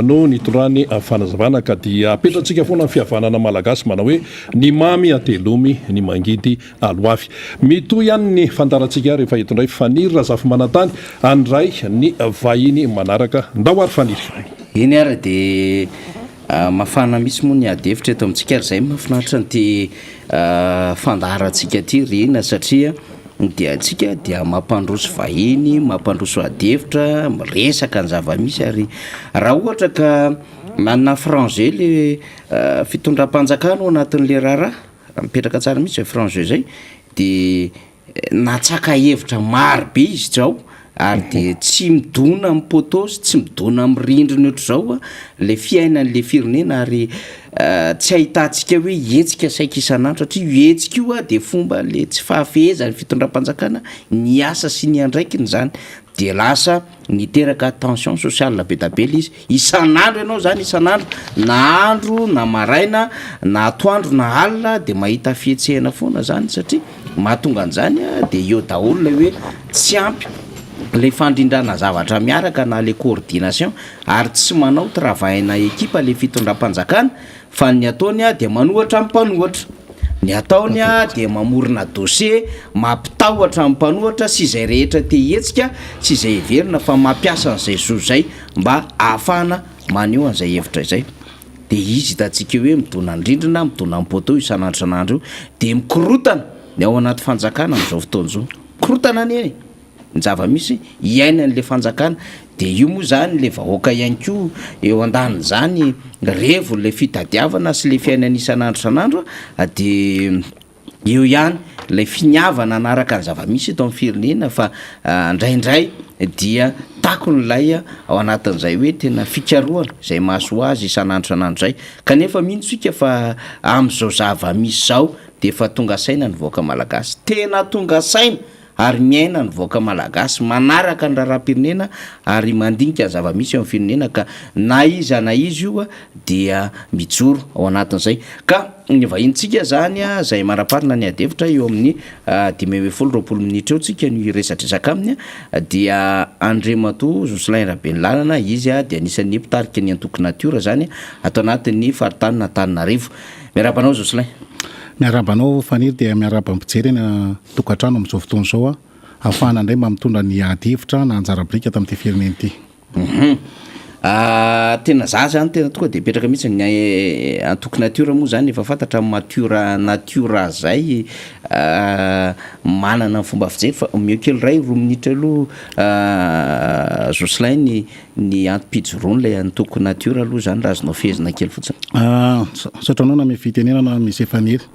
no nitondrany fanazavana ka dia apetrantsika foana ny fihavanana malagasy manao hoe ny mamy atelomy, ny mangidy Aloavy. Mitohy ihany ny fandaharantsika rehefa eto indray Faniry Razafimanantany handray ny vahiny manaraka. Ndao ary Faniry. Eny ary dia mafana mihitsy moa ny ady hevitra eto amintsika ary izay mahafinaritra an'ity fandaharantsika ity ry Ina satria dia antsika dia mampandroso vahiny, mampandroso ady hevitra, miresaka ny zava-misy ary raha ohatra ka manana franc jeu le fitondram-panjakana ao anatin'le raharaha Raha mipetraka tsara mihitsy zay franc jeu zay de natsaka hevitra maro be izy zao ary de tsy midona amin'ny poteau sy tsy midona amin'ny rindrina ohatr'izao le fiainan'le firenena ary tsy ahitantsika hoe hetsika saika isan'andro satria io hetsika io de fomba le tsy fahafehezan'ny fitondram-panjakana ny asa sy ny andraikiny zany. dia lasa niteraka tension sociale be da be le izy, isan'andro ianao zany isan'andro na andro na maraina na atoandro na alina de mahita fihetsehana foana zany satria mahatonga an'izany de eo daholo lay hoe tsy ampy le fandrindrana zavatra miaraka na le coordination ary tsy manao travail-na ekipa le fitondram-panjakana Fa ny ataony dia manohatra ny mpanohatra. Ny ataony dia mamorona dossier mampitahotra ny mpanohatra sy izay rehetra te hihetsika sy izay heverina fa mampiasa an'izay zo izay mba ahafahana maneho an'izay hevitra izay. Dia izy hitantsika eo hoe midona ny rindrina, midona ny poteau isan'andro isan'andro io. Dia mikorotana ny ao anaty fanjakana amin'izao fotoana izao. Mikorotana anie e! ny zava-misy iainan'le fanjakana de io moa zany le vahoaka ihany koa eo andanin'izany revo le fitadiavana sy le fiainana isan'andro isan'andro de eo ihany lay finiavana hanaraka ny zava-misy eto amin'ny firenena fa indraindray dia takon'ilay ao anatin'izay hoe tena fikarohana izay mahasoa azy isan'andro isan'andro izay kanefa mino tsika fa amin'izao zava-misy izao de efa tonga saina ny vahoaka malagasy tena tonga saina ary miaina ny vahoaka malagasy, manaraka ny raharaham-pirenena ary mandinika ny zava-misy eo amin'ny firenena ka na iza na iza io dia mijoro ao anatin'izay. Ka ny vahinintsika izany izay manam-parina ny ady hevitra eo amin'ny 15, 20 minitra eo tsika no hiresadresaka aminy dia Andriamatoa Jocelyn Rabenilalana, izy dia anisan'ny mpitarika ny antoko Natiora izany ato anatin'ny faritanin'Antananarivo. Miarahaba anao Jocelyn. Miarahaba anao Faniry dia miarahaba ny mpijery eny an-tokantrano amin'izao fotoana izao ahafahana indray mba mitondra ny ady hevitra na anjara biriky ato amin'ity firenena ity. Hum. Tena za zany tena tonga de mipetraka mihitsy ny antoko natiora moa zany efa fantatra ny matiora natiora zay manana ny fomba fijery fa omeo kely iray roa minitra aloha Jocelyn ny Ny antom-pijoroan'ilay antoko natiora aloha izany raha azonao fehezina kely fotsiny. Misaotra anao nanome fitenenana Monsieur Faniry.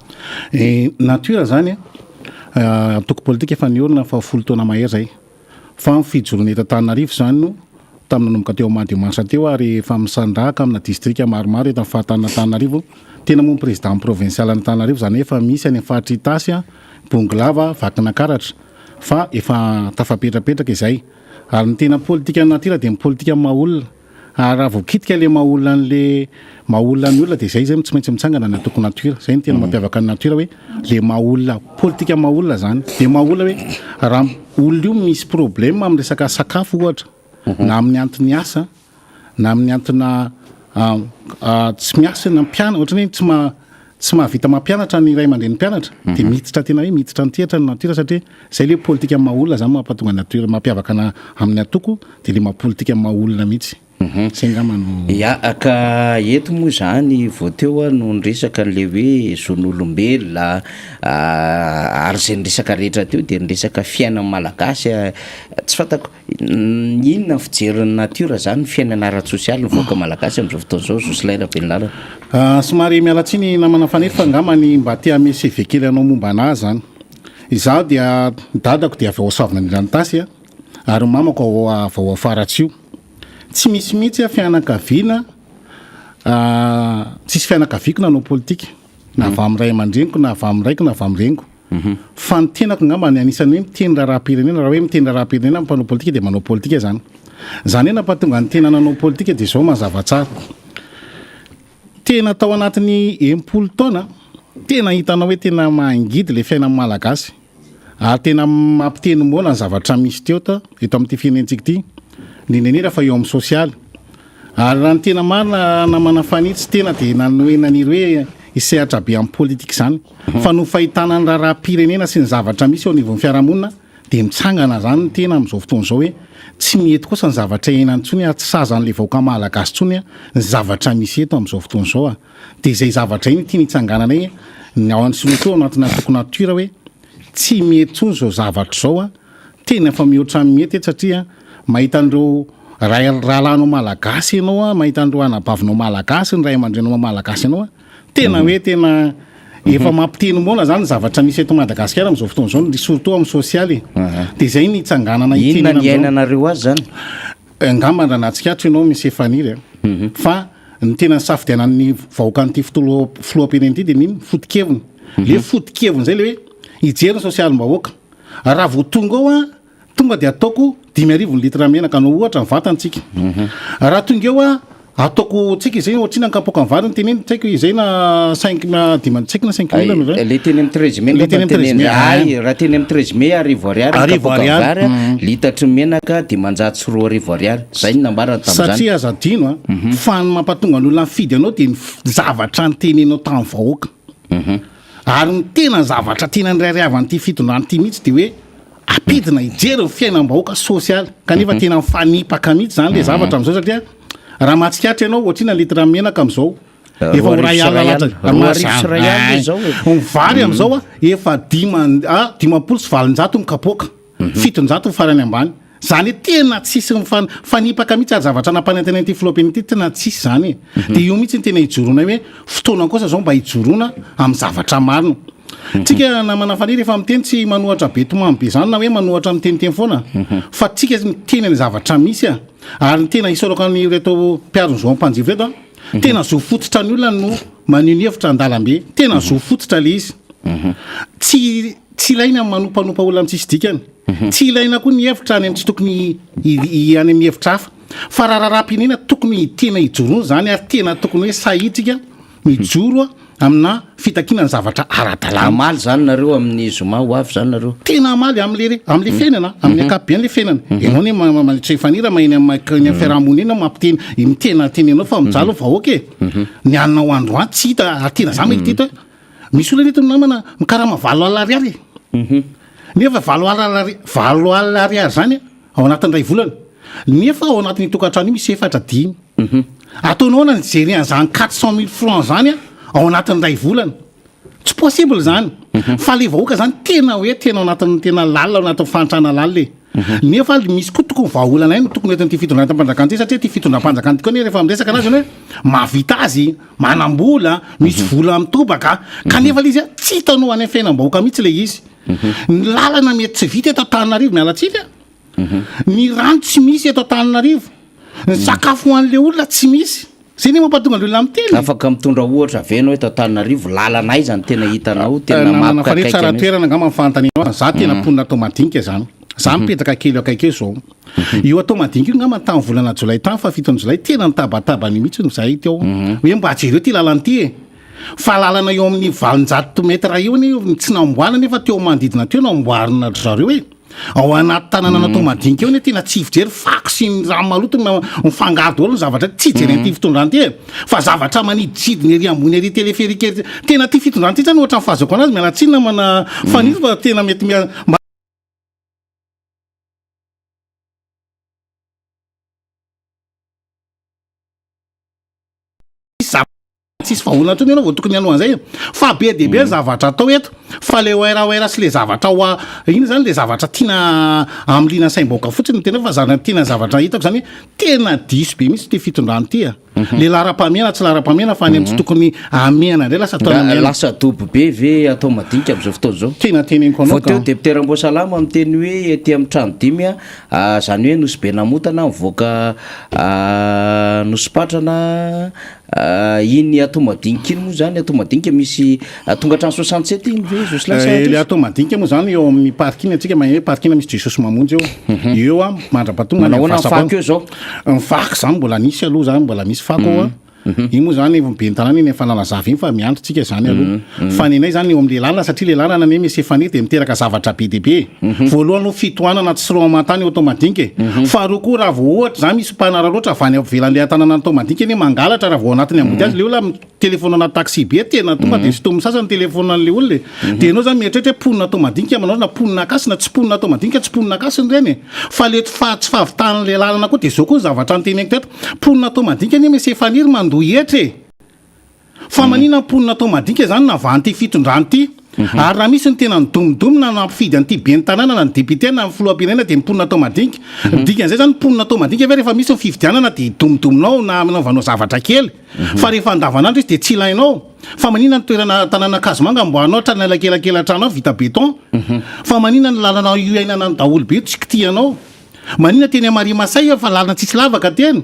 Natiora izany antoko politika efa niorina fa folo taona mahery izay. Fa ny fijoroana eto Antananarivo izany no tamin'ny nanomboka teo mois de mars teo ary efa misandrahaka amina distrika maromaro eto amin'ny faritanin'Antananarivo. Tena moa ny président provincial an'Antananarivo izany hoe efa misy any amin'ny faritra Itasy, Bongolava, Vakinankaratra fa efa tafapetrapetraka izay. Ary ny tena politika ny natiora dia ny politika maha olona. Ary raha vao kitika le maha olona an'le maha olona ny olona dia zay zay no tsy maintsy mitsangana ny antoko natiora. Zay no tena mampiavaka ny natiora hoe le maha olona, politika maha olona zany. Dia maha olona hoe raha olona io misy problème amin'ny resaka sakafo ohatra na amin'ny antony asa na amin'ny antona tsy miasa na mpianatra, ohatran'ny hoe tsy ma- tsy mahavita mampianatra ny ray aman-dreny mpianatra dia miditra tena hoe miditra an-tsehatra ny natiora satria izay ilay politika maha olona izany mampatonga ny natiora mampiavaka ana amin'ny antoko dia ilay maha politika maha olona mihitsy izay angamba no Ya, ka eto moa izany vao teo aho no niresaka an'ilay hoe zon'olombelona ary izay niresaka rehetra teo dia niresaka fiainan'ny malagasy tsy fantako Inona ny fijerin'ny natiora zany ny fiainana ara-tsosialy ny vahoaka malagasy amin'izao fotoana izao, Jocelyn Rabenilala? Somary miala tsiny namana Faniry fa angamba ny mba te hanome CV kely anao momba anah zany. Izaho dia ny dadako dia avy ao Soavinandriana Itasy ary ny mamako ao avy ao Faratsiho. Tsy misy mihitsy fianakaviana tsisy fianakaviako nanao politika na avy amin'ny ray aman-dreniko na avy amin'ny raiko na avy amin'ny reniko. Fa ny tenako angamba ny anisan'ny hoe miteny raharaham-pirenena, raha hoe miteny raharaham-pirenena ny mpanao politika dia manao politika izany. Izany hoe nampatonga ny tena nanao politika dia izao mazava tsara. Tena tao anatin'ny 60 taona, tena hitanao hoe tena mangidy ilay fiainan'ny Malagasy. Ary tena mampiteny moana ny zavatra misy teo ta, eto amin'ity firenentsika ity, indrindra indrindra fa eo amin'ny sosialy. Ary raha ny tena marina namana Fanitsy tena dia nanohy naniry hoe hisehatra be amin'ny politika izany. Fa noho fahitana ny raharaham-pirenena sy ny zavatra misy eo anivon'ny fiarahamonina dia mitsangana izany ny tena amin'izao fotoana izao hoe tsy mety kosa ny zavatra iainana intsony ary tsy sazan'ilay vahoaka malagasy intsony ny zavatra misy eto amin'izao fotoana izao a. Dia izay zavatra iny tiana hitsangananay ny ao surtout ao anatin'ny antoko natiora hoe tsy mety intsony izao zavatra izao a. Tena efa mihoatra ny mety eto satria mahita an'ireo ray rahalahinao malagasy ianao a, mahita an'ireo anabavinao malagasy, ny ray aman-dreninao malagasy ianao a, tena hoe tena efa mampiteny moana zany ny zavatra misy eto Madagasikara amin'izao fotoana izao, ny surtout amin'ny sosialy e. Dia izay ny hitsanganana Inona hitenenana ny amin'izao. iainanareo azy zany? Angamba raha nahatsikaritra ianao Monsieur Faniry a, fa ny tena nisafidianan'ny vahoakan'ity fitolo- filoham-pirenena ity dia ny foto-keviny. Le foto-keviny izay le hoe hijery ny sosialim-bahoaka. Raha vao tonga ao an, Tonga dia ataoko 5000 ny litre menaka anao ohatra ny vatantsika. Raha tonga eo a, ataoko tsika izay ohatrina ny kapoaka ny vary ny teneniny tsy haiko izay na cinq na dima tsy haiko na cinq mille no Ay, le teny amin'ny treize mai Le teny angamba amin'ny treize teneniny. mai, Ay, ah. raha teny amin'ny treize mai 1000 ariary ny Arivo kapoaka ariary, vary a, litatry ny menaka 501 ariary. Zay no nambarany tamin'izany. Satria aza adino a, fa ny mampatonga ny olona mifidy anao dia ny f- zavatra niteneninao tamin'ny vahoaka. Ary ny tena zavatra tena nirairehavan'ity fitondrana ity mihitsy dia hoe ampidina hijery ny fiainam-bahoaka sosialy kanefa tena mifanipaka mihitsy izany ilay zavatra amin'izao satria raha mahatsikaritra ianao ohatrina litre menaka amin'izao efa ho iray alina latsaka 2100 izao e. Ny vary amin'izao a efa dima- a, 850 ny kapoaka. 700 ny farany ambany. Zany hoe tena tsisy mifan- mifanipaka mihitsy ary zavatra nampanantenain'ity filoham-pirenena ity tena tsisy zany e. Dia io mihitsy no tena ijoroanay hoe fotoana kosa zao mba hijoroana amin'ny zavatra marina. Tsika namana Faniry efa miteny tsy manohatra be tomany be zany na hoe manohatra miteniteny foana fa tsika miteny ny zavatra misy a. Ary ny tena isaorako an'ireto mpiaro ny zo am-panjifa ireto a, tena zo fototra ny olona no maneho ny hevitra an-dalambe. Tena zo fototra le izy. Tsy Tsy ilaina ny manompanopa olona amin'ny tsisy dikany. Tsy ilaina koa ny hevitra any amin'ny tsy tokony any amin'ny hevitra hafa. Fa raha raharaham-pirenena tokony tena hijoroana izany ary tena tokony hoe sahitsika mijoro amina fitakiana ny zavatra ara-dalàna. Hamaly izany nareo amin'ny zoma ho avy izany nareo? Tena hamaly amin'le amin'le fiainana, amin'ny ankapobeny le fiainana. Ianao anie ma- ma- tsy fanira ma eny amin'ny eny amin'ny fiarahamonina eny mampiteny mitena teny ianao fa mijaly ny vahoaka e. Ny hanina ho androany tsy hita ary tena za mahita eto hoe Misy olona eto namana mikarama 8000 ariary e. Nefa 8000 ariary, 8000 ariary zany ao anatin'ny iray volana. Nefa ao anatin'io tokantrano io misy efatra dimy. Ataonao ahoana ny gérer an'izany 400 mille francs zany ao anatin'ny iray volana? Tsy possible zany. Fa le vahoaka zany tena hoe tena ao anatin'ny tena lalina, ao anatin'ny fahantrana lalina e. Nefa misy koa tokony vahaolana ihany no tokony entin'ity fitondram-panjakana ity satria ity fitondram-panjakana ity koa anie rehefa miresaka anazy ianao hoe mahavita azy, manam-bola, misy vola mitobaka kanefa ilay izy tsy hitanao any amin'ny fiainam-bahoaka mihitsy ilay izy. Ny lalana mety tsy vita eto Antananarivo, miala tsiny a. Ny rano tsy misy eto Antananarivo. Ny sakafo ho an'ilay olona tsy misy. Zay ne mampatonga ny olona miteny e. Afaka mitondra ohatra ve ianao eto Antananarivo, lalana aiza no tena hitanao tena Namana Faniry, mampikaikaika tsara mihitsy? toerana angamba ny fanontanianao, za tena mponina atao madinika zany, za mipetraka kely eo akaiky eo zao, io atao madinika io angamba tamin'ny volana jolay tany faha fiton'ny jolay tena nitabataba an'io mihitsy no zahay teo hoe mba jereo ty lalana ty e, fa lalana eo amin'ny 800 mètres eo anie io tsy namboarina nefa teo manodidina teo namboarina ry zareo e. Ao anaty tanàna natao madinika eo anie tena tsy fijery fako sy ny rano maloto no mifangaro daholo ny zavatra tsy jeren'ity fitondrana ity e! Fa zavatra maniditsidina ery ambony ery téléphérique ery tena ity fitondrana ity zany ohatran'ny fahazoako anazy miala tsiny namana Fanilo fa tena mety mba Tsisy vahaolana intsony ianao vao tokony hanao an'izay e. Fa be dia be ny zavatra atao eto fa le oera oera sy le zavatra ho iny zany le zavatra tiana hamiliana ny saim-bahoaka fotsiny no tena fa zany tena zavatra hitako zany hoe tena diso be mihitsy ity fitondrana ity a. Le laharam-pahamehana tsy laharam-pahamehana fa any amin'ny tsy tokony hamehana indray lasa atao hamehana. Lasa dobo be ve atao madinika amin'izao fotoana izao? Tena teneniko anao Vao teo ka. député Ramboasalama miteny hoe ety amin'ny trano dimy a, zany hoe Nosy Be Namotana mivoaka Nosy Patrana Iny ato madinika iny moa zany, ato madinika misy tonga hatrany 67 iny ve Jocelyn sa Eh, le ato madinika moa zany eo amin'ny parking antsika mahay hoe parking misy Jesosy Mamonjy eo. Eo a mandra-pahatonga any Manao ahoana ny Vasaboana. fako eo zao? Ny fako zany mbola nisy aloha zany mbola misy fako ao a. Iny moa zany efa ben'ny tanàna iny efa nanazava iny fa miandry tsika zany aloha. Fa ny anay zany eo amin'ny lalana satria le lalana anie misy efa dia miteraka zavatra be dia be. Voalohany aloha fitohanana tsy roa aman-tany eo Antohomadinika e. Faharoa koa raha vao ohatra izany misy mpanararaotra avy any ivelan'ilay tanàna Antohomadinika anie mangalatra raha vao ao anatin'ny embouteillage ilay olona mi-telephone anaty taxi be tena tonga dia sintomin'ny sasany ny telephone an'ilay olona e. Dia ianao izany mieritreritra hoe mponina Antohomadinika manao na mponina Ankasina tsy mponina Antohomadinika tsy mponina Ankasina ireny e. Fa le tsy fahavitan'ilay lalana koa dia izao koa ny zavatra noteneniko teto mponina Antohomadinika anie Monsieur Faniry mandoa hetra e. Fa manina ny mponina atao madinika izany navahan'ity fitondrana ity? Ary raha misy ny tena nidomidomy na nampifidy an'ity ben'ny tanàna na ny député na ny filoham-pirenena dia ny mponina atao madinika. Ny dikan'izay izany ny mponina atao madinika ve rehefa misy ny fifidianana dia hidomidominao na hanaovanao zavatra kely? Fa rehefa andavanandro izy dia tsy ilainao? Fa manina ny toerana tanàna Ankazomanga amboarinao hatrany alakelakela-trano ao vita béton? Fa manina ny lalana iainana ny daholobe io tsy kitihanao? Manina teny Amaria Masay fa lalana tsisy lavaka teny?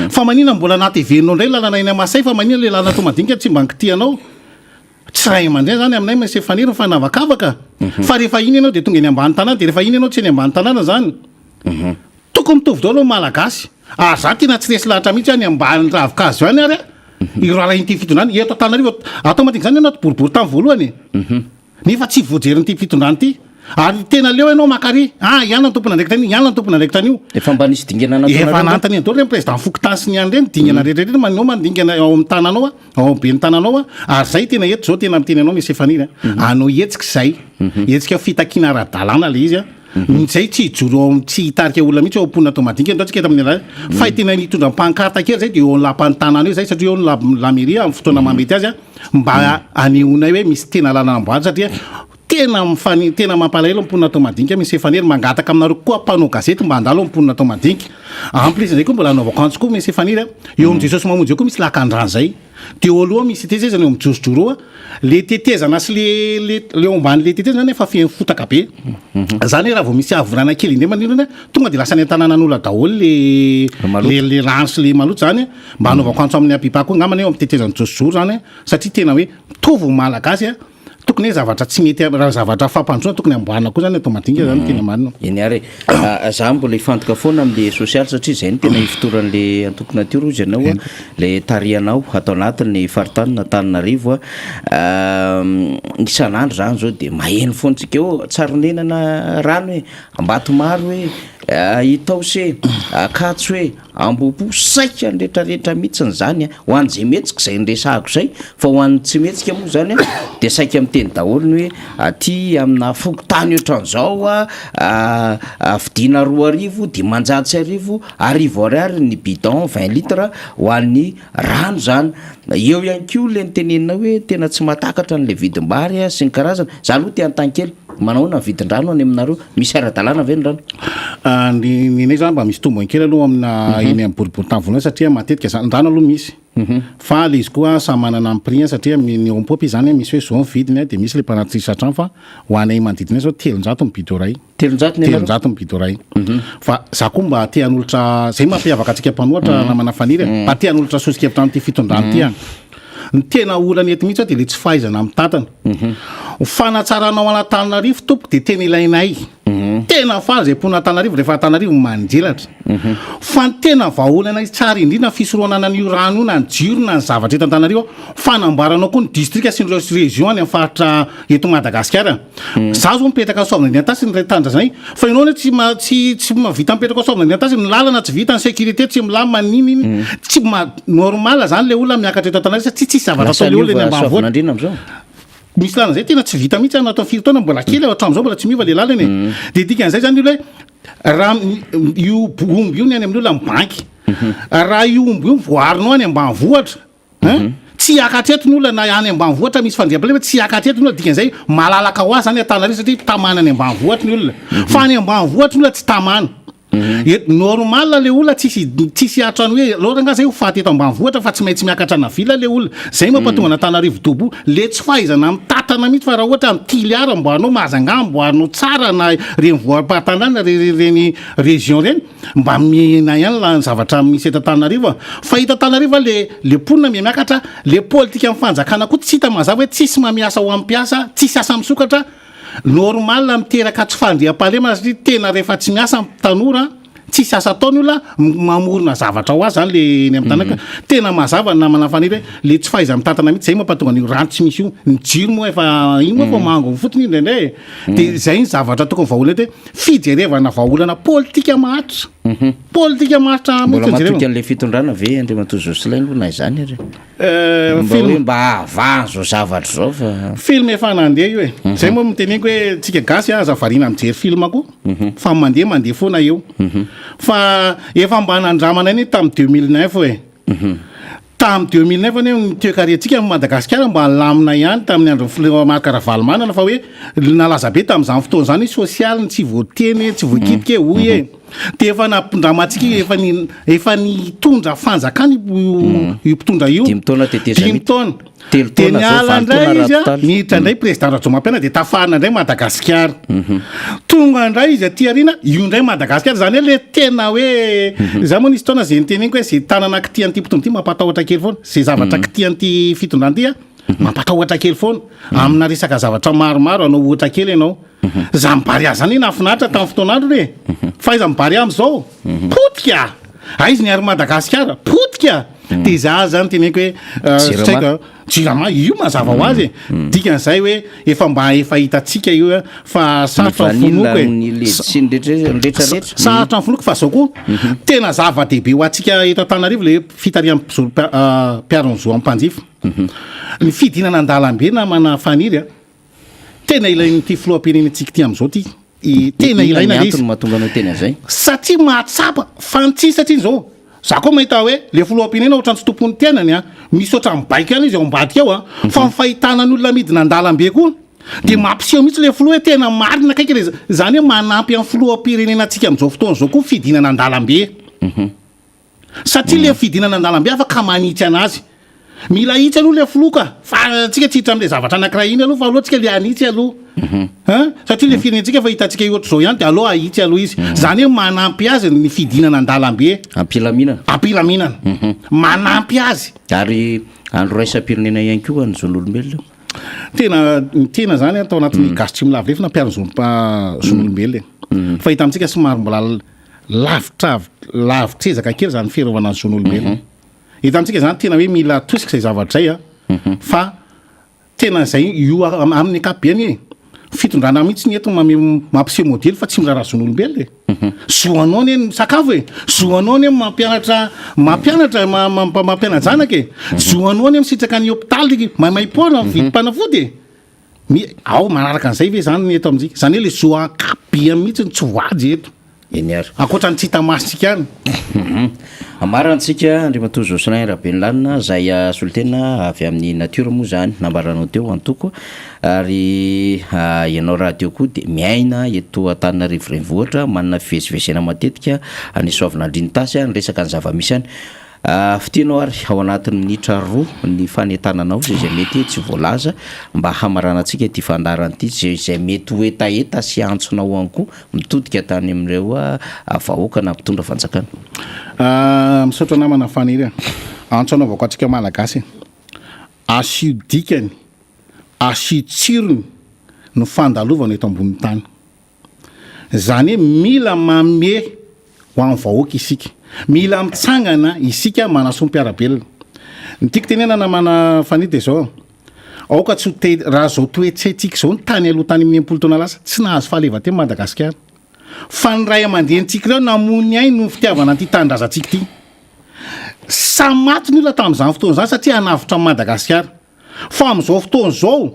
Fa manina mbola anaty heverina indray lalana eny Masay fa manina le lalana to madinika tsy mba nikitihanao? Tsy ray aman-dreny zany aminay Monsieur Faniry ny fanavakavaka fa rehefa iny ianao dia tonga eny ambany tanàna dia rehefa iny ianao tsy eny ambany tanàna zany. Tokony mitovy daholo ny Malagasy. Ary za tena tsy resy lahatra mihitsy any ambany ravin-kazo any ary ireo rahalahin'ity fitondrana eto Antananarivo atao mandinika zany ianao ato boribory tany voalohany e. Nefa tsy voajerin'ity fitondrana ity. Ary tena leo ianao maka ary. Ah, ianona no tompon'andraikitra an'io, ianona no tompon'andraikitra an'io. Efa mba nisy dingana nataonareo Efa ve? nanontaniana daholo ireny président fokontany sy ny any ireny, dingana rehetra ireny, manao mandingana ao amin'ny tananao, ao amin'ny ben'ny tananao, ary zay tena eto zao tena miteny anao Monsieur Faniry a, anao hetsika izay, hetsika fitakiana ara-dalàna le izy a, zay tsy hijoro ao amin'ny, tsy hitarika olona mihitsy ao am-ponina atao madinika, ndao tsika eto amin'ny alahy, fa tena hitondra pancarte kely zay de eo amin'ny lapan'ny tanàna eo zay satria eo ny la, la mairie amin'ny fotoana mahamety azy a, mba hanehoanay hoe misy tena lalana amboarina satria tena mifani tena mampalahelo ny mponina atao madinika misy Faniry mangataka aminareo koa mpanao gazety mba handalo ny mponina atao madinika en plus zay koa mbola anaovako antso koa misy Faniry a eo amin'ny Jesosy Mamonjy eo koa misy lakandrano zay de eo aloha misy tetezana eo amin'ny Josojoro a le tetezana sy le le le eo ambany le tetezana zany efa feno fotaka be zany hoe raha vao misy havorana kely indray manirina tonga de lasa any an-tanànan'olona daholo le le le rano sy le maloto zany Mba hanaovako antso amin'ny Apipa koa angambany eo amin'ny tetezan'i Josojoro zany satria tena hoe mitovy ny Malagasy a, tokony hoe zavatra tsy mety raha zavatra fampandrosoana tokony amboarina koa zany atao madinika zany tena marina. Eny ary e. Za mbola hifantoka foana amin'le sosialy satria zay no tena ifotoran'le antoko natiora hozy ianao a, le tarihanao ato anatin'ny faritanin'Antananarivo a. Isan'andro zany zao de maheno foana tsika eo Tsaronenana rano e, Ambatomaro e, Itaosy e, Ankatso e. Ambohipo, saika ny retraretra mihitsiny izany a, ho an'izay mihetsika izay niresahako izay, fa ho an'ny tsy mihetsika moa izany a, dia saika miteny daholo ny hoe aty amina fokontany ohatran'izao a, vidiana 2000, 1500, 1000 ariary ny bidon vingt litres ho an'ny rano izany. Eo ihany koa ilay nitenenina hoe tena tsy mahatakatra an'ilay vidim-bary sy ny karazany, za aloha te hanontany kely, Manao ahoana ny vidin-drano any aminareo? Misy ara-dalàna ve ny rano? Ny ny anay zany mba misy tombony kely aloha amina eny amin'ny boriborintany voalohany satria matetika zany ny rano aloha misy fa le izy koa samy manana ny prix-ny satria ny eo am-paopy zany misy hoe zao ny vidiny de misy le mpanatitra isan-trano fa ho anay manodidina eny zao 300 ny bidon iray. 300 ny anareo? 300 ny bidon iray. Fa za koa mba te hanolotra, zay mampiavaka antsika mpanohatra namana Faniry a, mba te hanolotra soso-kevitra amin'ity fitondrana ity an. Ny tena olana eto mihitsy dia le tsy fahaizana mitantana. Ho fanatsarana ao an'Antananarivo tompoko dia tena ilainay. Tena faly izay mponina Antananarivo rehefa Antananarivo manjelatra. Fa ny tena vahaolana tsara indrindra ny fisorohanana an'io rano io na ny jiro na ny zavatra eto Antananarivo, fanamboarana koa ny distrika sy ny région any amin'ny faritra eto Madagasikara. Za zao mipetraka any Soavinandriana Antasy ny iray tanindrazanay fa ianao anie tsy ma- tsy tsy mahavita mipetraka ao Soavinandriana Antasy, ny lalana tsy vita, ny sécurité tsy milamina, n'inona n'inona. Tsy ma- normal zany le olona miakatra eto Antananarivo satria tsisy zavatra Lasa atao le olona eny niova ambanivohitra. Soavinandriana amin'izao? Misy lalana zay tena tsy vita mihitsy any anatin'ny firy taona mbola kely hatramin'izao mbola tsy miova le lalana e. De dikan'izay zany io hoe raha io omby io ny any amin'ny olona amin'ny banky. Raha io omby io voaharinao any ambanivohitra Hein? Tsy hiakatra eto ny olona na any ambanivohitra misy fandriampahalemana tsy hiakatra eto ny olona dikan'izay malalaka ho azy zany Antananarivo satria tamana any ambanivohitra ny olona fa any ambanivohitra ny olona tsy tamana Et normal le olona tsisy tsisy hatrany hoe aleo rangaha zay ho faty eto ambanivohitra fa tsy maintsy miakatra ana ville le olona zay mampatonga an'Antananarivo dobo le tsy fahaizana mitantana mihitsy fa raha ohatra any Toliara amboarinao Mahajanga amboarinao tsara na renivohim-pahatanàna reny région reny Mba mihena ihany la ny zavatra misy eto Antananarivo a! Fa eto Antananarivo le le mponina miha miakatra, le politika amin'ny fanjakana koa tsy hita mazava hoe tsisy mamiasa ho an'ny mpiasa, tsisy asa misokatra, normal miteraka tsy fandriampahalemana satria tena rehefa tsy miasa ny tanora, tsisy asa atao ny olona, mamorona zavatra ho azy zany le eny amin'ny tanàna ka tena mazava ny namana Faniry hoe le tsy fahaiza-mitantana mihitsy zay mampatonga an'io rano tsy misy io, ny jiro moa efa iny moa efa mango fotsiny iny indraindray e! de zay ny zavatra tokony vahaolana eto hoe fijerevana vahaolana politika maharitra politika maharitra Mbola mihitsy no jerevana. matoky an'ilay fitondrana ve Andriamatoa Jocelyn aloha na izany ary? Euh, Mba film hoe mba hahavaha an'izao zavatra izao fa. Film efa nandeha io e. Zay moa no teneniko hoe tsika gasy aza variana mijery film koa fa mandeha mandeha foana eo. Fa efa mba nandramana anie tamin'ny 2009 e. Tamin'ny 2009 anie ny toekarentsika amin'i Madagasikara mba nilamina ihany tamin'ny andron'ny filoha Marc Ravalomanana fa hoe nalaza be tamin'izany fotoana izany hoe sosialy ny tsy voateny tsy voakitika e hoy e. Dia efa nampindramantsika efa ny efa nitondra fanjakana io io mpitondra io. Dimy taona tetezamita. Dimy taona. Telo Dia taona zao, niala valo indray taona izy a, raha totaly. niditra indray président Rajaonarimampianina dia tafarina indray Madagasikara. Tonga indray izy aty aoriana, io indray Madagasikara, izany hoe le tena hoe, za moa nisy fotoana izay niteneniko hoe izay tanana kitihan'ity mpitondra ity mampatahotra kely foana, izay zavatra kitihan'ity fitondrana ity a. Mampatahotra kely foana amina resaka zavatra maromaro hanao ohatra kely ianao. Zany Barea zany anie nahafinaritra tamin'ny fotoan'androny e. Fa aiza ny Barea amin'izao? Potika! Aiza ny Air Madagasikara? Potika! Dia za zany teneniko hoe tsy haiko Jirama io mazava ho azy e. Dikan'izay hoe efa mba efa hitantsika io fa sarotra ny finoako e. Sarotra ny finoako fa zao koa tena zava-dehibe ho antsika eto Antananarivo le fitarihan'ny mpiaro ny zo amin'ny mpanjifa. Ny fidinana an-dalambe namana Faniry a, tena ilain'ity filoham-pirenentsika ity amin'izao ity. Tena ilaina ilay izy. mahatonga anao teny an'izay? Satria mahatsapa fa ny tsy satria izao, za koa mahita hoe le filoham-pirenena ohatran'ny tsy tompon'ny tenany a, misy ohatran'ny mibaiko ihany izy ao ambadika ao a, fa ny fahitana ny olona midina an-dalambe koa dia mampiseho mihitsy le filoha hoe tena marina akaiky ilay izy, izany hoe manampy an'ny filoham-pirenenantsika amin'izao fotoana izao koa ny fidinana an-dalambe. Satria le fidinana an-dalambe afaka manitsy anazy. Mila ahitsy aloha le filoha ka. Fa tsika tsy hiditra amle zavatra anakiray iny aloha fa aleo tsika le hanitsy aloha. Hein? Satria le firenentsika efa hitantsika ohatr'izao ihany de aleo ahitsy aloha izy. Zany hoe manampy azy ny fidinana an-dalambe. Am-pilaminana. Am-pilaminana. Manampy azy. Ary andro iraisam-pirenena ihany koa ny zon'olombelona. Tena ny tena zany an tao anatin'ny gasy tsy milavo lefona mpiaro ny zon'olombelona e. Fa hita amintsika somary mbola Lavitra lavitr'ezaka kely izany fiarovana ny zon'olombelona. Hitantsika izany tena hoe mila atosika izay zavatra izay an, fa tena izay io amin'ny ankapobeny e, fitondrana mihitsy ny eto mame mampiseho modely fa tsy miraharaha zon'olombelona e. Zo anao anie ny misakafo e, zo anao anie ny mampianatra mampianatra mampiana-janaka e, zo anao anie misitraka ny hopitaly maimaimpoana vidim-panafody e. Mi, ao manaraka an'izay ve izany ny eto amintsika? Izany hoe ilay zo ankapobeny mihitsy no tsy voahaja eto. Eny ary. Ankoatra ny tsy hita masontsika any. Amarantsika Andriamatoa Jocelyn Rabenilanina izay solontena avy amin'ny Natiora moa izany nambaranao teo antoko ary ianao rahateo koa dia miaina eto Antananarivo renivohitra manana fivezivezena matetika any Soavinandriana Itasy niresaka ny zava-misy any. Fitianao ary ao anatin'ny minitra roa ny fanentananao izay izay mety tsy voalaza mba hamaranantsika ity fandaharana ity izay izay mety ho hetaheta sy antsonao ihany koa mitodika tany amin'ireo vahoaka na mpitondra fanjakana. Misaotra namana Faniry a! Antso anaovako antsika Malagasy, asio dikany, asio tsirony ny fandalovana eto ambonin'ny tany. Izany hoe mila manome ho an'ny vahoaka isika. Mila mitsangana isika manasoa ny mpiara-belona. Ny tiako tenenana namana Fanny dia izao, aoka tsy ho te, raha izao toe-tsaintsika izao ny tany aloha tany amin'ny 60 taona lasa, tsy nahazo fahaleovantena Madagasikara. Fa ny ray aman-drenintsika ireo namoy ny ainy noho ny fitiavana an'ity tanindrazantsika ity. Samy maty ny olona tamin'izany fotoana izany satria hanavotra an'i Madagasikara. Fa amin'izao fotoana izao,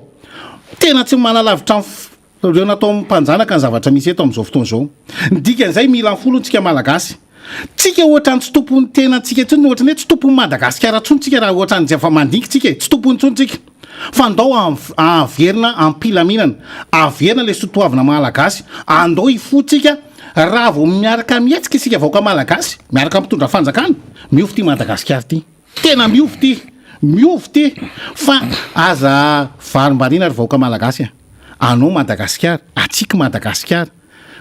tena tsy manalavitra ny Ireo nataon'ny mpanjanaka ny zavatra misy eto amin'izao fotoana izao. Ny dikan'izay mila ny folo tsika Malagasy. Tsika ohatran'ny tsy tompon'ny tenantsika intsony, ohatran'ny hoe tsy tompon'i Madagasikara intsony tsika raha ohatran'ny efa mandinga tsika e, tsy tompony intsony tsika. Fa ndao averina am-pilaminana, averina ilay soatoavina Malagasy, andao hifoha tsika raha vao miaraka mihetsika isika vahoaka Malagasy, miaraka mitondra fanjakana, miofo ity Madagasikara ity. Tena miofo ity, miofo ity fa aza varimbariana ry vahoaka Malagasy a! Anao Madagasikara, atsika Madagasikara,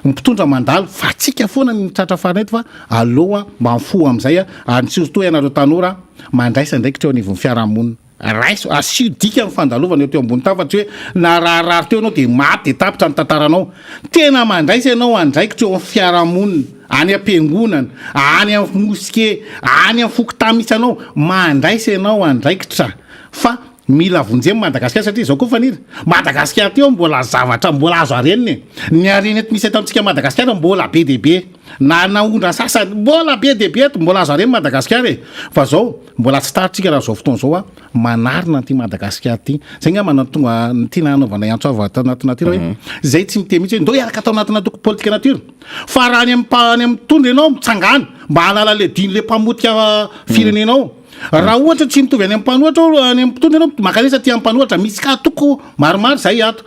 ny mpitondra mandalo fa atsika foana ny tratra farany eto fa aleo mba mifoha amin'izay ary ny surtout ianareo tanora mandraisa andraikitra eo anivon'ny fiarahamonina. Raiso, asio dika ny fandalovana eo teo ambony tany fa tsy hoe nararirary teo ianao dia maty dia tapitra ny tantaranao. Tena mandraisa ianao andraikitra eo amin'ny fiarahamonina, any am-piangonana, any amin'ny moske, any amin'ny fokontany misy anao, mandraisa ianao andraikitra fa mila vonjena Madagasikara satria izao koa Faniry, Madagasikara ty mbola zavatra mbola azo harenina e, ny harena eto misy eto amintsika Madagasikara mbola be dia be, na naondra sasany mbola be dia be eto mbola azo harena Madagasikara e, fa zao mbola tsy tara tsika raha zao fotoana zao a manarina an'ity Madagasikara ity, zay ngamba no tonga ny tiana hanaovanay antso avo ato anaty natiora hoe zay tsy miteny mihitsy hoe ndao hiaraka atao anatina antoko politika natiora fa raha any amin'ny any amin'ny mpitondra ianao mitsangana mba hanala le dino le mpamotika firenena ao. Raha ohatra tsy mitovy any amin'ny mpanohatra any amin'ny mpitondra ianao, mankanesa aty amin'ny mpanohatra, misy cas toko maromaro izay ato.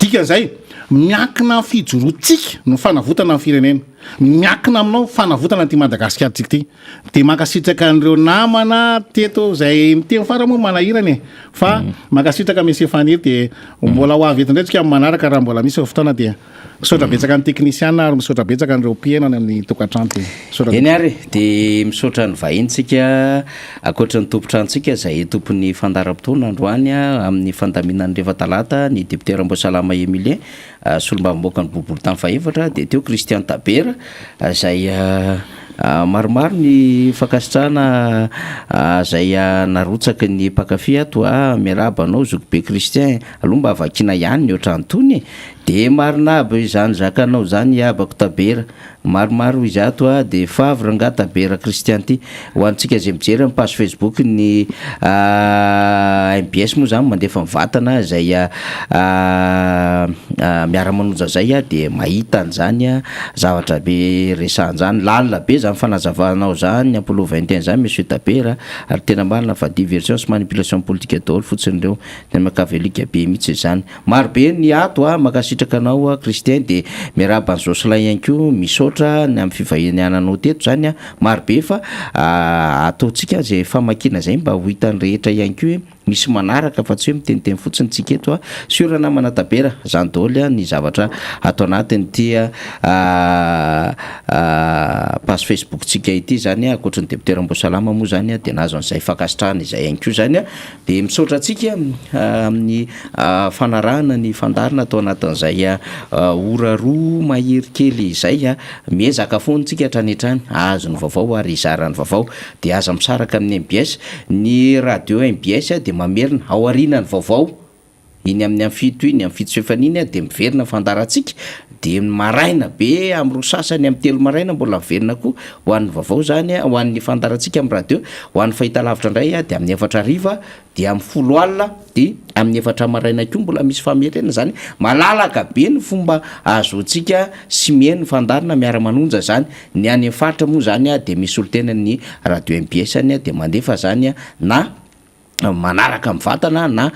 Dikan'izay, miankina amin'ny fijoroantsika no fanavotana ny firenena. Miankina aminao fanavotana an'ity Madagasikara-tsika ity. Dia mankasitraka an'ireo namana teto izay miteny farany moa manahirana e. Fa mankasitraka Monsieur Faniry dia mbola ho avy eto indray tsika amin'ny manaraka raha mbola misy ny fotoana dia misaotra betsaka ny teknisiana ary misaotra betsaka an'ireo mpihaino any amin'ny tokantrano dia misaotra Eny ary e, dia misaotra ny vahintsika ankoatra ny tompon-tranontsika izay tompon'ny fandaharam-potoana androany amin'ny fandaminan'ny rehefa talata ny député Ramboasalama Emilien Solombavambahoakan'ny boriborintany fahefatra dia teo Christian Tabera izay maromaro ny fankasitrahana izay narotsaky ny mpankafy ato a, miarahaba anao zokibe Christian, aloha mba vakiana ihany ny ohatran'itony e, dia marina aby izany zakanao izany iabako Tabera, Maromaro izy ato a, de favy rangah Tabera Christian ty. Ho antsika izay mijery amin'ny page Facebook ny mbs moa zany mandefa mivantana izay miara-manonja zay a, de mahita an'izany zavatra be resahana zany. Lalina be zany fanazavanao zany Apollo 21 zany Monsieur Tabera ary tena marina fa diversion sy manipulation politique daholo fotsiny ireo. Tena machiavellique be mihitsy izany. Maro be ny ato a, mankasitraka anao Christian de miarahaba an'i Jocelyn ihany koa, misaotra ny amin'ny fivahiniananao teto zany a, maro be fa ataontsika zay famakiana zay mba ho hitan'ny rehetra ihany koa hoe misy manaraka fa tsy hoe miteniteny fotsiny tsika eto a, sur namana Tabera, zany daholo ny zavatra ato anatin'ity page Facebook tsika ity zany a, ankoatry ny député Ramboasalama moa zany de nahazo an'izay fankasitrahana izay ihany koa zany a. Dia misaotra antsika amin'ny fanarahana ny fandaharana tao anatin'izay ora roa mahery kely izay. Miezaka foana isika hatrany hatrany hahazo ny vaovao ary hizara ny vaovao. Dia aza misaraka amin'ny mbs. Ny radio mbs dia mamerina aorianan'ny vaovao. Iny amin'ny amin'ny fito iny, amin'ny fito sy efany iny dia miverina ny fandaharantsika, dia ny maraina be amin'ny roa sasany, amin'ny telo maraina mbola miverina koa ho an'ny vaovao izany, ho an'ny fandaharantsika amin'ny radio, ho an'ny fahitalavitra indray dia amin'ny efatra hariva, dia amin'ny folo alina, dia amin'ny efatra maraina koa mbola misy famerenana izany, malalaka be ny fomba ahazoantsika sy mihaino ny fandaharana miara-manonja izany, ny any amin'ny faritra moa izany dia misy solontena ny radio mbs any dia mandefa izany na. manaraka mivantana na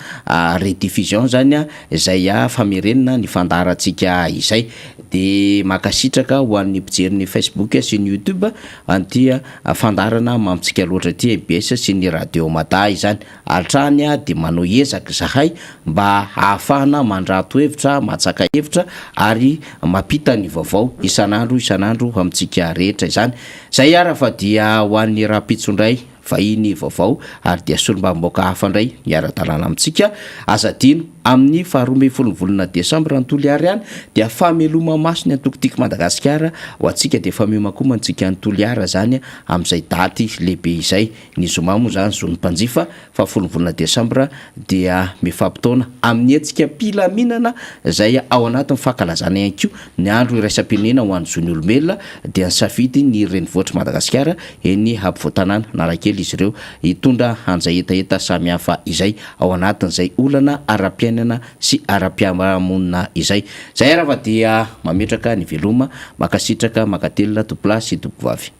rediffusion zany izay famerenana ny fandaharantsika izay. De mankasitraka ho an'ny mpijery ny Facebook sy ny YouTube an'ity fandaharana mamintsika loatra ity mbs sy ny radio mada izany. Hatrany de manao ezaka izahay mba hahafahana mandrato hevitra, matsaka hevitra ary mampita ny vaovao isan'andro isan'andro amintsika rehetra izany. Zay ara fa dia ho an'ny rahampitso indray. vahiny vaovao ary dia solombavambahoaka hafa indray miara-dalàna amintsika. Aza adino, amin'ny faharoa ambin'ny folon'ny volana desambra any Toliary any dia fameloma-maso ny antoko Tiako Madagasikara ho antsika dia efa miomankomantsika any Toliara izany amin'izay daty lehibe izay. Ny zoma moa izany zon'ny mpanjifa fa folon'ny volana desambra dia mifampitaona amin'ny hetsika am-pilaminana izay ao anatin'ny fankalazana ihany koa ny andro iraisam-pirenena ho an'ny zon'ny olombelona dia nisafidy ny renivohitr'i Madagasikara eny ampovoan-tanàna Analakely izy ireo hitondra an'izay hetaheta samihafa izay ao anatin'izay olana ara-piainana sy ara-piarahamonina izay. Izay ary fa dia mametraka ny veloma, mankasitraka, mankatelina tompolahy sy tompovavy.